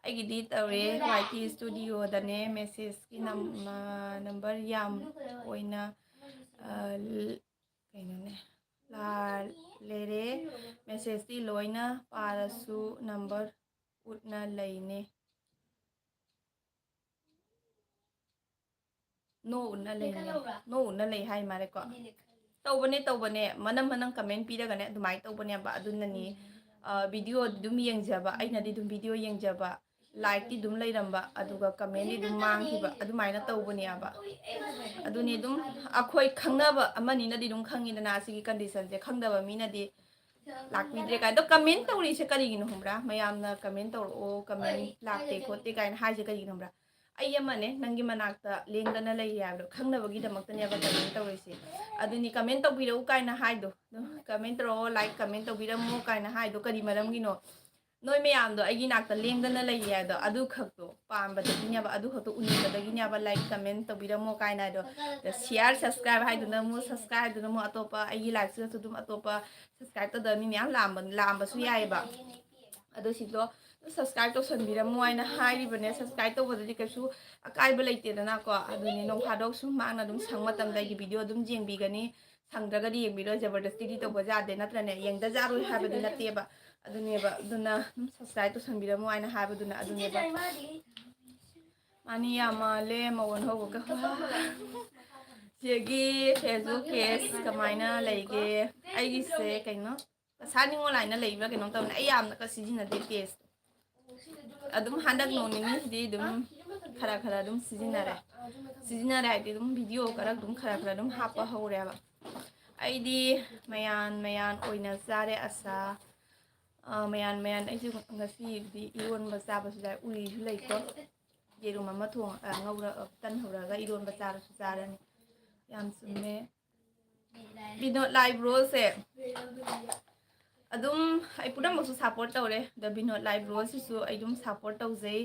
ꯑꯩꯒꯤꯗꯤ ꯇꯧꯔꯦ꯫ ꯋꯥꯏ ꯇꯤ ꯁ꯭ꯇꯨꯗꯤꯑꯣꯗꯅꯦ ꯃꯦꯁꯦꯖꯀꯤ ꯅꯝ-, ꯑ, ꯅꯝꯕꯔ ꯌꯥꯝ ꯑꯣꯏꯅ, ꯑ, ꯀꯩꯅꯣꯅꯦ, ꯂꯥ-, ꯂꯩꯔꯦ꯫ ꯃꯦꯁꯦꯖꯇꯤ ꯂꯣꯏꯅ ꯄꯥꯔꯁꯨ ꯅꯝꯕꯔ ꯎꯠꯅ ꯂꯩꯅꯦ꯫ ꯅꯣ ꯎꯠꯅ ꯂꯩꯅꯦ꯫ ꯅꯣ ꯎꯠꯅ ꯂꯩ ꯍꯥꯏ ꯃꯥꯜꯂꯦꯀꯣ꯫ ꯇꯧꯕꯅꯦ, ꯇꯧꯕꯅꯦ꯫ ꯃꯅꯝ ꯃꯅꯝ ꯀꯃꯦꯟ ꯄꯤꯔꯒꯅꯦ ꯑꯗꯨꯃꯥꯏꯅ ꯇꯧꯕꯅꯦꯕ꯫ ꯑꯗꯨꯅꯅꯤ, ꯑ, ꯚꯤꯗꯤꯑꯣꯗꯤ ꯑꯗꯨꯝ ꯌꯦꯡꯖꯕ, ꯑꯩꯅꯗꯤ ꯑꯗꯨꯝ ꯚꯤꯗꯤꯑꯣ ꯌꯦꯡꯖꯕ, ꯂꯥꯏꯛꯇꯤ ꯑꯗꯨꯝ ꯂꯩꯔꯝꯕ, ꯑꯗꯨꯒ ꯀꯃꯦꯟꯗꯤ ꯑꯗꯨꯝ ꯃꯥꯡꯈꯤꯕ, ꯑꯗꯨꯃꯥꯏꯅ ꯇꯧꯕꯅꯦꯕ꯫ ꯑꯗꯨꯅꯤ ꯑꯗꯨꯝ ꯑꯩꯈꯣꯏ ꯈꯪꯅꯕ ꯑꯃꯅꯤꯅꯗꯤ ꯑꯗꯨꯝ ꯈꯪꯉꯤꯗꯅ ꯁꯤꯒꯤ ꯀꯟꯗꯤꯁꯟꯁꯦ, ꯈꯪꯗꯕ ꯃꯤꯅꯗꯤ ꯂꯥꯛꯄꯤꯗ꯭ꯔꯦ ꯀꯥꯏꯅ꯫ ꯑꯗꯣ ꯀꯃꯦꯟ ꯇꯧꯔꯤꯁꯦ ꯀꯔꯤꯒꯤꯅꯣ ꯈꯪꯕ꯭ꯔꯥ? ꯃꯌꯥꯝꯅ ꯀꯃꯦꯟ ꯇꯧꯔꯛꯑꯣ, ꯀꯃꯦꯟ ꯂꯥꯛꯇꯦ ꯈꯣꯠꯇꯦ ꯀꯥꯏꯅ ꯍꯥꯏꯁꯦ ꯀꯔꯤꯒꯤꯅꯣ ꯈꯪꯕ꯭ꯔꯥ? ꯑꯩ ꯑꯃꯅꯦ ꯅꯪꯒꯤ ꯃꯅꯥꯛꯇ ꯂꯦꯡꯗꯅ ꯂꯩꯔꯤ ꯍꯥꯏꯕꯗꯣ ꯈꯪꯅꯕꯒꯤꯗꯃꯛꯇꯅꯦꯕ ꯀꯃꯦꯟ ꯇꯧꯔꯤꯁꯦ꯫ ꯑꯗꯨꯅꯤ, ꯀꯃꯦꯟ ꯇꯧꯕꯤꯔꯛꯎ ꯀꯥꯏꯅ ꯍꯥꯏꯗꯣ, ꯑꯗꯨꯝ ꯀꯃꯦꯟ ꯇꯧꯔꯛꯑꯣ, ꯂꯥꯏꯛ, ꯀꯃꯦꯟ ꯇꯧꯕꯤꯔꯝꯃꯣ ꯀꯥꯏꯅ ꯍꯥꯏꯗꯣ ꯀꯔꯤ ꯃꯔꯝꯒꯤꯅꯣ? ꯅꯣꯏ ꯃꯌꯥꯝꯗꯣ ꯑꯩꯒꯤ ꯅꯥꯛꯇ ꯂꯦꯡꯗꯅ ꯂꯩꯔꯤ ꯍꯥꯏꯗꯣ ꯑꯗꯨ ꯈꯛꯇꯣ ꯄꯥꯝꯕꯗꯒꯤꯅꯦꯕ, ꯑꯗꯨ ꯈꯛꯇꯣ ꯎꯅꯤꯡꯕꯗꯒꯤꯅꯦꯕ, ꯂꯥꯏꯛ, ꯀꯃꯦꯟ ꯇꯧꯕꯤꯔꯝꯃꯣ ꯀꯥꯏꯅ ꯍꯥꯏꯗꯣ꯫ ꯁꯤꯌꯥꯔ, ꯁꯕꯁꯀ꯭ꯔꯥꯏꯕ ꯍꯥꯏꯗꯨꯅ ꯑꯃꯨꯛ, ꯁꯕꯁꯀ꯭ꯔꯥꯏꯕ ꯍꯥꯏꯗꯨꯅ ꯑꯃꯨꯛ ꯑꯇꯣꯞꯄ, ꯑꯩꯒꯤ ꯂꯥꯏꯛꯁꯤꯗꯁꯨ ꯑꯗꯨꯝ ꯑꯇꯣꯞꯄ ꯁꯕꯁꯀ꯭ꯔꯥꯏꯕ ꯇꯧꯗꯕ ꯃꯤ ꯃꯌꯥꯝ ꯂꯥꯛꯑꯝꯕ-, ꯂꯥꯛꯑꯝꯕꯁꯨ ꯌꯥꯏꯑꯕ꯫ ꯑꯗꯣ ꯁꯤꯗꯣ ꯁꯕꯁꯀ꯭ꯔꯥꯏꯕ ꯇꯧꯁꯟꯕꯤꯔꯝꯃꯣ ꯍꯥꯏꯅ ꯍꯥꯏꯔꯤꯕꯅꯦ꯫ ꯁꯕꯁꯀ꯭ꯔꯥꯏꯕ ꯇꯧꯕꯗꯗꯤ ꯀꯩꯁꯨ ꯑꯀꯥꯏꯕ ꯂꯩꯇꯦꯗꯅꯀꯣ꯫ ꯑꯗꯨꯅꯤ, ꯅꯣꯡ ꯐꯥꯗꯣꯛ ꯁꯨꯝ ꯃꯥꯡꯅ ꯑꯗꯨꯝ ꯁꯪ ꯃꯇꯝꯗ ꯑꯩꯒꯤ ꯚꯤꯗꯤꯑꯣ ꯑꯗꯨꯝ ꯌꯦꯡꯕꯤꯒꯅꯤ꯫ ꯁꯪꯗ꯭ꯔꯒꯗꯤ ꯌꯦꯡꯕꯤꯔꯣꯏ, ꯖꯕꯔꯗꯁꯇꯤꯗꯤ ꯇꯧꯕ ꯌꯥꯗꯦ, ꯅꯠꯇ꯭ꯔꯅꯦ? ꯌꯦꯡꯗ ꯌꯥꯔꯣꯏ ꯍꯥꯏꯕꯗꯤ ꯅꯠꯇꯦꯕ꯫ ꯑꯗꯨꯅꯦꯕ, ꯑꯗꯨꯅ ꯑꯗꯨꯝ ꯁꯕꯁꯀ꯭ꯔꯥꯏꯕ ꯇꯧꯁꯟꯕꯤꯔꯝꯃꯣ ꯍꯥꯏꯅ ꯍꯥꯏꯕꯗꯨꯅ ꯑꯗꯨꯅꯦꯕ꯫ ꯃꯥꯅꯤ, ꯌꯥꯝ ꯃꯥꯜꯂꯦ ꯃꯑꯣꯟ ꯍꯧꯕꯒ꯫ ꯆꯦꯒꯤ ꯐꯦꯁꯕꯨꯛ ꯄꯦꯖ ꯀꯃꯥꯏꯅ ꯂꯩꯒꯦ? ꯑꯩꯒꯤꯁꯦ ꯀꯩꯅꯣ, ꯑꯁꯥ ꯅꯤꯉꯣꯜ ꯍꯥꯏꯅ ꯂꯩꯕ꯭ꯔꯥ ꯀꯩꯅꯣꯝ ꯇꯧꯕꯅꯦ꯫ ꯑꯩ ꯌꯥꯝꯅꯒ ꯁꯤꯖꯤꯟꯅꯗꯦ ꯇꯦꯁꯇꯣ꯫ ꯑꯗꯨꯝ ꯍꯟꯗꯛ ꯅꯣꯡ ꯅꯤꯅꯤꯁꯤꯗꯤ ꯑꯗꯨꯝ ꯈꯔ ꯈꯔ ꯑꯗꯨꯝ ꯁꯤꯖꯤꯟꯅꯔꯦ꯫ ꯁꯤꯖꯤꯟꯅꯔꯦ ꯍꯥꯏꯗꯤ ꯑꯗꯨꯝ ꯚꯤꯗꯤꯑꯣ ꯈꯔ ꯑꯗꯨꯝ ꯈꯔ ꯈꯔ ꯑꯗꯨꯝ ꯍꯥꯞꯄ ꯍꯧꯔꯦꯕ꯫ ꯑꯩꯗꯤ ꯃꯌꯥꯟ ꯃꯌꯥꯟ ꯑꯣꯏꯅ ꯆꯥꯔꯦ ꯑꯁꯥ꯫ ꯑ, ꯃꯌꯥꯟ ꯃꯌꯥꯟ ꯑꯩꯁꯨ ꯉꯁꯤꯗꯤ ꯏꯔꯣꯟꯕ ꯆꯥꯕꯁꯨ ꯌꯥꯏ, ꯎꯔꯤꯁꯨ ꯂꯩꯀꯣ꯫ ꯌꯦꯔꯨꯝ ꯑꯃ ꯊꯣꯡ-, ꯑ, ꯉꯧꯔ-, ꯑ, ꯇꯟ ꯍꯧꯔꯒ ꯏꯔꯣꯟꯕ ꯆꯥꯔꯁꯨ ꯆꯥꯔꯅꯤ꯫ ꯌꯥꯝ ꯆꯨꯝꯃꯦ꯫ ꯕꯤꯅꯣꯗ ꯂꯥꯏ ꯕ꯭ꯔꯣꯁꯦ ꯑꯗꯨꯝ ꯑꯩ ꯄꯨꯝꯅꯃꯛꯁꯨ ꯁꯞꯄꯣꯔꯠ ꯇꯧꯔꯦ꯫ ꯑꯗ ꯕꯤꯅꯣꯗ ꯂꯥꯏ ꯕ꯭ꯔꯣꯁꯤꯁꯨ ꯑꯩ ꯑꯗꯨꯝ ꯁꯞꯄꯣꯔꯠ ꯇꯧꯖꯩ꯫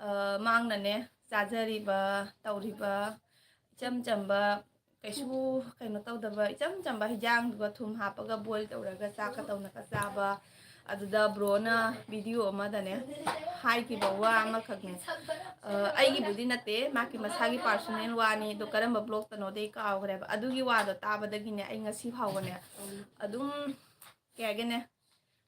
ꯑ, ꯃꯥꯡꯅꯅꯦ ꯆꯥꯖꯔꯤꯕ, ꯇꯧꯔꯤꯕ ꯏꯆꯝ ꯆꯝꯕ, ꯀꯩꯁꯨ ꯀꯩꯅꯣ ꯇꯧꯗꯕ, ꯏꯆꯝ ꯆꯝꯕ ꯍꯤꯟꯖꯥꯡꯗꯨꯒ ꯊꯨꯝ ꯍꯥꯞꯄꯒ ꯕꯣꯏꯜ ꯇꯧꯔꯒ ꯆꯥꯛꯀ ꯇꯧꯅꯒ ꯆꯥꯕ꯫ ꯑꯗꯨꯗ ꯕ꯭ꯔꯣꯅ ꯚꯤꯗꯤꯑꯣ ꯑꯃꯗꯅꯦ ꯍꯥꯏꯈꯤꯕ ꯋꯥ ꯑꯃꯈꯛꯅꯦ꯫ ꯑ, ꯑꯩꯒꯤꯕꯨꯗꯤ ꯅꯠꯇꯦ, ꯃꯥꯒꯤ ꯃꯁꯥꯒꯤ ꯄꯥꯔꯁꯣꯅꯦꯜ ꯋꯥꯅꯤ꯫ ꯑꯗꯣ ꯀꯔꯝꯕ ꯕ꯭ꯂꯣꯛꯇꯅꯣꯗꯤ ꯑꯩ ꯀꯥꯎꯈ꯭ꯔꯦꯕ꯫ ꯑꯗꯨꯒꯤ ꯋꯥꯗꯣ ꯇꯥꯕꯗꯒꯤꯅꯦ ꯑꯩ ꯉꯁꯤ ꯐꯥꯎꯕꯅꯦ ꯑꯗꯨꯝ, ꯀꯩ ꯍꯥꯏꯒꯦꯅꯦ,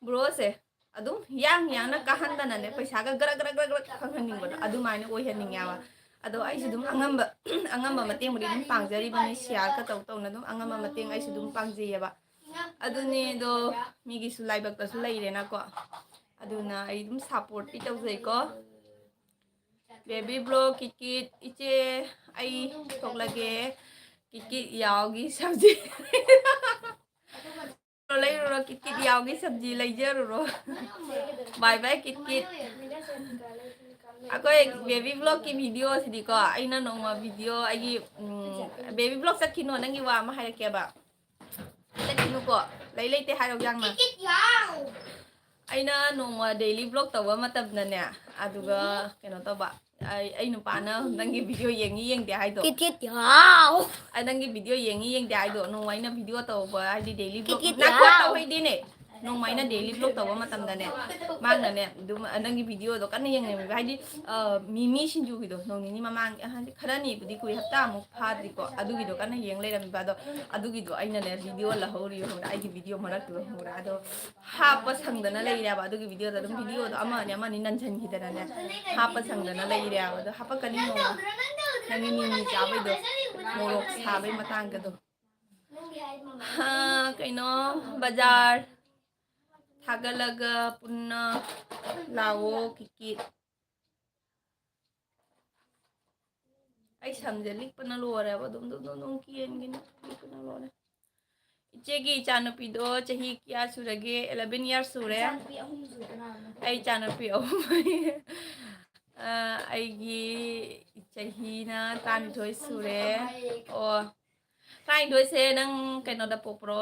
ꯕ꯭ꯔꯣꯁꯦ ꯑꯗꯨꯝ ꯌꯥꯡ ꯌꯥꯡꯅ ꯀꯥꯍꯟꯗꯅꯅꯦ ꯄꯩꯁꯥꯒ ꯒ꯭ꯔꯛ ꯒ꯭ꯔꯛ ꯒ꯭ꯔꯛ ꯒ꯭ꯔꯛ ꯐꯪꯍꯟꯅꯤꯡꯕꯗꯣ ꯑꯗꯨꯃꯥꯏꯅ ꯑꯣꯏꯍꯟꯅꯤꯡꯉꯦꯕ꯫ ꯑꯗꯣ ꯑꯩꯁꯨ ꯑꯗꯨꯝ ꯑꯉꯝꯕ, ꯑꯉꯝꯕ ꯃꯇꯦꯡꯕꯨꯗꯤ ꯑꯗꯨꯝ ꯄꯥꯡꯖꯔꯤꯕꯅꯤ, ꯁꯤꯌꯥꯔꯒ ꯇꯧ ꯇꯧꯅ ꯑꯗꯨꯝ ꯑꯉꯝꯕ ꯃꯇꯦꯡ ꯑꯩꯁꯨ ꯑꯗꯨꯝ ꯄꯥꯡꯖꯩꯌꯦꯕ꯫ ꯑꯗꯨꯅꯦ ꯑꯗꯣ ꯃꯤꯒꯤꯁꯨ ꯂꯥꯏꯕꯛꯇꯁꯨ ꯂꯩꯔꯦꯅꯀꯣ꯫ ꯑꯗꯨꯅ ꯑꯩ ꯑꯗꯨꯝ ꯁꯞꯄꯣꯔꯠꯇꯤ ꯇꯧꯖꯩꯀꯣ꯫ ꯕꯦꯕꯤ ꯕ꯭ꯂꯣꯛ ꯀꯤꯠ ꯀꯤꯠ, ꯏꯆꯦ ꯑꯩ ꯊꯣꯛꯂꯒꯦ꯫ ꯀꯤꯠ ꯀꯤꯠ ꯌꯥꯎꯒꯤ ꯁꯕꯖꯤ꯫ ꯂꯩꯔꯨꯔꯣ, ꯀꯤꯠ ꯀꯤꯠ ꯌꯥꯎꯒꯤ ꯁꯕꯖꯤ ꯂꯩꯖꯔꯨꯔꯣ꯫ ꯕꯥꯏ ꯕꯥꯏ ꯀꯤꯠ ꯀꯤꯠ꯫ ꯑꯩꯈꯣꯏ ꯕꯦꯕꯤ ꯕ꯭ꯂꯣꯛꯀꯤ ꯚꯤꯗꯤꯑꯣꯁꯤꯗꯤꯀꯣ, ꯑꯩꯅ ꯅꯣꯡꯃ ꯚꯤꯗꯤꯑꯣ ꯑꯩꯒꯤ, ꯎꯝ, ꯕꯦꯕꯤ ꯕ꯭ꯂꯣꯛ ꯆꯠꯈꯤꯅꯣ, ꯅꯪꯒꯤ ꯋꯥ ꯑꯃ ꯍꯥꯏꯔꯛꯀꯦꯕ꯫ ꯆꯠꯈꯤꯅꯨꯀꯣ, ꯂꯩ ꯂꯩꯇꯦ ꯍꯥꯏꯔꯣ ꯌꯥꯝꯅ꯫ ꯀꯤꯠ ꯀꯤꯠ ꯌꯥꯎ꯫ ꯑꯩꯅ ꯅꯣꯡꯃ ꯗꯦꯂꯤ ꯕ꯭ꯂꯣꯛ ꯇꯧꯕ ꯃꯇꯝꯗꯅꯦ, ꯑꯗꯨꯒ ꯀꯩꯅꯣ ꯇꯧꯕ, ꯑꯩ, ꯑꯩ ꯅꯨꯄꯥꯅ ꯅꯪꯒꯤ ꯚꯤꯗꯤꯑꯣ ꯌꯦꯡꯉꯤ ꯌꯦꯡꯗꯦ ꯍꯥꯏꯗꯣ꯫ ꯀꯤꯠ ꯀꯤꯠ ꯌꯥꯎ꯫ ꯑꯩ ꯅꯪꯒꯤ ꯚꯤꯗꯤꯑꯣ ꯌꯦꯡꯉꯤ ꯌꯦꯡꯗꯦ ꯍꯥꯏꯗꯣ, ꯅꯣꯡꯃ ꯑꯩꯅ ꯚꯤꯗꯤꯑꯣ ꯇꯧꯕ ꯍꯥꯏꯗꯤ ꯗꯦꯂꯤ ꯕ꯭ꯂꯣꯛ꯫ ꯀꯤꯠ ꯀꯤꯠ ꯅꯥꯀꯣ ꯌꯥꯎ꯫ ꯇꯧꯍꯩꯗꯦꯅꯦ꯫ ꯅꯣꯡꯃ ꯑꯩꯅ ꯗꯦꯂꯤ ꯕ꯭ꯂꯣꯛ ꯇꯧꯕ ꯃꯇꯝꯗꯅꯦ, ꯃꯥꯅꯅꯦ ꯑꯗꯨꯝ ꯅꯪꯒꯤ ꯚꯤꯗꯤꯑꯣꯗꯣ ꯀꯟꯅ ꯌꯦꯡꯉꯝꯃꯦꯕ꯫ ꯍꯥꯏꯗꯤ, ꯑ, ꯃꯤꯃꯤ ꯁꯤꯡꯖꯨꯒꯤꯗꯣ ꯅꯣꯡ ꯅꯤꯅꯤ ꯃꯃꯥꯡ, ꯍꯥꯏꯗꯤ ꯈꯔꯅꯤꯕꯨꯗꯤ ꯀꯨꯏ, ꯍꯞꯇꯥꯃꯨꯛ ꯐꯥꯗ꯭ꯔꯤꯀꯣ, ꯑꯗꯨꯒꯤꯗꯣ ꯀꯟꯅ ꯌꯦꯡ ꯂꯩꯔꯝꯃꯤꯕ꯫ ꯑꯗꯣ ꯑꯗꯨꯒꯤꯗꯣ ꯑꯩꯅꯅꯦ ꯚꯤꯗꯤꯑꯣ ꯂꯧꯍꯧꯔꯤ ꯈꯪꯕ꯭ꯔꯥ, ꯑꯩꯒꯤ ꯚꯤꯗꯤꯑꯣ ꯃꯔꯛꯇꯨꯗ ꯈꯪꯕ꯭ꯔꯥ꯫ ꯑꯗꯣ ꯍꯥꯞꯄ ꯁꯪꯗꯅ ꯂꯩꯔꯦꯕ꯫ ꯑꯗꯨꯒꯤ ꯚꯤꯗꯤꯑꯣꯗꯣ ꯑꯗꯨꯝ ꯚꯤꯗꯤꯑꯣꯗꯣ ꯑꯃꯅꯤ ꯑꯃꯅꯤ ꯅꯟꯁꯤꯟꯈꯤꯗꯅꯅꯦ, ꯍꯥꯞꯄ ꯁꯪꯗꯅ ꯂꯩꯔꯦꯕ꯫ ꯑꯗꯣ ꯍꯥꯄꯛꯀꯅꯤ ꯅꯣꯡꯃ, ꯅꯪꯒꯤ ꯃꯤꯃꯤ ꯆꯥꯕꯩꯗꯣ, ꯃꯣꯔꯣꯛ ꯁꯥꯕꯩ ꯃꯇꯥꯡꯒꯗꯣ꯫ ꯍꯥ, ꯀꯩꯅꯣ, ꯕꯖꯥꯔ ꯊꯥꯒꯠꯂꯒ ꯄꯨꯟꯅ ꯂꯥꯛꯑꯣ ꯀꯤꯀꯤꯠ꯫ ꯑꯩ ꯁꯝꯁꯦ ꯂꯤꯛꯄꯅ ꯂꯣꯏꯔꯦꯕ, ꯑꯗꯨꯝ ꯑꯗꯨꯝ ꯑꯗꯨꯝ ꯑꯗꯨꯝ ꯀꯦꯟꯒꯤꯅꯤ, ꯂꯤꯛꯄꯅ ꯂꯣꯏꯔꯦ꯫ ꯏꯆꯦꯒꯤ ꯏꯆꯥꯅꯨꯄꯤꯗꯣ ꯆꯍꯤ ꯀꯌꯥ ꯁꯨꯔꯒꯦ? Eleven years ꯁꯨꯔꯦ꯫ ꯏꯆꯥꯅꯨꯄꯤ ꯑꯍꯨꯝ ꯁꯨꯔꯦ, ꯀꯅꯥꯅꯣ? ꯑꯩ ꯏꯆꯥꯅꯨꯄꯤ ꯑꯍꯨꯝ꯫ ꯑ, ꯑꯩꯒꯤ ꯆꯍꯤꯅ ꯇꯔꯥꯅꯤꯊꯣꯏ ꯁꯨꯔꯦ꯫ ꯑꯣ, ꯇꯔꯥꯅꯤꯊꯣꯏꯁꯦ ꯅꯪ ꯀꯩꯅꯣꯗ ꯄꯣꯛꯄ꯭ꯔꯣ?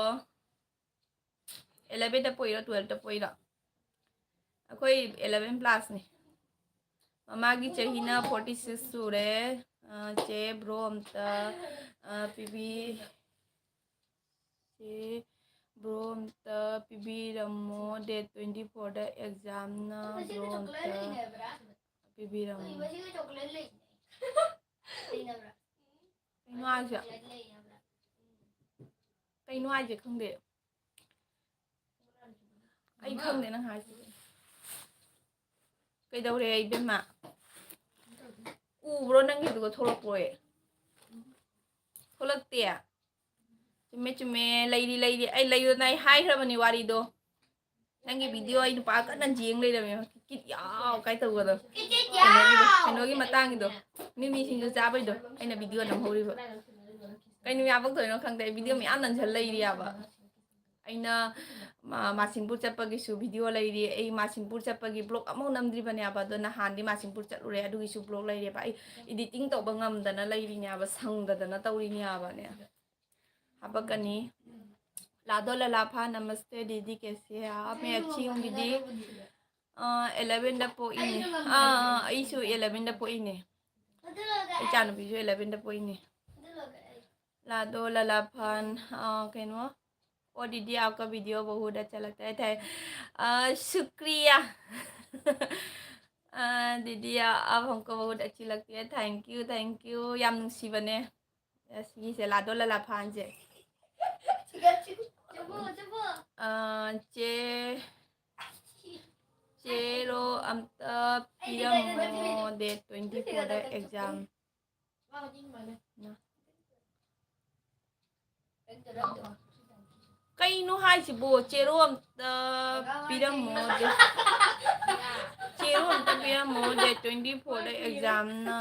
Elevenꯗ ꯄꯣꯛꯏꯔꯣ, twelveꯇ ꯄꯣꯛꯏꯔꯣ? ꯑꯩꯈꯣꯏ eleven plusꯅꯤ꯫ ꯃꯃꯥꯒꯤ ꯆꯍꯤꯅ forty six ꯁꯨꯔꯦ꯫ ꯑ, ꯆꯦ bro ꯑꯝꯇ, ꯑ, ꯄꯤꯕꯤ-, ꯆꯦ bro ꯑꯝꯇ ꯄꯤꯕꯤꯔꯝꯃꯣ, date twenty fourꯗ examꯅ, bro ꯑꯝꯇ ꯄꯤꯕꯤꯔꯝꯃꯣ꯫ ꯀꯩꯅꯣ ꯍꯥꯏꯁꯦ? ꯀꯩꯅꯣ ꯍꯥꯏꯁꯦ ꯈꯪꯗꯦ꯫ ꯑꯩ ꯈꯪꯗꯦ ꯅꯪ ꯍꯥꯏꯁꯦ꯫ ꯀꯩꯗꯧꯔꯦ ꯏꯕꯦꯝꯃ? ꯎꯕ꯭ꯔꯣ ꯅꯪꯒꯤꯗꯨꯒ ꯊꯣꯛꯂꯛꯄ꯭ꯔꯣ? ꯊꯣꯛꯂꯛꯇꯦ? ꯆꯨꯝꯃꯦ, ꯆꯨꯝꯃꯦ, ꯂꯩꯔꯤ, ꯂꯩꯔꯤ꯫ ꯑꯩ ꯂꯩꯌꯣꯅ ꯑꯩ ꯍꯥꯏꯈ꯭ꯔꯕꯅꯤ ꯋꯥꯔꯤꯗꯣ꯫ ꯅꯪꯒꯤ video ꯑꯩ ꯅꯨꯄꯥ ꯀꯟꯅ ꯌꯦꯡ ꯂꯩꯔꯝꯃꯦ꯫ ꯀꯤꯠ ꯀꯤꯠ ꯌꯥꯎ ꯀꯥꯏ ꯇꯧꯕꯗꯣ꯫ ꯀꯩꯅꯣꯒꯤ, ꯀꯩꯅꯣꯒꯤ ꯃꯇꯥꯡꯒꯤꯗꯣ꯫ ꯃꯤꯃꯤ ꯁꯤꯡꯖꯨ ꯆꯥꯕꯩꯗꯣ꯫ ꯑꯩꯅ video ꯅꯝꯍꯧꯔꯤꯕ꯫ ꯀꯩ ꯅꯨꯃꯤꯠ ꯄꯛꯇꯣꯏꯅꯣ ꯈꯪꯗꯦ꯫ ꯑꯩ video ꯃꯌꯥꯝ ꯅꯝꯁꯤꯜ ꯂꯩꯔꯤꯌꯥꯕ꯫ ꯑꯩꯅ ꯃꯥ-, ꯃꯥꯁꯤꯡꯄꯨꯔ ꯆꯠꯄꯒꯤꯁꯨ video ꯂꯩꯔꯤ꯫ ꯑꯩ ꯃꯥꯁꯤꯡꯄꯨꯔ ꯆꯠꯄꯒꯤ vlog ꯑꯃꯐꯥꯎ ꯅꯝꯗ꯭ꯔꯤꯕꯅꯦꯕ꯫ ꯑꯗꯣ ꯅꯍꯥꯟꯗꯤ ꯃꯥꯁꯤꯡꯄꯨꯔ ꯆꯠꯂꯨꯔꯦ꯫ ꯑꯗꯨꯒꯤꯁꯨ vlog ꯂꯩꯔꯦꯕ꯫ ꯑꯩ editing ꯇꯧꯕ ꯉꯝꯗꯅ ꯂꯩꯔꯤꯅꯦꯕ꯫ ꯁꯪꯗꯗꯅ ꯇꯧꯔꯤꯅꯦꯕꯅꯦ꯫ ꯍꯥꯄꯛꯀꯅꯤ꯫ ꯂꯥꯗꯣ ꯂꯂꯥꯐꯥ, नमस्ते दीदी, कैसे हैं आप? मैं अच्छी हूँ दीदी। ꯑ, elevenꯗ ꯄꯣꯛꯏꯅꯦ꯫ ꯑꯥ, ꯑꯥ, ꯑꯩꯁꯨ elevenꯗ ꯄꯣꯛꯏꯅꯦ꯫ ꯏꯆꯥꯅꯨꯄꯤꯁꯨ elevenꯗ ꯄꯣꯛꯏꯅꯦ꯫ लादो ललाफान, अ, ꯀꯩꯅꯣ? ओ दीदी, आपका video बहुत अच्छा लगता है। Thank-, अ, शुक्रिया। अ, दीदी, आ-, आप हमको बहुत अच्छी लगती है। Thank you, thank you। ꯌꯥꯝ ꯅꯨꯡꯁꯤꯕꯅꯦ꯫ ꯑꯁꯤꯒꯤꯁꯦ ꯂꯥꯗꯣ ꯂꯂꯥꯐꯥꯟꯁꯦ꯫ ꯑ, ꯆꯦ, ꯆꯦꯔꯣ ꯑꯝꯇ ꯄꯤꯔꯝꯃꯣ, date twenty fourꯗ exam꯫ ꯀꯩꯅꯣ ꯍꯥꯏꯁꯤꯕꯨ ꯆꯦꯔꯣ ꯑꯝꯇ ꯄꯤꯔꯝꯃꯣ, ꯗꯦꯠ, ꯆꯦꯔꯣ ꯑꯝꯇ ꯄꯤꯔꯝꯃꯣ, ꯗꯦꯠ twenty fourꯗ ꯑꯦꯛꯖꯥꯝꯅ꯫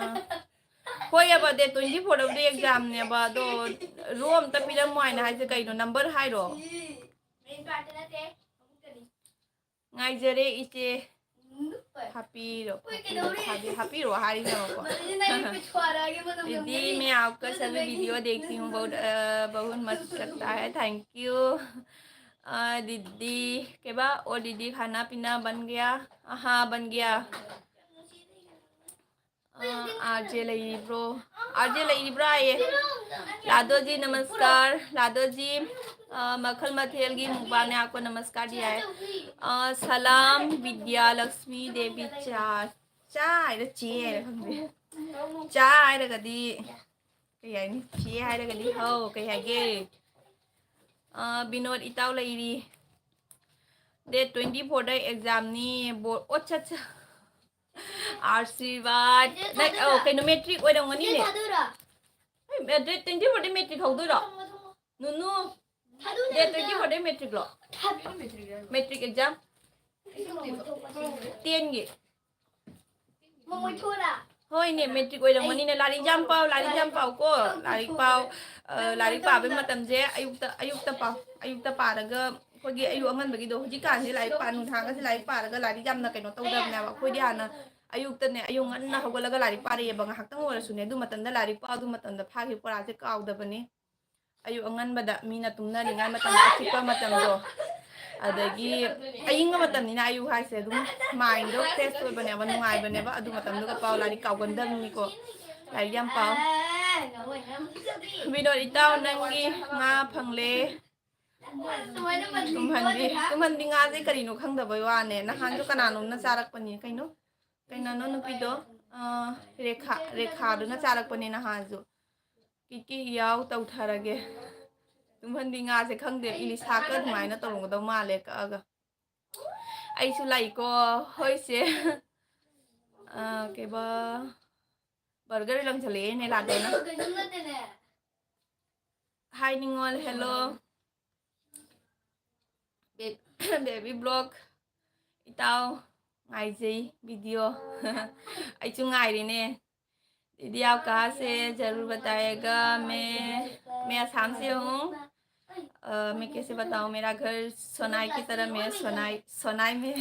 ꯍꯣꯏ ꯑꯕ, ꯗꯦꯠ twenty fourꯗꯕꯨꯗꯤ ꯑꯦꯛꯖꯥꯝꯅꯦꯕ, ꯑꯗꯣ ꯔꯣ ꯑꯝꯇ ꯄꯤꯔꯝꯃꯣ ꯍꯥꯏꯅ ꯍꯥꯏꯁꯦ ꯀꯩꯅꯣ? ꯅꯝꯕꯔ ꯍꯥꯏꯔꯣ? ꯉꯥꯏꯖꯔꯦ ꯏꯆꯦ꯫ ꯍꯥꯞꯄꯤꯔꯣ, ꯍꯥꯞꯄꯤꯔꯣ, ꯍꯥꯞꯄꯤꯔꯣ ꯍꯥꯏꯔꯤꯅꯦꯕꯀꯣ꯫ दीदी, मैं आपका सभी वीडियो देखती हूँ, बहुत, अ, बहुत मस्त लगता है, thank you। अ, दीदी, के बा, और दीदी, खाना पीना बन गया? हाँ, बन गया। ꯑ, आरजे ꯂꯩꯔꯤꯕ꯭ꯔꯣ? आरजे ꯂꯩꯔꯤꯕ꯭ꯔꯥ ꯍꯥꯏꯌꯦ꯫ लादो जी नमस्कार, लादो जी, अ, मखल मथेल की मुकबांग ने आपको नमस्कार दिया है। अ, सलाम विद्या लक्ष्मी देवी चा, चा ꯍꯥꯏꯔ ꯆꯦ ꯍꯥꯏꯔ ꯈꯪꯗꯦ꯫ ꯆꯥ ꯍꯥꯏꯔꯒꯗꯤ ꯀꯩ ꯍꯥꯏꯅꯤ? ꯆꯦ ꯍꯥꯏꯔꯒꯗꯤ ꯍꯧ, ꯀꯩ ꯍꯥꯏꯒꯦ? ꯑ, ꯕꯤꯅꯣꯗ ꯏꯇꯥꯎ ꯂꯩꯔꯤ꯫ Date twenty fourꯗ ꯑꯦꯛꯖꯥꯝꯅꯤ꯫ ꯕꯣ-, ꯑꯣ, ꯑꯠꯆꯥ, ꯑꯠꯆꯥ꯫ ꯑꯥꯔꯁꯤꯕꯥꯗ꯫ ꯅꯪ, ꯑꯧ, ꯀꯩꯅꯣ, ꯃꯦꯇ꯭ꯔꯤꯛ ꯑꯣꯏꯔꯝꯒꯅꯤꯅꯦ꯫ ꯊꯥꯗꯣꯏꯔꯣ? ꯑꯦ, date twenty fourꯗ ꯃꯦꯇ꯭ꯔꯤꯛ ꯍꯧꯗꯣꯏꯔꯣ? ꯊꯝꯃꯣ, ꯊꯝꯃꯣ꯫ ꯅꯨꯅꯨ, ꯊꯥꯗꯣꯏꯅꯦ, date ꯑꯝꯇ꯫ Twenty fourꯗ ꯃꯦꯇ꯭ꯔꯤꯛꯂꯣ? ꯊꯥꯗꯣꯏꯅꯦ, matric exam. Matric exam. Matric ꯂꯣꯏꯔꯦ꯫ ꯇꯦꯟꯒꯤ꯫ ꯃꯃꯣꯏ ꯊꯣꯛꯑꯣꯔꯥ? ꯍꯣꯏꯅꯦ, ꯃꯦꯇ꯭ꯔꯤꯛ ꯑꯣꯏꯔꯝꯒꯅꯤꯅꯦ꯫ ꯂꯥꯏꯔꯤꯛ ꯌꯥꯝ ꯄꯥꯎ, ꯂꯥꯏꯔꯤꯛ ꯌꯥꯝ ꯄꯥꯎꯀꯣ꯫ ꯂꯥꯏꯔꯤꯛ ꯄꯥꯎ꯫ ꯑ, ꯂꯥꯏꯔꯤꯛ ꯄꯥꯕꯩ ꯃꯇꯝꯁꯦ ꯑꯌꯨꯛꯇ, ꯑꯌꯨꯛꯇ ꯄꯥꯎ꯫ ꯑꯌꯨꯛꯇ ꯄꯥꯔꯒ ꯑꯩꯈꯣꯏꯒꯤ ꯑꯌꯨꯛ ꯑꯉꯟꯕꯒꯤꯗꯣ, ꯍꯧꯖꯤꯛꯀꯥꯟꯁꯦ ꯂꯥꯏꯔꯤꯛ ꯄꯥ-, ꯅꯨꯡꯗꯥꯡꯒꯁꯦ ꯂꯥꯏꯔꯤꯛ ꯄꯥꯔꯒ ꯂꯥꯏꯔꯤꯛ ꯌꯥꯝꯅ ꯀꯩꯅꯣ ꯇꯧꯗꯕꯅꯦꯕ꯫ ꯑꯩꯈꯣꯏꯗꯤ ꯍꯥꯟꯅ ꯑꯌꯨꯛꯇꯅꯦ, ꯑꯌꯨꯛ ꯉꯟꯅ ꯍꯧꯒꯠꯂꯒ ꯂꯥꯏꯔꯤꯛ ꯄꯥꯔꯛꯑꯦꯕ꯫ ꯉꯥꯏꯍꯥꯛꯇꯪ ꯑꯣꯏꯔꯁꯨꯅꯦ, ꯑꯗꯨ ꯃꯇꯝꯗ ꯂꯥꯏꯔꯤꯛ ꯄꯥꯎ, ꯑꯗꯨ ꯃꯇꯝꯗ ꯐꯥꯈꯤꯕ ꯄꯔꯥꯁꯦ ꯀꯥꯎꯗꯕꯅꯤ꯫ ꯑꯌꯨꯛ ꯑꯉꯟꯕꯗ ꯃꯤꯅ ꯇꯨꯝꯅꯔꯤꯉꯩ ꯃꯇꯝꯗ, ꯑꯆꯤꯛꯄ ꯃꯇꯝꯗꯣ, ꯑꯗꯒꯤ ꯑꯏꯪꯕ ꯃꯇꯝꯅꯤꯅ ꯑꯌꯨꯛ ꯍꯥꯏꯁꯦ ꯑꯗꯨꯝ mindꯗꯣ fresh ꯑꯣꯏꯕꯅꯦꯕ, ꯅꯨꯡꯉꯥꯏꯕꯅꯦꯕ꯫ ꯑꯗꯨ ꯃꯇꯝꯗꯨꯒ ꯄꯥꯎ, ꯂꯥꯏꯔꯤꯛ ꯀꯥꯎꯒꯟꯗꯕꯅꯤꯀꯣ꯫ ꯂꯥꯏꯔꯤꯛ ꯌꯥꯝ ꯄꯥꯎ꯫ ꯕꯤꯅꯣꯗ ꯏꯇꯥꯎ, ꯅꯪꯒꯤ ꯉꯥ ꯐꯪꯂꯦ꯫ ꯇꯨꯝꯍꯟꯕꯤ, ꯇꯨꯝꯍꯟꯕꯤ ꯉꯥꯁꯦ ꯀꯔꯤꯅꯣ ꯈꯪꯗꯕꯩ ꯋꯥꯅꯦ꯫ ꯅꯍꯥꯟꯁꯨ ꯀꯅꯥꯅꯣꯝꯅ ꯆꯥꯔꯛꯄꯅꯤ꯫ ꯀꯩꯅꯣ? ꯀꯩꯅꯣꯅꯣ ꯅꯨꯄꯤꯗꯣ? ꯑ, ꯔꯦꯈꯥ, ꯔꯦꯈꯥꯗꯨꯅ ꯆꯥꯔꯛꯄꯅꯦ ꯅꯍꯥꯟꯁꯨ꯫ ꯀꯤꯀꯤ ꯌꯥꯎ ꯇꯧꯊꯔꯒꯦ꯫ ꯇꯨꯝꯍꯟꯕꯤ ꯉꯥꯁꯦ ꯈꯪꯗꯦ, ꯏꯂꯤꯁꯥꯀ ꯑꯗꯨꯃꯥꯏꯅ ꯇꯧꯔꯝꯒꯗꯧ ꯃꯥꯜꯂꯦ ꯀꯛꯑꯒ꯫ ꯑꯩꯁꯨ ꯂꯥꯛꯏꯀꯣ, ꯍꯣꯏꯁꯦ꯫ ꯑ, ꯀꯩꯕ, burger ꯂꯪꯁꯜꯂꯛꯑꯦꯅꯦ ꯂꯥꯗꯣꯅ꯫ ꯀꯩꯅꯣ ꯅꯠꯇꯦꯅꯦ꯫ Hi ꯅꯤꯉꯣꯜ, hello꯫ Baby vlog, ꯏꯇꯥꯎ, ꯉꯥꯏꯖꯩ video꯫ ꯑꯩꯁꯨ ꯉꯥꯏꯔꯤꯅꯦ꯫ दीदी, आप कहाँ से? जरूर बताएगा। मैं, मैं आसाम से हूँ। अ, मैं कैसे बताऊँ, मेरा घर सोनाई की तरह में है, सोनाई, सोनाई में।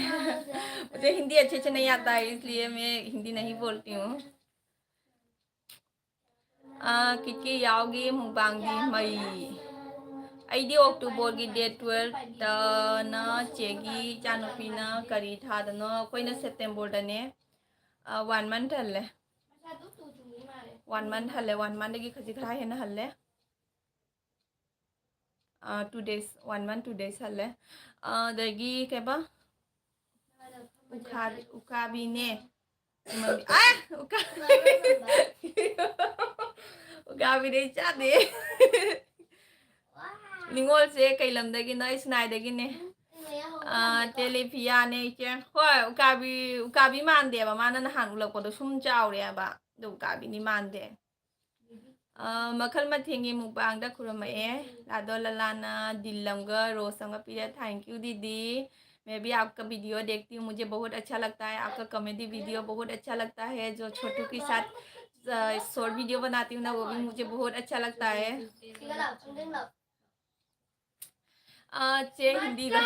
मुझे हिंदी अच्छे से नहीं आता है, इसलिए मैं हिंदी नहीं बोलती हूँ। ꯑ, ꯀꯤꯠꯀꯤ ꯌꯥꯎꯒꯤ ꯃꯨꯛꯕꯥꯡꯗꯤ ꯃꯩ꯫ ꯑꯩꯗꯤ Octoberꯒꯤ date twelveꯇꯅ ꯆꯦꯒꯤ ꯏꯆꯥꯅꯨꯄꯤꯅ ꯀꯔꯤ ꯊꯥꯗꯅꯣ, ꯑꯩꯈꯣꯏꯅ Septemberꯗꯅꯦ꯫ ꯑ, one month ꯍꯜꯂꯦ꯫ One month ꯍꯜꯂꯦ, one monthꯗꯒꯤ ꯈꯖꯤꯛ ꯈꯔ ꯍꯦꯟꯅ ꯍꯜꯂꯦ꯫ ꯑ, two days, one month, two days ꯍꯜꯂꯦ꯫ ꯑ, ꯑꯗꯒꯤ ꯀꯩꯕ? ꯎꯈꯥꯕꯤ, ꯎꯀꯥꯕꯤꯅꯦ꯫ ꯏꯃꯥꯟꯕꯤ-, ꯑ! ꯎꯀꯥ-, ꯎꯀꯥꯕꯤꯗꯤ ꯑꯩ ꯆꯥꯗꯦ꯫ ꯅꯤꯉꯣꯜꯁꯦ ꯀꯩ ꯂꯝꯗꯒꯤꯅꯣ? ꯑꯩ ꯁꯤꯅꯥꯏꯗꯒꯤꯅꯦ꯫ ꯑ, ꯇꯦꯂꯤꯐꯤꯌꯥꯅꯦ ꯏꯆꯦ꯫ ꯍꯣꯏ, ꯎꯀꯥꯕꯤ, ꯎꯀꯥꯕꯤ ꯃꯥꯟꯗꯦꯕ꯫ ꯃꯥꯅ ꯅꯍꯥꯟ ꯎꯠꯂꯛꯄꯗꯣ ꯁꯨꯝ ꯆꯥꯎꯔꯦ ꯍꯥꯏꯕ꯫ ꯑꯗꯣ ꯎꯀꯥꯕꯤꯗꯤ ꯃꯥꯟꯗꯦ꯫ ꯑ, ꯃꯈꯜ ꯃꯊꯦꯜꯒꯤ ꯃꯨꯛꯕꯥꯡꯗ ꯈꯨꯔꯨꯝꯃꯛꯑꯦ꯫ ꯂꯥꯗꯣ ꯂꯂꯥꯅ ꯗꯤꯜ ꯑꯃꯒ ꯔꯣꯁ ꯑꯃꯒ ꯄꯤꯔꯦ꯫ Thank you, दीदी। मैं भी आपका video देखती हूँ, मुझे बहुत अच्छा लगता है, आपका comedy video बहुत अच्छा लगता है। जो छोटू के साथ, अ, short video बनाती हूँ ना, वो भी मुझे बहुत अच्छा लगता है। ꯑ, ꯆꯦ ꯍꯤꯟꯗꯤꯗꯣ꯫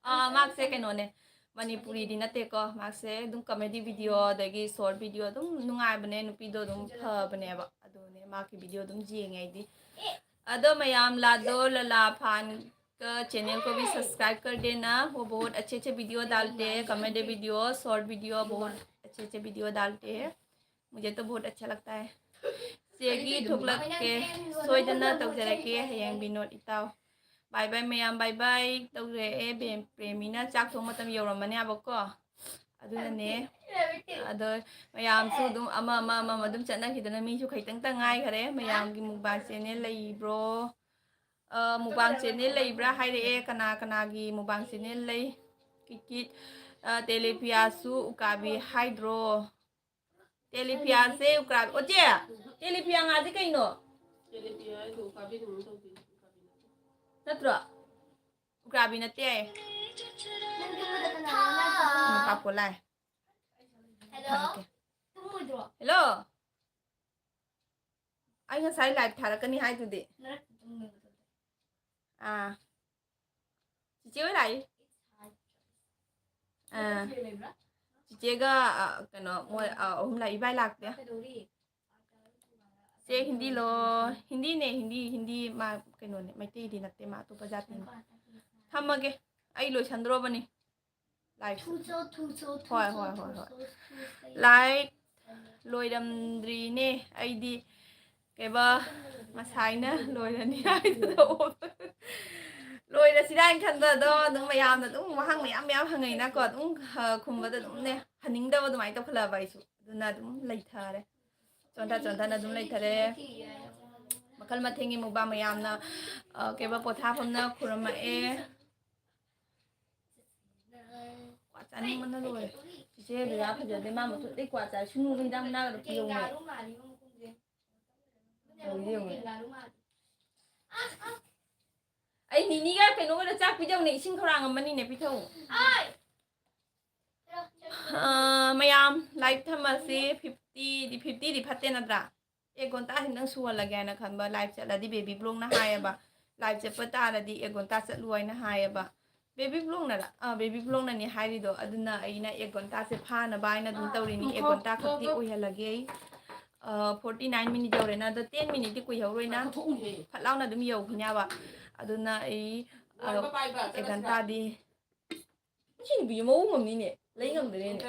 ꯑ, ꯃꯥꯁꯦ ꯀꯩꯅꯣꯅꯦ, ꯃꯅꯤꯄꯨꯔꯤꯗꯤ ꯅꯠꯇꯦꯀꯣ꯫ ꯃꯥꯁꯦ ꯑꯗꯨꯝ comedy video ꯑꯗꯒꯤ short video ꯑꯗꯨꯝ ꯅꯨꯡꯉꯥꯏꯕꯅꯦ, ꯅꯨꯄꯤꯗꯣ ꯑꯗꯨꯝ ꯐꯕꯅꯦꯕ꯫ ꯑꯗꯨꯅꯦ, ꯃꯥꯒꯤ video ꯑꯗꯨꯝ ꯌꯦꯡꯉꯦ ꯑꯩꯗꯤ꯫ ꯑꯗꯣ ꯃꯌꯥꯝ, लादो लला fan का channel को भी subscribe कर देना। वो बहुत अच्छे अच्छे video डालते हैं, comedy video, short video, बहुत अच्छे अच्छे video डालते हैं। मुझे तो बहुत अच्छा लगता है। ꯆꯦꯒꯤ ꯊꯣꯛꯂꯛꯀꯦ, ꯁꯣꯏꯗꯅ ꯇꯧꯖꯔꯛꯀꯦ ꯍꯌꯦꯡ ꯕꯤꯅꯣꯗ ꯏꯇꯥꯎ꯫ Bye bye ꯃꯌꯥꯝ, bye bye ꯇꯧꯖꯔꯛꯑꯦ꯫ ꯕꯦꯝ-, ꯄ꯭ꯔꯦꯃꯤꯅ ꯆꯥꯛ ꯊꯣꯡ ꯃꯇꯝ ꯌꯧꯔꯝꯃꯅꯤ ꯍꯥꯏꯕꯀꯣ, ꯑꯗꯨꯅꯅꯦ꯫ ꯑꯗꯣ ꯃꯌꯥꯝꯁꯨ ꯑꯗꯨꯝ ꯑꯃ ꯑꯃ ꯑꯃ ꯑꯃ ꯑꯗꯨꯝ ꯆꯠꯅꯈꯤꯗꯅ ꯃꯤꯁꯨ ꯈꯤꯇꯪꯇ ꯉꯥꯏꯈꯔꯦ꯫ ꯃꯌꯥꯝꯒꯤ ꯃꯨꯛꯕꯥꯡ channel ꯂꯩꯕ꯭ꯔꯣ? ꯑ, ꯃꯨꯛꯕꯥꯡ channel ꯂꯩꯕ꯭ꯔꯥ ꯍꯥꯏꯔꯛꯑꯦ꯫ ꯀꯅꯥ ꯀꯅꯥꯒꯤ ꯃꯨꯛꯕꯥꯡ channel ꯂꯩ? ꯀꯤꯠ ꯀꯤꯠ, ꯑ, ꯇꯦꯂꯤꯐꯤꯌꯥꯁꯨ ꯎꯀꯥꯕꯤ ꯍꯥꯏꯗ꯭ꯔꯣ? ꯇꯦꯂꯤꯐꯤꯌꯥꯁꯦ ꯎꯀꯥꯕꯤ꯫ ꯑꯣ, ꯆꯦ, ꯇꯦꯂꯤꯐꯤꯌꯥ ꯉꯥꯁꯦ ꯀꯩꯅꯣ? ꯅꯠꯇ꯭ꯔꯣ? ꯎꯀ꯭ꯔꯥꯕꯤ ꯅꯠꯇꯦ ꯍꯥꯏꯌꯦ꯫ ꯅꯪ ꯇꯨꯝꯕꯗ ꯀꯅꯥꯅꯣ ꯅꯪ ꯇꯨꯝꯕꯗ? ꯃꯄꯥ ꯄꯣꯂꯥꯏ꯫ ꯍꯦꯜꯂꯣ꯫ ꯊꯝꯃꯒꯦ꯫ ꯇꯨꯝꯃꯣꯏꯗ꯭ꯔꯣ? ꯍꯦꯜꯂꯣ꯫ ꯑꯩ ꯉꯁꯥꯏ ꯂꯥꯏꯚ ꯊꯥꯔꯛꯀꯅꯤ ꯍꯥꯏꯗꯨꯗꯤ꯫ ꯅꯔꯛꯇ ꯇꯨꯝꯃꯦꯕ ꯑꯗꯨꯗꯤ꯫ ꯑꯥ꯫ ꯆꯤꯆꯦ ꯍꯣꯏ ꯂꯥꯛꯏ꯫ ꯑꯥ꯫ ꯅꯪ ꯂꯩꯕ꯭ꯔꯥ? ꯆꯤꯆꯦꯒ ꯑ, ꯀꯩꯅꯣ ꯃꯣꯏ ꯑ, ꯑꯍꯨꯝ ꯂꯥꯛꯏ꯫ ꯏꯕꯥꯏ ꯂꯥꯛꯇꯦ꯫ ꯀꯩꯗꯧꯔꯤ? ꯆꯦ ꯍꯤꯟꯗꯤ ꯂꯣ꯫ ꯍꯤꯟꯗꯤꯅꯦ, ꯍꯤꯟꯗꯤ, ꯍꯤꯟꯗꯤ ꯃꯥ ꯀꯩꯅꯣꯅꯦ, ꯃꯩꯇꯩꯗꯤ ꯅꯠꯇꯦ, ꯃꯥ ꯑꯇꯣꯞꯄ ꯖꯥꯇꯤꯅꯤ꯫ ꯊꯝꯃꯒꯦ, ꯑꯩ ꯂꯣꯏꯁꯟꯗ꯭ꯔꯣꯕꯅꯤ ꯂꯥꯏꯚ꯫ ꯊꯨꯆꯣ, ꯊꯨꯆꯣ, ꯍꯣꯏ, ꯊꯨꯆꯣ, ꯍꯣꯏ, ꯍꯣꯏ, ꯍꯣꯏ꯫ ꯊꯨꯆꯣ, ꯊꯨꯆꯣ꯫ ꯂꯥꯏꯚ ꯂꯣꯏꯔꯝꯗ꯭ꯔꯤꯅꯦ ꯑꯩꯗꯤ꯫ ꯀꯩꯕ, ꯉꯁꯥꯏꯅ ꯂꯣꯏꯔꯅꯤ ꯍꯥꯏꯗꯨꯗ ꯑꯣ-, ꯂꯣꯏꯔꯁꯤꯔꯥ ꯍꯥꯏꯅ ꯈꯟꯕ, ꯑꯗꯣ ꯑꯗꯨꯝ ꯃꯌꯥꯝꯅ ꯑꯗꯨꯝ ꯋꯥꯍꯪ ꯃꯌꯥꯝ ꯃꯌꯥꯝ ꯍꯪꯉꯛꯏꯅꯀꯣ, ꯑꯗꯨꯝ ꯈ-, ꯈꯨꯝꯕꯗ ꯑꯗꯨꯝꯅꯦ ꯍꯟꯅꯤꯡꯗꯕ ꯑꯗꯨꯃꯥꯏꯅ ꯇꯧꯈꯠꯂꯛꯑꯕ ꯑꯩꯁꯨ, ꯑꯗꯨꯅ ꯑꯗꯨꯝ ꯂꯩꯊꯔꯦ, ꯆꯣꯟꯊ ꯆꯣꯟꯊꯅ ꯑꯗꯨꯝ ꯂꯩꯊꯔꯦ꯫ ꯃꯈꯜ ꯃꯊꯦꯜꯒꯤ ꯃꯨꯛꯕꯥꯡ ꯃꯌꯥꯝꯅ, ꯑ, ꯀꯩꯕ, ꯄꯣꯊꯥꯐꯝꯅ ꯈꯨꯔꯨꯝꯃꯛꯑꯦ꯫ ꯀ꯭ꯋꯥ ꯆꯥꯅꯤꯡꯕꯅ ꯂꯣꯏꯔꯦ꯫ ꯆꯤꯆꯦ ꯕꯤꯔꯥ ꯐꯖꯗꯦ, ꯃꯥ ꯃꯊꯟꯇꯩ ꯀ꯭ꯋꯥ ꯆꯥꯏ꯫ ꯁꯨꯅꯨꯒ ꯍꯤꯗꯥꯛ ꯃꯅꯥꯒꯗꯣ ꯄꯤꯔꯧꯅꯦ꯫ ꯇꯧꯔꯤꯁꯦ ꯌꯦꯡꯉꯨꯅꯦ꯫ ꯑꯩ ꯅꯤꯅꯤꯒ ꯀꯩꯅꯣꯒꯗ ꯆꯥꯛ ꯄꯤꯖꯧꯅꯦ, ꯏꯁꯤꯡ ꯈꯧꯔꯥꯡ ꯑꯃꯅꯤꯅꯦ, ꯄꯤꯊꯛꯎ꯫ ꯑ, ꯃꯌꯥꯝ ꯂꯥꯏꯚ ꯊꯝꯃꯁꯤ꯫ ꯐꯤꯐꯇꯤꯗꯤ, ꯐꯤꯐꯇꯤꯗꯤ ꯐꯠꯇꯦ ꯅꯠꯇ꯭ꯔꯥ? ꯑꯦꯛ ꯒꯣꯟꯇꯥ ꯈꯤꯇꯪ ꯁꯨꯍꯜꯂꯒꯦ ꯍꯥꯏꯅ ꯈꯟꯕ꯫ ꯂꯥꯏꯚ ꯆꯠꯂꯗꯤ ꯕꯦꯕꯤ ꯕ꯭ꯂꯣꯛꯅ ꯍꯥꯏꯌꯦꯕ, ꯂꯥꯏꯚ ꯆꯠꯄ ꯇꯥꯔꯗꯤ ꯑꯦꯛ ꯒꯣꯟꯇꯥ ꯆꯠꯂꯨ ꯍꯥꯏꯅ ꯍꯥꯏꯌꯦꯕ꯫ ꯕꯦꯕꯤ ꯕ꯭ꯂꯣꯛꯅꯔ? ꯑꯥ, ꯕꯦꯕꯤ ꯕ꯭ꯂꯣꯛꯅꯅꯦ ꯍꯥꯏꯔꯤꯗꯣ꯫ ꯑꯗꯨꯅ ꯑꯩꯅ ꯑꯦꯛ ꯒꯣꯟꯇꯥ ꯁꯦ ꯐꯥꯅꯕ ꯍꯥꯏꯅ ꯑꯗꯨꯝ ꯇꯧꯔꯤꯅꯤ꯫ ꯑꯦꯛ ꯒꯣꯟꯇꯥ ꯈꯛꯇꯤ ꯑꯣꯏꯍꯜꯂꯒꯦ ꯑꯩ꯫ ꯑ, ꯐꯣꯔꯇꯤ ꯅꯥꯏꯟ ꯃꯤꯅꯤꯠ ꯌꯧꯔꯦꯅ, ꯑꯗꯣ ꯇꯦꯟ ꯃꯤꯅꯤꯠꯇꯤ ꯀꯨꯏꯍꯧꯔꯣꯏꯅ꯫ ꯐꯠ ꯂꯥꯎꯅ ꯑꯗꯨꯝ ꯌꯧꯈꯤꯅꯦꯕ꯫ ꯑꯗꯨꯅ ꯑꯩ, ꯑ, ꯑꯦꯛ ꯒꯣꯟꯇꯥꯗꯤ, ꯃꯁꯤ ꯅꯨꯄꯤꯁꯦ ꯃꯑꯣꯡ ꯑꯃꯅꯤꯅꯦ, ꯂꯩ ꯉꯝꯗ꯭ꯔꯦꯅꯦ꯫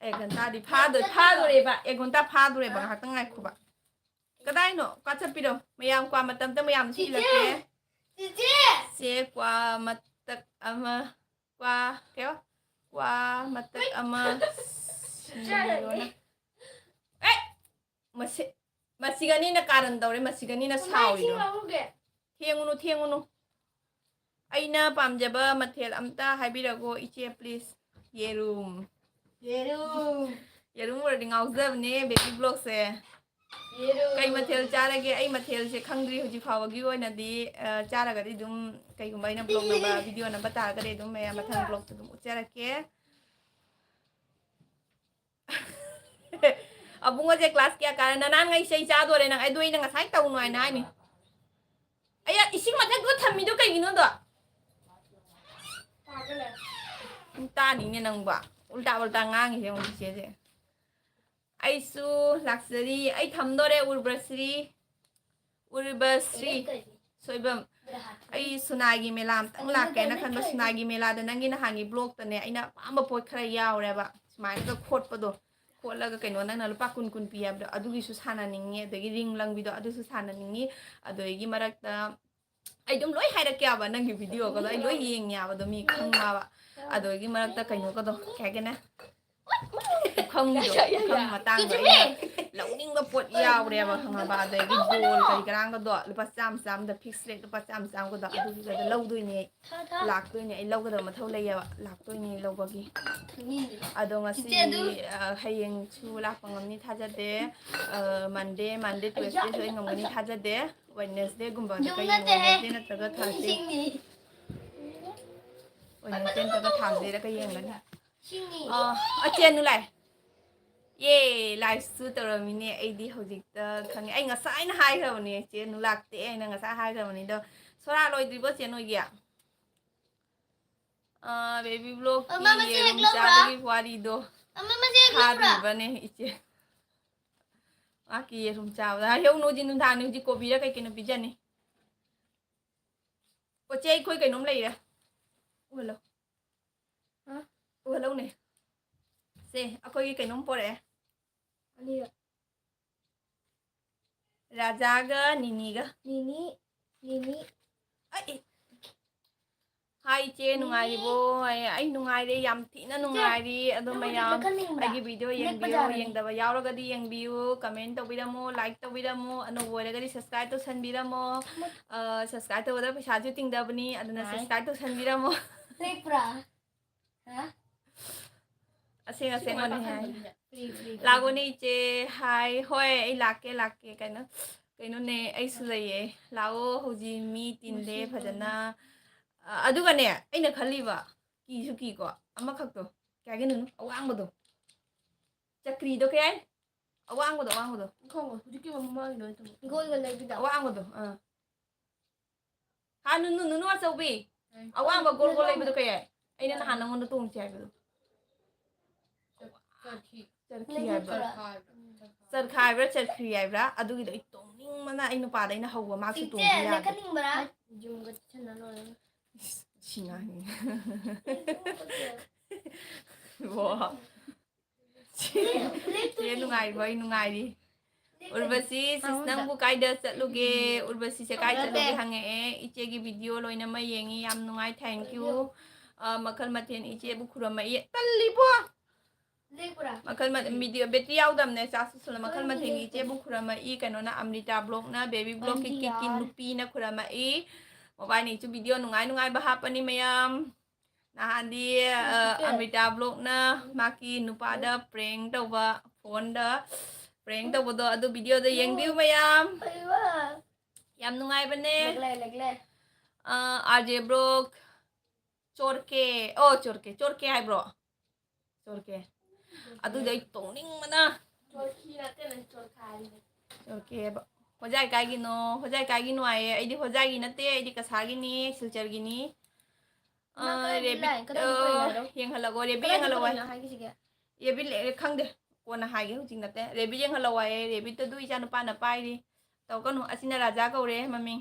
ꯑꯦꯛ ꯒꯣꯟꯇꯥꯗꯤ ꯐꯥꯗꯣ-, ꯐꯥꯗꯣꯔꯦꯕ, ꯑꯦꯛ ꯒꯣꯟꯇꯥ ꯐꯥꯗꯣꯔꯦꯕ, ꯉꯥꯏꯍꯥꯛꯇꯪ ꯉꯥꯏꯈꯣꯕ꯫ ꯀꯗꯥꯏꯅꯣ? ꯀ꯭ꯋꯥ ꯆꯠꯄꯤꯔꯣ꯫ ꯃꯌꯥꯝ ꯀ꯭ꯋꯥ ꯃꯇꯝꯗ ꯃꯌꯥꯝ ꯁꯤꯜꯂꯛꯀꯦ꯫ ꯆꯤꯆꯦ! ꯆꯦ ꯀ꯭ꯋꯥ ꯃꯇꯛ ꯑꯃ, ꯀ꯭ꯋꯥ, ꯀꯩꯕ? ꯀ꯭ꯋꯥ ꯃꯇꯛ ꯑꯃ ꯁꯤꯔꯣꯅ꯫ ꯑꯦ! ꯃꯁꯤ, ꯃꯁꯤꯒꯅꯤꯅ ꯀꯥꯔꯟ ꯇꯧꯔꯦ, ꯃꯁꯤꯒꯅꯤꯅ ꯁꯥꯎꯔꯤꯗꯣ꯫ ꯊꯦꯡꯉꯨꯅꯨ, ꯊꯦꯡꯉꯨꯅꯨ꯫ ꯑꯩꯅ ꯄꯥꯝꯖꯕ ꯃꯊꯦꯜ ꯑꯝꯇ ꯍꯥꯏꯕꯤꯔꯒꯣ, ꯏꯆꯦ, please꯫ ꯌꯦꯔꯨꯝ꯫ ꯌꯦꯔꯨꯝ꯫ ꯌꯦꯔꯨꯝ ꯎꯔꯗꯤ ꯉꯥꯎꯖꯕꯅꯦ, ꯕꯦꯕꯤ ꯕ꯭ꯂꯣꯛꯁꯦ꯫ ꯀꯩ ꯃꯊꯦꯜ ꯆꯥꯔꯒꯦ? ꯑꯩ ꯃꯊꯦꯜꯁꯦ ꯈꯪꯗ꯭ꯔꯤ ꯍꯧꯖꯤꯛ ꯐꯥꯎꯕꯒꯤ ꯑꯣꯏꯅꯗꯤ꯫ ꯑ, ꯆꯥꯔꯒꯗꯤ ꯑꯗꯨꯝ ꯀꯩꯒꯨꯝꯕ ꯑꯩꯅ vlog ꯅꯝꯕ, video ꯅꯝꯕ ꯇꯥꯔꯒꯗꯤ ꯑꯗꯨꯝ ꯃꯌꯥꯝ ꯃꯊꯪ vlogꯇ ꯑꯗꯨꯝ ꯎꯠꯆꯔꯛꯀꯦ꯫ ꯑꯕꯨꯡꯉꯣꯁꯦ class ꯀꯌꯥ ꯀꯥꯔꯦ? ꯅꯅꯥꯟ ꯉꯩ ꯆꯩ ꯆꯥꯗꯣꯔꯦ ꯅꯪ꯫ ꯑꯗꯨ ꯑꯩꯅ ꯉꯁꯥꯏ ꯇꯧꯅꯨ ꯍꯥꯏꯅ ꯍꯥꯏꯅꯤ꯫ ꯑꯩ ꯏꯁꯤꯡ ꯃꯊꯛꯇ ꯊꯝꯃꯤꯗꯣ ꯀꯩꯒꯤꯅꯣꯗꯣ? ꯇꯥꯅꯤꯡꯅꯦ ꯅꯪꯕ꯫ ꯎꯜꯇꯥ ꯎꯜꯇꯥ ꯉꯥꯡꯉꯤꯁꯦ ꯌꯦꯡꯉꯨ ꯆꯤꯆꯦꯁꯦ꯫ ꯑꯩꯁꯨ ꯂꯥꯛꯆꯔꯤ꯫ ꯑꯩ ꯊꯝꯗꯣꯔꯦ ꯎꯔꯕꯁ꯭ꯔꯤ꯫ ꯎꯔꯕꯁ꯭ꯔꯤ꯫ ꯁꯣꯏꯕꯝ꯫ ꯑꯩ ꯁꯨꯅꯥꯒꯤ ꯃꯦꯂꯥ ꯑꯝꯇꯪ ꯂꯥꯛꯀꯦꯅ ꯈꯟꯕ꯫ ꯁꯨꯅꯥꯒꯤ ꯃꯦꯂꯥꯗ ꯅꯪꯒꯤ ꯅꯍꯥꯟꯒꯤ vlogꯇꯅꯦ ꯑꯩꯅ ꯑꯄꯥꯝꯕ ꯄꯣꯠ ꯈꯔ ꯌꯥꯎꯔꯦꯕ꯫ ꯁꯨꯃꯥꯏꯅꯒ ꯈꯣꯠꯄꯗꯣ꯫ ꯈꯣꯠꯂꯒ ꯀꯩꯅꯣ ꯅꯪꯅ ꯂꯨꯄꯥ ꯀꯨꯟ ꯀꯨꯟ ꯄꯤ ꯍꯥꯏꯕꯗꯣ ꯑꯗꯨꯒꯤꯁꯨ ꯁꯥꯟꯅꯅꯤꯡꯉꯤ, ꯑꯗꯒꯤ ring ꯂꯪꯕꯤꯗꯣ ꯑꯗꯨꯁꯨ ꯁꯥꯟꯅꯅꯤꯡꯉꯤ꯫ ꯑꯗꯨꯗꯒꯤ ꯃꯔꯛꯇ ꯑꯩ ꯑꯗꯨꯝ ꯂꯣꯏ ꯍꯥꯏꯔꯛꯀꯦꯕ, ꯅꯪꯒꯤ videoꯒꯗꯣ ꯑꯩ ꯂꯣꯏ ꯌꯦꯡꯉꯦꯕ, ꯑꯗꯣ ꯃꯤ ꯈꯪꯉꯕ꯫ ꯑꯗꯨꯗꯒꯤ ꯃꯔꯛꯇ ꯀꯩꯅꯣꯒꯗꯣ ꯀꯩ ꯍꯥꯏꯒꯦꯅꯦ, ꯄꯨꯈꯝꯒꯤꯗꯣ, ꯄꯨꯈꯝꯒꯤ ꯃꯇꯥꯡꯗꯣ ꯑꯩꯅ ꯂꯧꯅꯤꯡꯕ ꯄꯣꯠ ꯌꯥꯎꯔꯦꯕ, ꯈꯪꯉꯕ꯫ ꯑꯗꯒꯤ ꯕꯣꯜ ꯀꯔꯤ ꯀꯔꯥꯡꯒꯗꯣ ꯂꯨꯄꯥ ꯆꯥꯝꯃ ꯆꯥꯝꯃꯗ, fix rate ꯂꯨꯄꯥ ꯆꯥꯝꯃ ꯆꯥꯝꯃꯒꯗꯣ ꯑꯗꯨꯒꯤꯒꯗꯣ ꯂꯧꯗꯣꯏꯅꯦ ꯑꯩ꯫ ꯂꯥꯛꯇꯣꯏꯅꯦ ꯑꯩ, ꯂꯧꯒꯗꯕ ꯃꯊꯧ ꯂꯩꯌꯦꯕ, ꯂꯥꯛꯇꯣꯏꯅꯦ ꯂꯧꯕꯒꯤ꯫ ꯑꯗꯣ ꯉꯁꯤ, ꯑ, ꯍꯌꯦꯡꯁꯨ ꯂꯥꯛꯄ ꯉꯝꯅꯤ ꯊꯥꯖꯗꯦ꯫ ꯑ, Monday, Monday to Wednesdayꯁꯨ ꯑꯩ ꯉꯝꯒꯅꯤ ꯊꯥꯖꯗꯦ꯫ Wednesdayꯒꯨꯝꯕꯗ ꯀꯩ ꯌꯦꯡꯉꯣ? Wednesday ꯅꯠꯇ꯭ꯔꯒ Thursday꯫ Wednesday ꯅꯠꯇ꯭ꯔꯒ Thursdayꯗ ꯀꯩ ꯌꯦꯡꯒꯅꯤ? ꯑ, ꯑꯆꯦ, ꯑꯅꯨ ꯂꯥꯛꯑꯦ꯫ ꯌꯦ, liveꯁꯨ ꯇꯧꯔꯝꯃꯤꯅꯦ꯫ ꯑꯩꯗꯤ ꯍꯧꯖꯤꯛꯇ ꯈꯪꯉꯦ꯫ ꯑꯩ ꯉꯁꯥꯏꯅ ꯍꯥꯏꯈ꯭ꯔꯕꯅꯦ, ꯆꯦ ꯑꯅꯨ ꯂꯥꯛꯇꯦ ꯍꯥꯏꯅ ꯉꯁꯥꯏ ꯍꯥꯏꯈ꯭ꯔꯕꯅꯦ꯫ ꯑꯗꯣ ꯁꯣꯔꯥ ꯂꯣꯏꯗ꯭ꯔꯤꯕꯣ, ꯆꯦ ꯅꯣꯏꯒꯤ? ꯑ, baby vlogꯀꯤ ꯑꯃ ꯃꯆꯦ ꯌꯦꯔꯨꯝ ꯍꯦꯛ ꯂꯧꯕ꯭ꯔꯥ? ꯆꯥꯕꯒꯤ ꯋꯥꯔꯤꯗꯣ ꯑꯃ ꯃꯆꯦ ꯍꯦꯛ ꯂꯧꯕ꯭ꯔꯥ? ꯊꯥꯗ꯭ꯔꯤꯕꯅꯦ, ꯏꯆꯦ꯫ ꯃꯥꯀꯤ ꯌꯦꯔꯨꯝ ꯆꯥꯕꯗ ꯍꯥꯏꯍꯧ ꯅꯣꯏꯗꯤ ꯅꯨꯡꯗꯥꯡꯅꯤ ꯍꯧꯖꯤꯛ ꯀꯣꯕꯤꯔ ꯀꯩ ꯀꯩꯅꯣ ꯄꯤꯖꯅꯤ꯫ ꯑꯣ, ꯆꯦ, ꯑꯩꯈꯣꯏ ꯀꯩꯅꯣꯝ ꯂꯩꯔꯦ꯫ ꯎꯍꯜꯂꯣ꯫ ꯍꯥ? ꯎꯍꯜꯂꯧꯅꯦ꯫ ꯁꯦ, ꯑꯩꯈꯣꯏꯒꯤ ꯀꯩꯅꯣꯝ ꯄꯣꯔꯛꯑꯦ꯫ ꯑꯅꯤꯔꯛ꯫ ꯔꯥꯖꯥꯒ ꯅꯤꯅꯤꯒ꯫ ꯅꯤꯅꯤ, ꯅꯤꯅꯤ꯫ ꯑꯩ, ꯍꯥꯏ ꯏꯆꯦ, ꯅꯤꯅꯤ꯫ ꯅꯨꯡꯉꯥꯏꯔꯤꯕꯣ? ꯑꯩ, ꯑꯩ ꯅꯨꯡꯉꯥꯏꯔꯦ, ꯌꯥꯝ ꯊꯤꯅ ꯏꯆꯦ, ꯅꯨꯡꯉꯥꯏꯔꯤ꯫ ꯑꯗꯣ ꯅꯪ ꯍꯧꯖꯤꯛ ꯃꯌꯥꯝ ꯂꯦꯞꯍꯟꯅꯤꯡꯕ꯭ꯔꯥ? ꯑꯩꯒꯤ video ꯂꯦꯞꯄ ꯌꯦꯡꯕꯤꯌꯨ, ꯌꯥꯔꯅꯤ꯫ ꯌꯦꯡꯗꯕ ꯌꯥꯎꯔꯒꯗꯤ ꯌꯦꯡꯕꯤꯌꯨ, comment ꯇꯧꯕꯤꯔꯝꯃꯣ, like ꯇꯧꯕꯤꯔꯝꯃꯣ, ꯑꯅꯧꯕ ꯑꯣꯏꯔꯒꯗꯤ subscribe ꯇꯧꯁꯟꯕꯤꯔꯝꯃꯣ꯫ ꯃ- ꯑ, subscribe ꯇꯧꯕꯗ ꯄꯩꯁꯥꯁꯨ ꯇꯤꯡꯗꯕꯅꯤ, ꯑꯗꯨꯅ ꯍꯥꯏ꯫ Subscribe ꯇꯧꯁꯟꯕꯤꯔꯝꯃꯣ꯫ ꯂꯦꯞꯄ꯭ꯔꯥ? ꯍꯥ? ꯑꯁꯦꯡ ꯑꯁꯦꯡꯕꯅꯦ ꯍꯥꯏ꯫ ꯂꯥꯛꯑꯣꯅꯦ ꯏꯆꯦ꯫ ꯍꯥꯏ, ꯍꯣꯏ, ꯑꯩ ꯂꯥꯛꯀꯦ, ꯂꯥꯛꯀꯦ꯫ ꯀꯩꯅꯣ, ꯀꯩꯅꯣꯅꯦ, ꯑꯩꯁꯨ ꯂꯩꯌꯦ꯫ ꯂꯥꯛꯑꯣ, ꯍꯧꯖꯤꯛ ꯃꯤ ꯇꯤꯟꯗꯦ ꯐꯖꯅ꯫ ꯑ, ꯑꯗꯨꯒꯅꯦ, ꯑꯩꯅ ꯈꯜꯂꯤꯕ, ꯀꯤꯁꯨ ꯀꯤꯀꯣ, ꯑꯃꯈꯛꯇꯣ, ꯀꯩ ꯍꯥꯏꯒꯦ, ꯅꯨꯅꯨ? ꯑꯋꯥꯡꯕꯗꯣ꯫ ꯆꯀ꯭ꯔꯤꯗꯣ ꯀꯩ ꯍꯥꯏ? ꯑꯋꯥꯡꯕꯗꯣ, ꯑꯋꯥꯡꯕꯗꯣ꯫ ꯈꯪꯉꯣ, ꯍꯧꯖꯤꯛꯀꯤ ꯃꯃꯥꯡꯒꯤꯗꯣ ꯅꯠꯇꯕ꯫ ꯒꯣꯜꯒ ꯂꯩꯕꯤꯗꯣ꯫ ꯑꯋꯥꯡꯕꯗꯣ, ꯑꯥ꯫ ꯍꯥ, ꯅꯨꯅꯨ, ꯅꯨꯅꯨ ꯑꯆꯧꯕꯤ꯫ ꯀꯩ? ꯑꯋꯥꯡꯕ ꯒꯣꯜ ꯒꯣꯜ ꯂꯩꯕꯗꯣ ꯀꯩ ꯍꯥꯏ? ꯑꯩꯅ ꯅꯍꯥꯟ ꯅꯉꯣꯟꯗ ꯇꯣꯡꯁꯦ ꯍꯥꯏꯕꯗꯣ꯫ ꯆꯠꯈꯤ꯫ ꯆꯠꯈꯤ ꯍꯥꯏꯕ꯭ꯔꯥ? ꯆꯠꯈꯥꯏꯕ꯭ꯔꯥ? ꯆꯠꯈꯥꯏꯕ꯭ꯔꯥ, ꯆꯠꯈ꯭ꯔꯤ ꯍꯥꯏꯕ꯭ꯔꯥ? ꯑꯗꯨꯒꯤꯗꯣ ꯑꯩ ꯇꯣꯡꯅꯤꯡꯕꯅ ꯑꯩ ꯅꯨꯄꯥꯗ ꯑꯩꯅ ꯍꯧꯕ, ꯃꯥꯁꯨ ꯆꯤꯆꯦ, ꯇꯣꯡꯕ ꯌꯥꯗꯦ꯫ ꯂꯦꯞꯍꯟꯅꯤꯡꯕ꯭ꯔꯥ? ꯌꯨꯝꯒ ꯆꯠꯁꯟꯅ ꯂꯣꯏꯔꯦ꯫ ꯏꯁ, ꯁꯤ ꯉꯥꯡꯉꯤ꯫ ꯏꯕꯣ꯫ ꯆꯦ ꯅꯨꯡꯉꯥꯏꯔꯤꯕꯣ? ꯑꯩ ꯅꯨꯡꯉꯥꯏꯔꯤ꯫ ꯎꯔꯕꯁꯤ, ꯁꯤꯁ, ꯅꯪꯕꯨ ꯀꯥꯏꯗ ꯆꯠꯂꯨꯒꯦ? ꯎꯔꯕꯁꯤꯁꯦ ꯀꯥꯏ ꯆꯠꯂꯨꯒꯦ ꯍꯪꯉꯛꯑꯦ꯫ ꯏꯆꯦꯒꯤ ꯚꯤꯗꯤꯑꯣ ꯂꯣꯏꯅꯃꯛ ꯌꯦꯡꯉꯤ, ꯌꯥꯝ ꯅꯨꯡꯉꯥꯏ, thank you꯫ ꯑ, ꯃꯈꯜ ꯃꯊꯦꯜ ꯏꯆꯦꯕꯨ ꯈꯨꯔꯨꯝꯃꯛꯏ꯫ ꯇꯜꯂꯤꯕꯣ! ꯂꯦꯛꯄ꯭ꯔꯥ? ꯃꯈꯜ ꯃ-, ꯀꯔꯤ? ꯚꯤꯗꯤꯑꯣ ꯕꯦꯇ꯭ꯔꯤ ꯌꯥꯎꯗꯕꯅꯦ, ꯆꯥꯔꯖ ꯇꯧꯁꯜꯂꯣ꯫ ꯃꯈꯜ ꯃꯊꯦꯜꯒꯤ ꯏꯆꯦꯕꯨ ꯈꯨꯔꯨꯝꯃꯛꯏ꯫ ꯀꯩꯅꯣꯅ, ꯑꯃ꯭ꯔꯤꯇꯥ ꯕ꯭ꯂꯣꯛꯅ, ꯕꯦꯕꯤ ꯕ꯭ꯂꯣꯛꯀꯤ ꯀꯤꯠꯀꯤ ꯅꯨꯄꯤꯅ ꯈꯨꯔꯨꯝꯃꯛꯏ꯫ ꯃꯕꯥꯅꯤꯁꯨ ꯚꯤꯗꯤꯑꯣ ꯅꯨꯡꯉꯥꯏ ꯅꯨꯡꯉꯥꯏꯕ ꯍꯥꯞꯄꯅꯤ ꯃꯌꯥꯝ꯫ ꯅꯍꯥꯟꯗꯤ, ꯑ, ꯑꯃ꯭ꯔꯤꯇꯥ ꯕ꯭ꯂꯣꯛꯅ ꯃꯥꯒꯤ ꯅꯨꯄꯥꯗ ꯄ꯭ꯔꯦꯡ ꯇꯧꯕ, ꯐꯣꯟꯗ ꯄ꯭ꯔꯦꯡ ꯇꯧꯕꯗꯣ, ꯑꯗꯨ ꯚꯤꯗꯤꯑꯣꯗꯣ ꯌꯦꯡꯕꯤꯌꯨ ꯃꯌꯥꯝ꯫ ꯌꯥꯝ ꯅꯨꯡꯉꯥꯏꯕꯅꯦ꯫ ꯂꯦꯛꯂꯦ, ꯂꯦꯛꯂꯦ꯫ ꯑ, ꯑꯥꯔ ꯖꯦ ꯕ꯭ꯂꯣꯛ, ꯆꯣꯔꯀꯦ, ꯑꯣ, ꯆꯣꯔꯀꯦ, ꯆꯣꯔꯀꯦ ꯍꯥꯏꯕ꯭ꯔꯣ? ꯆꯣꯔꯀꯦ꯫ ꯑꯗꯨꯗꯤ ꯑꯩ ꯇꯣꯡꯅꯤꯡꯕꯅ꯫ ꯆꯣꯔꯀꯦ ꯍꯥꯏꯕ꯫ ꯍꯣꯖꯥꯏ ꯀꯥꯏꯒꯤꯅꯣ? ꯍꯣꯖꯥꯏ ꯀꯥꯏꯒꯤꯅꯣ ꯍꯥꯏꯌꯦ꯫ ꯑꯩꯗꯤ ꯍꯣꯖꯥꯏꯒꯤ ꯅꯠꯇꯦ, ꯑꯩꯗꯤ ꯀꯁꯥꯒꯤꯅꯤ, ꯁꯤꯜꯆꯔꯒꯤꯅꯤ꯫ ꯑ, ꯅꯪ ꯀꯗꯥꯏꯗꯒꯤ ꯔꯦꯕꯤꯠ, ꯂꯥꯛꯏ? ꯀꯗꯥꯏꯗꯒꯤ ꯑ, ꯄꯨꯔꯛꯏꯅꯣ? ꯌꯦꯡꯍꯜꯂꯛꯑꯣ, ꯔꯦꯕꯤꯠ ꯀꯗꯥꯏꯗꯒꯤ ꯌꯦꯡꯍꯜꯂꯛꯑꯣ꯫ ꯄꯨꯔꯛꯏꯅꯣ ꯍꯥꯏꯒꯦ ꯁꯤꯒꯦ? ꯔꯦꯕꯤꯠ ꯂꯩ-, ꯈꯪꯗꯦ, ꯀꯣꯟꯅ ꯍꯥꯏꯒꯦ, ꯍꯧꯖꯤꯛ ꯅꯠꯇꯦ꯫ ꯔꯦꯕꯤꯠ ꯌꯦꯡꯍꯜꯂꯛꯑꯣ ꯍꯥꯏꯌꯦ꯫ ꯔꯦꯕꯤꯠꯇꯗꯨ ꯏꯆꯥ ꯅꯨꯄꯥꯅ ꯄꯥꯏꯔꯤ꯫ ꯇꯧꯀꯅꯨ, ꯑꯁꯤꯅ ꯔꯥꯖꯥ ꯀꯧꯔꯦ ꯃꯃꯤꯡ꯫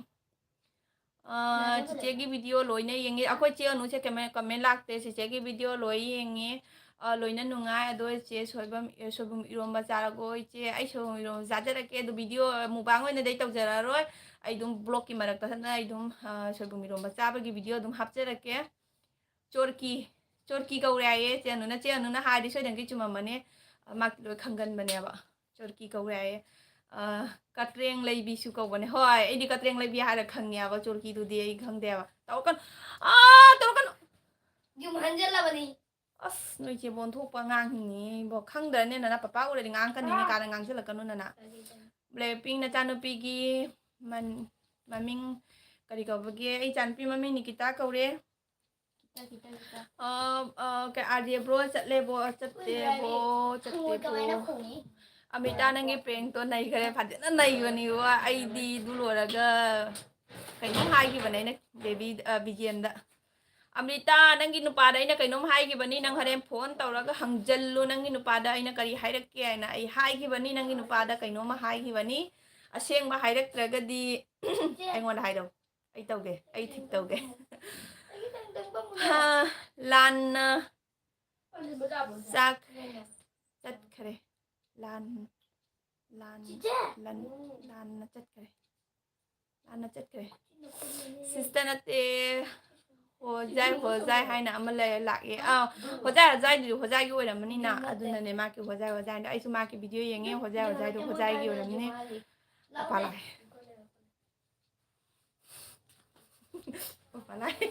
ꯑ, ꯔꯥꯖꯥ ꯆꯤꯆꯦꯒꯤ ꯀꯧꯔꯦ꯫ ꯚꯤꯗꯤꯑꯣ ꯂꯣꯏꯅ ꯌꯦꯡꯉꯤ꯫ ꯑꯩꯈꯣꯏ ꯆꯦ ꯑꯅꯨꯁꯦ ꯀꯃꯦꯟ, ꯀꯃꯦꯟ ꯂꯥꯛꯇꯦ꯫ ꯆꯤꯆꯦꯒꯤ ꯚꯤꯗꯤꯑꯣ ꯂꯣꯏ ꯌꯦꯡꯉꯤ꯫ ꯑ, ꯂꯣꯏꯅ ꯅꯨꯡꯉꯥꯏ꯫ ꯑꯗꯣ ꯆꯦ ꯁꯣꯏꯕꯝ, ꯑꯦ, ꯁꯣꯏꯕꯨꯝ ꯏꯔꯣꯝꯕ ꯆꯥꯔꯒꯣ꯫ ꯏꯆꯦ, ꯑꯩ ꯁꯣꯏꯕꯨꯝ ꯏꯔꯣꯝꯕ ꯆꯥꯖꯔꯛꯀꯦ꯫ ꯑꯗꯣ ꯚꯤꯗꯤꯑꯣ ꯃꯨꯛꯕꯥꯡ ꯑꯣꯏꯅꯗꯤ ꯑꯩ ꯇꯧꯖꯔꯛꯑꯔꯣꯏ꯫ ꯑꯩ ꯑꯗꯨꯝ ꯕ꯭ꯂꯣꯛꯀꯤ ꯃꯔꯛꯇ ꯊꯠꯅ ꯑꯩ ꯑꯗꯨꯝ, ꯑ, ꯁꯣꯏꯕꯨꯝ ꯏꯔꯣꯝꯕ ꯆꯥꯕꯒꯤ ꯚꯤꯗꯤꯑꯣ ꯑꯗꯨꯝ ꯍꯥꯞꯆꯔꯛꯀꯦ꯫ ꯆꯣꯔꯀꯤ, ꯆꯣꯔꯀꯤ ꯀꯧꯔꯦ ꯍꯥꯏꯌꯦ ꯆꯦ ꯑꯅꯨꯅ꯫ ꯆꯦ ꯑꯅꯨꯅ ꯍꯥꯏꯔꯗꯤ ꯁꯣꯏꯗꯅꯒꯤ ꯆꯨꯝꯃꯝꯃꯅꯤ꯫ ꯑ, ꯃꯥ ꯂꯣꯏ ꯈꯪꯒꯟꯕꯅꯦꯕ꯫ ꯆꯣꯔꯀꯤ ꯀꯧꯔꯦ ꯍꯥꯏꯌꯦ꯫ ꯑ, ꯀꯇ꯭ꯔꯦꯡ ꯂꯩꯕꯤꯁꯨ ꯀꯧꯕꯅꯦ꯫ ꯍꯣꯏ, ꯑꯩꯗꯤ ꯀꯇ꯭ꯔꯦꯡ ꯂꯩꯕꯤ ꯍꯥꯏꯔ ꯈꯪꯉꯦꯕ, ꯆꯣꯔꯀꯤꯗꯨꯗꯤ ꯑꯩ ꯈꯪꯗꯦꯕ꯫ ꯇꯧꯔꯛꯀꯅꯨ꯫ ꯑꯥ, ꯇꯧꯔꯛꯀꯅꯨ꯫ ꯌꯨꯝ ꯍꯟꯖꯜꯂꯕꯅꯤ꯫ ꯑꯁ, ꯅꯣꯏ ꯆꯦꯕꯣꯟ ꯊꯣꯛꯄ ꯑꯉꯥꯡꯁꯤꯡꯅꯤ ꯏꯕꯣ꯫ ꯈꯪꯗ꯭ꯔꯅꯦ ꯅꯅ, ꯄꯄꯥ ꯎꯔꯗꯤ ꯉꯥꯡꯉꯛꯀꯅꯤꯅꯦ, ꯀꯥꯟꯅ ꯉꯥꯡꯁꯤꯜꯂꯛꯀꯅꯨ ꯅꯅ꯫ ꯕ꯭ꯂꯦꯛꯄꯤꯡ ꯅꯆꯥꯅꯨꯄꯤꯒꯤ ꯃꯟ-, ꯃꯃꯤꯡ ꯀꯔꯤ ꯀꯧꯕꯒꯦ? ꯑꯩ ꯏꯆꯥꯅꯨꯄꯤ ꯃꯃꯤꯡ ꯅꯤꯀꯤꯇꯥ ꯀꯧꯔꯦ꯫ ꯈꯤꯇ, ꯈꯤꯇ, ꯈꯤꯇ꯫ ꯑ, ꯑ, ꯀ-, RJ bro ꯆꯠꯂꯦꯕꯣ, ꯆꯠꯇꯦꯕꯣ, ꯆꯠꯇꯦꯕꯣ꯫ ꯀꯃꯥꯏꯅ ꯈꯨꯝꯅꯤ? ꯑꯃ꯭ꯔꯤꯇꯥ, ꯅꯪꯒꯤ prankꯇꯣ ꯅꯩꯈꯔꯦ, ꯐꯖꯅ ꯅꯩꯕꯅꯤꯕꯣ꯫ ꯑꯩꯗꯤ ꯑꯗꯨ ꯂꯣꯏꯔꯒ ꯀꯩꯅꯣꯝ ꯍꯥꯏꯈꯤꯕꯅꯦ ꯑꯩꯅ ꯕꯦꯕꯤ, ꯑ, ꯕꯤꯖꯦꯟꯗ꯫ "ꯑꯃ꯭ꯔꯤꯇꯥ, ꯅꯪꯒꯤ ꯅꯨꯄꯥꯗ ꯑꯩꯅ ꯀꯩꯅꯣꯝ ꯍꯥꯏꯈꯤꯕꯅꯤ, ꯅꯪ ꯍꯣꯔꯦꯟ phone ꯇꯧꯔꯒ ꯍꯪꯖꯜꯂꯨ, ꯅꯪꯒꯤ ꯅꯨꯄꯥꯗ ꯑꯩꯅ ꯀꯔꯤ ꯍꯥꯏꯔꯛꯀꯦ ꯍꯥꯏꯅ꯫ ꯑꯩ ꯍꯥꯏꯈꯤꯕꯅꯤ, ꯅꯪꯒꯤ ꯅꯨꯄꯥꯗ ꯀꯩꯅꯣꯝꯃ ꯍꯥꯏꯈꯤꯕꯅꯤ, ꯑꯁꯦꯡꯕ ꯍꯥꯏꯔꯛꯇ꯭ꯔꯒꯗꯤ ꯑꯩꯉꯣꯟꯗ ꯍꯥꯏꯔꯛꯎ, ꯑꯩ ꯇꯧꯒꯦ, ꯑꯩ ꯊꯤꯛ ꯇꯧꯒꯦ꯫" ꯍꯥ, ꯂꯥꯟꯅ ꯆꯥꯛ ꯆꯠꯈ꯭ꯔꯦ꯫ ꯂꯥꯟ-, ꯂꯥꯟ-, ꯂꯥꯟ-, ꯂꯥꯟꯅ ꯆꯠꯈ꯭ꯔꯦ꯫ ꯂꯥꯟꯅ ꯆꯠꯈ꯭ꯔꯦ꯫ Sister ꯅꯠꯇꯦ꯫ ꯍꯣꯖꯥꯏ, ꯍꯣꯖꯥꯏ ꯍꯥꯏꯅ ꯑꯃ ꯂꯩꯔꯦ, ꯂꯥꯛꯑꯦ꯫ ꯑꯥ, ꯍꯣꯖꯥꯏ, ꯍꯣꯖꯥꯏꯗꯨꯗꯤ ꯍꯣꯖꯥꯏꯒꯤ ꯑꯣꯏꯔꯝꯃꯅꯤꯅ, ꯑꯗꯨꯅꯅꯦ ꯃꯥꯒꯤ ꯍꯣꯖꯥꯏ, ꯍꯣꯖꯥꯏ ꯍꯥꯏꯅ꯫ ꯑꯩꯁꯨ ꯃꯥꯒꯤ video ꯌꯦꯡꯉꯦ, ꯍꯣꯖꯥꯏ, ꯍꯣꯖꯥꯏꯗꯣ ꯍꯣꯖꯥꯏꯒꯤ ꯑꯣꯏꯔꯝꯅꯤ꯫ ꯄꯄꯥ ꯂꯥꯛꯑꯦ꯫ ꯄꯄꯥ ꯂꯥꯛꯑꯦ꯫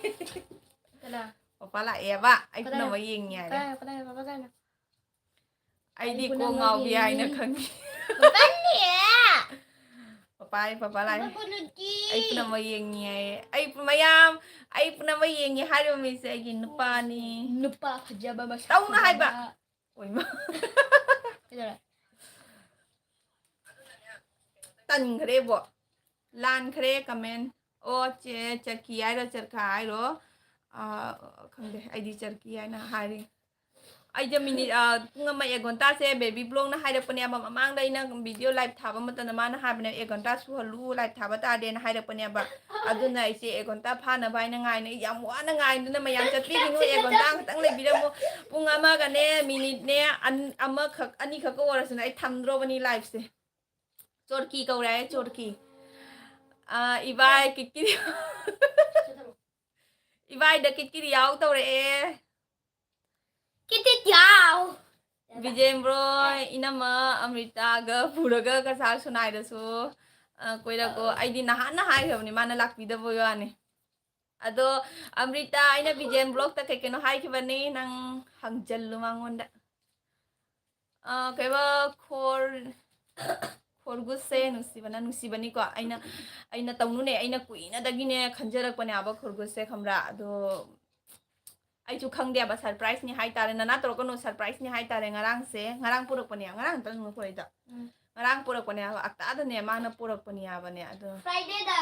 ꯀꯅꯥ? ꯄꯄꯥ ꯂꯥꯛꯑꯦꯕ꯫ ꯑꯩ ꯀꯗꯥꯏ? ꯄꯨꯝꯅꯃꯛ ꯌꯦꯡꯉꯤ ꯍꯥꯏꯔꯦ꯫ ꯀꯗꯥꯏ, ꯀꯗꯥꯏ, ꯄꯄꯥ ꯀꯗꯥꯏꯅꯣ? ꯑꯩꯗꯤ ꯑꯩ ꯀꯣꯛ ꯄꯨꯝꯅꯃꯛ ꯉꯥꯎꯕꯤ ꯍꯥꯏꯅ ꯌꯦꯡꯉꯤ꯫ ꯈꯪꯉꯤ꯫ ꯄꯄꯥꯅꯦ! ꯄꯄꯥ, ꯑꯩ ꯄꯄꯥ ꯂꯥꯛꯑꯦ꯫ ꯄꯄꯥ ꯄꯨꯂꯨꯇꯤ! ꯑꯩ ꯄꯨꯝꯅꯃꯛ ꯌꯦꯡꯉꯤ ꯍꯥꯏꯌꯦ꯫ ꯑꯩ ꯄꯨ-, ꯃꯌꯥꯝ, ꯑꯩ ꯄꯨꯝꯅꯃꯛ ꯌꯦꯡꯉꯤ ꯍꯥꯏꯔꯤꯕ ꯃꯤꯁꯦ ꯑꯩꯒꯤ ꯅꯨꯄꯥꯅꯤ꯫ ꯅꯨꯄꯥ ꯐꯖꯕ ꯃꯁꯛ ꯇꯧꯅ ꯍꯥꯏꯕ꯫ ꯐꯖꯕ꯫ ꯑꯣꯏꯃꯥ꯫ ꯀꯩꯗꯧꯔꯦ? ꯇꯟꯈ꯭ꯔꯦꯕꯣ꯫ ꯂꯥꯟꯈ꯭ꯔꯦ comment꯫ ꯑꯣ, ꯆꯦ, ꯆꯔꯀꯤ ꯍꯥꯏꯔꯣ, ꯆꯔꯀꯥ ꯍꯥꯏꯔꯣ? ꯑꯥ, ꯈꯪꯗꯦ, ꯑꯩꯗꯤ ꯆꯔꯀꯤ ꯍꯥꯏꯅ ꯍꯥꯏꯔꯤ꯫ ꯑꯩꯁꯦ minute, ꯑꯥ, ꯄꯨꯡ ꯑꯃ, ꯑꯦꯛ ꯘꯟꯇꯥꯁꯦ baby blogꯅ ꯍꯥꯏꯔꯛꯄꯅꯦꯕ꯫ ꯃꯃꯥꯡꯗ ꯑꯩꯅ video live ꯊꯥꯕ ꯃꯇꯝꯗ ꯃꯥꯅ ꯍꯥꯏꯕꯅꯦ, "ꯑꯦꯛ ꯘꯟꯇꯥ ꯁꯨꯍꯜꯂꯨ, live ꯊꯥꯕ ꯇꯥꯔꯗꯤꯅ" ꯍꯥꯏꯔꯛꯄꯅꯦꯕ꯫ ꯑꯗꯨꯅ ꯑꯩꯁꯦ ꯑꯦꯛ ꯘꯟꯇꯥ ꯐꯥꯅꯕ ꯍꯥꯏꯅ ꯉꯥꯏꯅ, ꯑꯩ ꯌꯥꯝ ꯋꯥꯅ ꯉꯥꯏꯗꯨꯅ ꯃꯌꯥꯝ ꯆꯠꯄꯤꯒꯅꯨ, ꯑꯦꯛ ꯘꯟꯇꯥ ꯈꯛꯇꯪ ꯂꯩꯕꯤꯔꯝꯃꯨ꯫ ꯄꯨꯡ ꯑꯃꯒꯅꯦ, minuteꯅꯦ, ꯑꯟ-, ꯑꯃꯈꯛ, ꯑꯅꯤꯈꯛꯀ ꯑꯣꯏꯔꯁꯨꯅꯦ, ꯑꯩ ꯊꯝꯗ꯭ꯔꯣꯕꯅꯤ liveꯁꯦ꯫ ꯆꯣꯔꯀꯤ ꯀꯧꯔꯦ ꯍꯥꯏ, ꯆꯣꯔꯀꯤ꯫ ꯑꯥ, ꯏꯕꯥꯏ ꯀꯤꯀꯤ꯫ ꯏꯕꯥꯏꯗ ꯀꯤꯠꯀꯤꯔꯤ ꯌꯥꯎ ꯇꯧꯔꯛꯑꯦ꯫ ꯀꯤꯠꯀꯤꯔꯤ ꯌꯥꯎ꯫ ꯕꯤꯖꯦꯟ bro, ꯏꯅꯝꯃ ꯑꯃ꯭ꯔꯤꯇꯥꯒ ꯄꯨꯔꯒ ꯀꯁꯥꯔ ꯁꯨꯅꯥꯏꯗꯁꯨ, ꯑ, ꯀꯣꯏꯔꯛꯑꯣ꯫ ꯑꯩꯗꯤ ꯅꯍꯥꯟꯅ ꯍꯥꯏꯈ꯭ꯔꯕꯅꯤ, ꯃꯥꯅ ꯂꯥꯛꯄꯤꯗꯕꯩ ꯋꯥꯅꯤ꯫ ꯑꯗꯣ ꯑꯝꯔꯤꯇꯥ, ꯑꯩꯅ ꯕꯤꯖꯦꯟ ꯕ꯭ꯂꯣꯛꯇ ꯀꯩ ꯀꯩꯅꯣ ꯍꯥꯏꯈꯤꯕꯅꯤ, ꯅꯪ ꯍꯪꯖꯜꯂꯨ ꯃꯉꯣꯟꯗ꯫ ꯑ, ꯀꯩꯕ, ꯈꯣꯔ-, ꯈꯣꯔꯒꯨꯁꯁꯦ ꯅꯨꯡꯁꯤꯕꯅ ꯅꯨꯡꯁꯤꯕꯅꯤꯀꯣ꯫ ꯑꯩꯅ, ꯑꯩꯅ ꯇꯧꯅꯨꯅꯦ, ꯑꯩꯅ ꯀꯨꯏꯅꯗꯒꯤꯅꯦ ꯈꯟꯖꯔꯛꯄꯅꯦ ꯍꯥꯏꯕ ꯈꯣꯔꯒꯨꯁꯁꯦ, ꯈꯪꯕ꯭ꯔꯥ? ꯑꯗꯣ ꯑꯩꯁꯨ ꯈꯪꯗꯦꯕ, ꯁꯔꯄ꯭ꯔꯥꯏꯁꯅꯤ ꯍꯥꯏꯇꯥꯔꯦ꯫ ꯅꯅꯥ ꯇꯧꯔꯛꯀꯅꯨ, ꯁꯔꯄ꯭ꯔꯥꯏꯁꯅꯤ ꯍꯥꯏꯇꯥꯔꯦ꯫ ꯉꯔꯥꯡꯁꯦ, ꯉꯔꯥꯡ ꯄꯨꯔꯛꯄꯅꯦ, ꯉꯔꯥꯡ ꯅꯠꯇ꯭ꯔ ꯅꯨꯡ ꯄꯨꯔꯛꯏꯗꯣ? ꯎꯝ꯫ ꯉꯔꯥꯡ ꯄꯨꯔꯛꯄꯅꯦ ꯍꯥꯏꯕ, ꯑꯛꯇꯥꯗꯅꯦ ꯃꯥꯅ ꯄꯨꯔꯛꯄꯅꯤ ꯍꯥꯏꯕꯅꯦ꯫ ꯑꯗꯣ Fridayꯗ꯫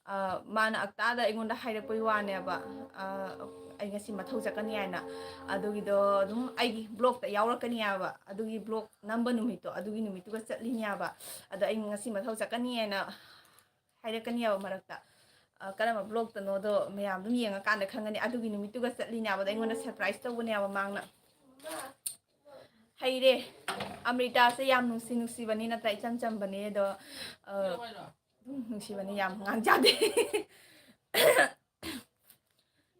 ꯑ, ꯃꯥꯅ ꯑꯛꯇꯥꯗ ꯑꯩꯉꯣꯟꯗ ꯍꯥꯏꯔꯛꯄꯩ ꯋꯥꯅꯦꯕ, ꯑ, ꯑꯩ ꯉꯁꯤ ꯃꯊꯧ ꯆꯠꯀꯅꯤ ꯍꯥꯏꯅ꯫ ꯑꯗꯨꯒꯤꯗꯣ ꯑꯗꯨꯝ ꯑꯩꯒꯤ ꯕ꯭ꯂꯣꯛꯇ ꯌꯥꯎꯔꯛꯀꯅꯤ ꯍꯥꯏꯕ, ꯑꯗꯨꯒꯤ ꯕ꯭ꯂꯣꯛ ꯅꯝꯕ ꯅꯨꯃꯤꯠꯇꯣ, ꯑꯗꯨꯒꯤ ꯅꯨꯃꯤꯠꯇꯨꯒ ꯆꯠꯂꯤꯅꯤ ꯍꯥꯏꯕ꯫ ꯑꯗꯣ ꯑꯩ ꯉꯁꯤ ꯃꯊꯧ ꯆꯠꯀꯅꯤ ꯍꯥꯏꯅ ꯍꯥꯏꯔꯛꯀꯅꯤ ꯍꯥꯏꯕ ꯃꯔꯛꯇ꯫ ꯑ, ꯀꯔꯝꯕ ꯕ꯭ꯂꯣꯛꯇꯅꯣꯗꯣ ꯃꯌꯥꯝ ꯑꯗꯨꯝ ꯌꯦꯡꯉꯀꯥꯟꯗ ꯈꯪꯒꯅꯤ꯫ ꯑꯗꯨꯒꯤ ꯅꯨꯃꯤꯠꯇꯨꯒ ꯆꯠꯂꯤꯅꯦ ꯍꯥꯏꯕꯗ ꯑꯩꯉꯣꯟꯗ ꯁꯔꯄ꯭ꯔꯥꯏꯁ ꯇꯧꯕꯅꯦ ꯍꯥꯏꯕ ꯃꯥꯡꯅ꯫ ꯍꯩꯔꯦ꯫ ꯑꯃ꯭ꯔꯤꯇꯥꯁꯦ ꯌꯥꯝ ꯅꯨꯡꯁꯤ ꯅꯨꯡꯁꯤꯕꯅꯤ ꯅꯠꯇ꯭ꯔꯥ? ꯏꯆꯝ ꯆꯝꯕꯅꯤ ꯑꯗꯣ, ꯑ, ꯑꯗꯨꯝ ꯅꯨꯡꯁꯤꯕꯅꯤ, ꯌꯥꯝ ꯉꯥꯡꯖꯥꯗꯦ꯫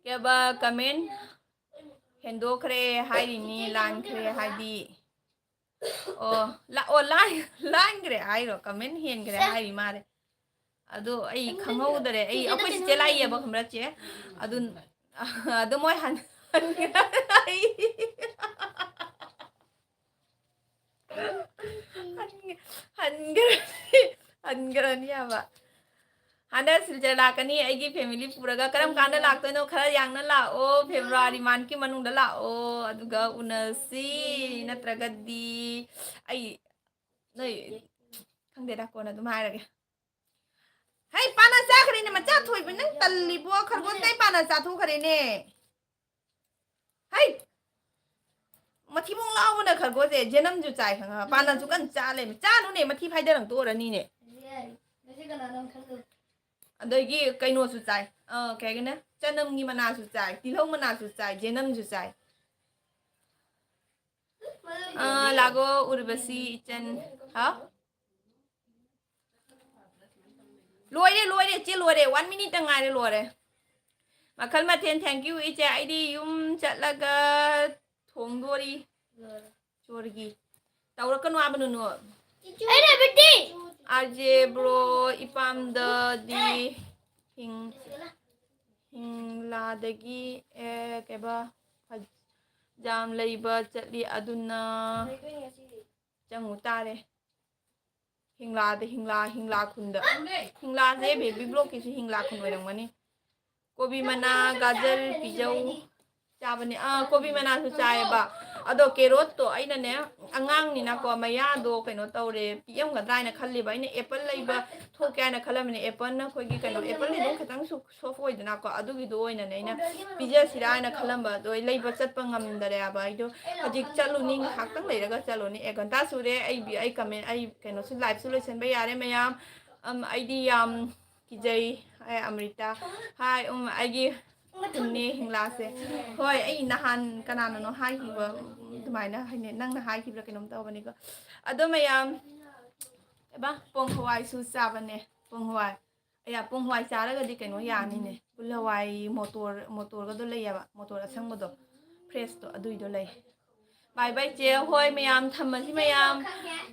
ꯀꯦꯕ ꯀꯃꯦꯟ ꯍꯦꯟꯗꯣꯛꯈ꯭ꯔꯦ ꯍꯥꯏꯔꯤꯅꯤ, ꯂꯥꯟꯈ꯭ꯔꯦ ꯍꯥꯏꯗꯤ꯫ ꯑꯣ, ꯂꯥ-, ꯑꯣ, ꯂꯥꯟ-, ꯂꯥꯟꯈ꯭ꯔꯦ ꯍꯥꯏꯔꯣ? ꯀꯃꯦꯟ ꯍꯦꯟꯈ꯭ꯔꯦ ꯁꯦ꯫ ꯍꯥꯏꯔꯤ ꯃꯥꯜꯂꯦ꯫ ꯑꯗꯣ ꯑꯩ ꯈꯪꯍꯧꯗ꯭ꯔꯦ꯫ ꯈꯪꯍꯧꯗ꯭ꯔꯦ꯫ ꯑꯩ, ꯆꯦꯆꯦꯗ ꯑꯩꯈꯣꯏ ꯆꯦꯆꯦ ꯀꯩꯅꯣꯝ ꯂꯥꯛꯏꯌꯦꯕ, ꯍꯪꯒꯦ꯫ ꯈꯪꯕ꯭ꯔꯥ, ꯆꯦ? ꯑꯗꯨ, ꯑꯗꯨ ꯃꯣꯏ ꯍꯟ-, ꯍꯟ-, ꯍꯟ-, ꯍꯟꯈ꯭ꯔꯅꯤ, ꯍꯟꯈ꯭ꯔꯅꯤ ꯍꯥꯏꯕ꯫ ꯍꯟꯗꯛ ꯁꯤꯜꯆꯔ ꯂꯥꯛꯀꯅꯤ ꯑꯩꯒꯤ family ꯄꯨꯔꯒ꯫ ꯀꯔꯝ ꯀꯥꯟꯗ ꯂꯥꯛꯇꯣꯏꯅꯣ? ꯈꯔ ꯌꯥꯡꯅ ꯂꯥꯛꯑꯣ, February monthꯀꯤ ꯃꯅꯨꯡꯗ ꯂꯥꯛꯑꯣ, ꯑꯗꯨꯒ ꯎꯅꯁꯤ꯫ ꯅꯠꯇ꯭ꯔꯒꯗꯤ ꯑꯩ, ꯅꯣꯏ, ꯈꯪꯗꯦꯗ, ꯀꯣꯟꯅ ꯑꯗꯨꯝ ꯍꯥꯏꯔꯒꯦ꯫ ꯍꯩ, ꯄꯥꯅ ꯆꯥꯈ꯭ꯔꯦꯅꯦ, ꯃꯆꯥ ꯊꯣꯏꯕ, ꯅꯪ ꯇꯜꯂꯤꯕꯣ? ꯈꯔꯒꯣꯟꯗꯩ ꯄꯥꯅ ꯆꯥꯊꯣꯛꯈ꯭ꯔꯦꯅꯦ꯫ ꯍꯩ! ꯃꯊꯤꯕꯣꯡ ꯂꯥꯎꯕꯅ ꯈꯔꯒꯣꯁꯦ ꯖꯦꯅꯝꯁꯨ ꯆꯥꯏ ꯈꯪꯉꯕ? ꯄꯥꯅꯁꯨ ꯀꯟꯅ ꯆꯥ ꯂꯩꯕ꯫ ꯆꯥꯅꯨꯅꯦ, ꯃꯊꯤ ꯐꯥꯏꯗꯔꯛꯇꯣꯔꯅꯤꯅꯦ꯫ ꯉꯁꯤ ꯀꯅꯥꯅꯣ ꯈꯪꯗꯦ꯫ ꯑꯗꯒꯤ ꯀꯩꯅꯣꯁꯨ ꯆꯥꯏ꯫ ꯑ, ꯀꯩ ꯍꯥꯏꯒꯦꯅꯦ? ꯆꯅꯝꯒꯤ ꯃꯅꯥꯁꯨ ꯆꯥꯏ, ꯇꯤꯜꯍꯧ ꯃꯅꯥꯁꯨ ꯆꯥꯏ, ꯖꯦꯅꯝꯁꯨ ꯆꯥꯏ꯫ ꯑ, ꯂꯥꯒꯣ ꯎꯔꯕꯁꯤ ꯏꯆꯟ꯫ ꯍꯥꯎ? ꯂꯣꯏꯔꯦ, ꯂꯣꯏꯔꯦ, ꯏꯆꯦ, ꯂꯣꯏꯔꯦ꯫ One minute ꯇ ꯉꯥꯏꯔꯦ, ꯂꯣꯏꯔꯦ꯫ ꯃꯈꯜ ꯃꯊꯦꯜ, thank you, ꯏꯆꯦ꯫ ꯑꯩꯗꯤ ꯌꯨꯝ ꯆꯠꯂꯒ ꯊꯣꯡꯗꯣꯔꯤ꯫ ꯆꯣꯔꯒꯤ꯫ ꯇꯧꯔꯛꯀꯅꯨ ꯍꯥꯏꯕ, ꯅꯨꯅꯨ꯫ ꯑꯩꯅ ꯕꯤꯇꯤ꯫ ꯑꯥꯔ ꯖꯦ ꯕ꯭ꯔꯣ, ꯏꯄꯥꯝꯗꯗꯤ ꯍꯤꯡ-, ꯑꯗꯒꯤ ꯑꯦ, ꯀꯩꯕ, ꯐ-, ꯌꯥꯝ ꯂꯩꯕ ꯆꯠꯂꯤ꯫ ꯑꯗꯨꯅ ꯆꯪꯉꯨ ꯇꯥꯔꯦ꯫ ꯍꯤꯡꯂꯥꯗ, ꯍꯤꯡꯂꯥ, ꯍꯤꯡꯂꯥ ꯈꯨꯟꯗ꯫ ꯍꯤꯡꯂꯥꯁꯦ ꯕꯦꯕꯤ ꯕ꯭ꯂꯣꯛꯀꯤꯁꯤ ꯍꯤꯡꯂꯥ ꯈꯨꯟ ꯑꯣꯏꯔꯝꯒꯅꯤ꯫ ꯀꯣꯕꯤ ꯃꯅꯥ, ꯒꯥꯖꯔ ꯄꯤꯖꯧ꯫ ꯆꯥꯕꯅꯦ꯫ ꯑꯥ, ꯀꯣꯕꯤ ꯃꯅꯥꯁꯨ ꯆꯥꯏꯌꯦꯕ꯫ ꯑꯗꯣ ꯀꯦꯔꯣꯠꯇꯣ ꯑꯩꯅꯅꯦ, ꯑꯉꯥꯡꯅꯤꯅꯀꯣ, ꯃꯌꯥꯗꯣ ꯀꯩꯅꯣ ꯇꯧꯔꯦ, ꯄꯤꯛꯑꯝꯒꯗ꯭ꯔꯥ ꯍꯥꯏꯅ ꯈꯜꯂꯤꯕ꯫ ꯑꯩꯅ ꯑꯦꯄꯜ ꯂꯩꯕ ꯊꯣꯛꯀꯦ ꯍꯥꯏꯅ ꯈꯜꯂꯝꯃꯤꯅꯦ꯫ ꯑꯦꯄꯜꯅ ꯑꯩꯈꯣꯏꯒꯤ ꯀꯩꯅꯣ, ꯑꯦꯄꯜꯗꯤ ꯑꯗꯨꯝ ꯈꯤꯇꯪ ꯁꯣꯐ ꯑꯣꯏꯗꯅꯀꯣ, ꯑꯗꯨꯒꯤꯗꯣ ꯑꯣꯏꯅꯅꯦ ꯑꯩꯅ ꯄꯤꯖꯁꯤꯔꯥ ꯍꯥꯏꯅ ꯈꯜꯂꯝꯕ꯫ ꯑꯗꯣ ꯑꯩ ꯂꯩꯕ ꯆꯠꯄ ꯉꯝꯗꯔꯦꯕ꯫ ꯑꯩꯗꯣ ꯍꯧꯖꯤꯛ ꯆꯠꯂꯨꯅꯤ, ꯉꯥꯏꯍꯥꯛꯇꯪ ꯂꯩꯔꯒ ꯆꯠꯂꯨꯅꯤ꯫ ꯑꯦꯛ ꯘꯟꯇꯥ ꯁꯨꯔꯦ꯫ ꯑꯩ, ꯑꯩ ꯀꯃꯦꯟ, ꯑꯩ ꯀꯩꯅꯣꯁꯨ, ꯂꯥꯏꯚꯁꯨ ꯂꯣꯏꯁꯤꯟꯕ ꯌꯥꯔꯦ ꯃꯌꯥꯝ꯫ ꯑꯝ, ꯑꯩꯗꯤ ꯌꯥꯝ ꯀꯤꯖꯩ꯫ ꯑꯩ ꯑꯃ꯭ꯔꯤꯇꯥ꯫ ꯍꯥꯏ, ꯎꯝ, ꯑꯩꯒꯤ ꯈꯨꯟꯅꯦ ꯍꯤꯡꯂꯥꯁꯦ꯫ ꯍꯣꯏ, ꯑꯩ ꯅꯍꯥꯟ ꯀꯅꯥꯅꯅꯣ ꯍꯥꯏꯈꯤꯕ ꯑꯗꯨꯃꯥꯏꯅ ꯍꯥꯏꯅꯦ, ꯅꯪꯅ ꯍꯥꯏꯈꯤꯕ꯭ꯔꯥ ꯀꯩꯅꯣꯝ ꯇꯧꯕꯅꯤꯀꯣ꯫ ꯑꯗꯣ ꯃꯌꯥꯝ, ꯀꯩꯕ, ꯄꯣꯡ ꯍꯋꯥꯏꯁꯨ ꯆꯥꯕꯅꯦ, ꯄꯣꯡ ꯍꯋꯥꯏ꯫ ꯑꯌꯥ, ꯄꯣꯡ ꯍꯋꯥꯏ ꯆꯥꯔꯒꯗꯤ ꯀꯩꯅꯣ ꯌꯥꯅꯤꯅꯦ, ꯀꯨꯜ ꯍꯋꯥꯏ, ꯃꯣꯇꯣꯔ, ꯃꯣꯇꯣꯔꯒꯗꯣ ꯂꯩꯌꯦꯕ, ꯃꯣꯇꯣꯔ ꯑꯁꯪꯕꯗꯣ, ꯐ꯭ꯔꯦꯁꯇꯣ, ꯑꯗꯨꯏꯗꯣ ꯂꯩ꯫ ꯕꯥꯏ ꯕꯥꯏ ꯆꯦ꯫ ꯍꯣꯏ ꯃꯌꯥꯝ, ꯊꯝꯃꯁꯤ ꯃꯌꯥꯝ꯫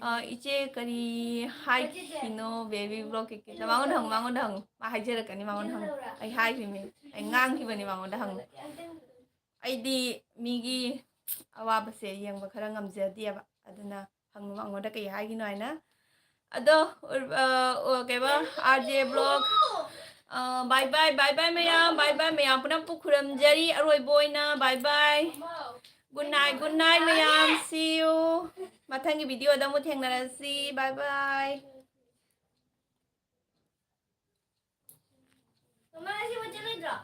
ꯑ, ꯏꯆꯦ ꯀꯔꯤ ꯍꯥꯏꯈꯤꯅꯣ ꯕꯦꯕꯤ ꯕ꯭ꯂꯣꯛ ꯀꯤꯛꯀꯤꯗ? ꯃꯉꯣꯟꯗ ꯍꯪꯉꯨ, ꯃꯉꯣꯟꯗ ꯍꯪꯉꯨ꯫ ꯃꯥ ꯍꯥꯏꯖꯔꯛꯀꯅꯤ, ꯃꯉꯣꯟꯗ ꯍꯪꯉꯨ꯫ ꯑꯩ ꯍꯥꯏꯈꯤꯕꯅꯤ, ꯃꯉꯣꯟꯗ ꯍꯪꯉꯨ꯫ ꯑꯩꯗꯤ ꯃꯤꯒꯤ ꯑꯋꯥꯕꯁꯦ ꯌꯦꯡꯕ ꯈꯔ ꯉꯝꯖꯗꯦꯕ, ꯑꯗꯨꯅ ꯍꯪꯉꯨ ꯃꯉꯣꯟꯗ ꯀꯩ ꯍꯥꯏꯒꯤꯅꯣ ꯍꯥꯏꯅ꯫ ꯑꯗꯣ, ꯑ, ꯑꯣ, ꯀꯩꯕ, ꯑꯥꯔ ꯖꯦ ꯕ꯭ꯂꯣꯛ, ꯑ, ꯕꯥꯏ ꯕꯥꯏ, ꯕꯥꯏ ꯕꯥꯏ ꯃꯌꯥꯝ, ꯕꯥꯏ ꯕꯥꯏ ꯃꯌꯥꯝ ꯄꯨꯝꯅꯃꯛꯄꯨ ꯈꯨꯔꯨꯝꯖꯔꯤ꯫ ꯑꯔꯣꯏꯕ ꯑꯣꯏꯅ ꯕꯥꯏ ꯕꯥꯏ꯫ Good night, good night ꯃꯌꯥꯝ, see you꯫ ꯃꯊꯪꯒꯤ ꯚꯤꯗꯤꯑꯣꯗ ꯑꯃꯨꯛ ꯊꯦꯡꯅꯔꯁꯤ꯫ ꯕꯥꯏ ꯕꯥꯏ꯫ ꯃꯃꯥ, ꯉꯁꯤ ꯃꯆꯦ ꯂꯩꯇ꯭ꯔꯣ?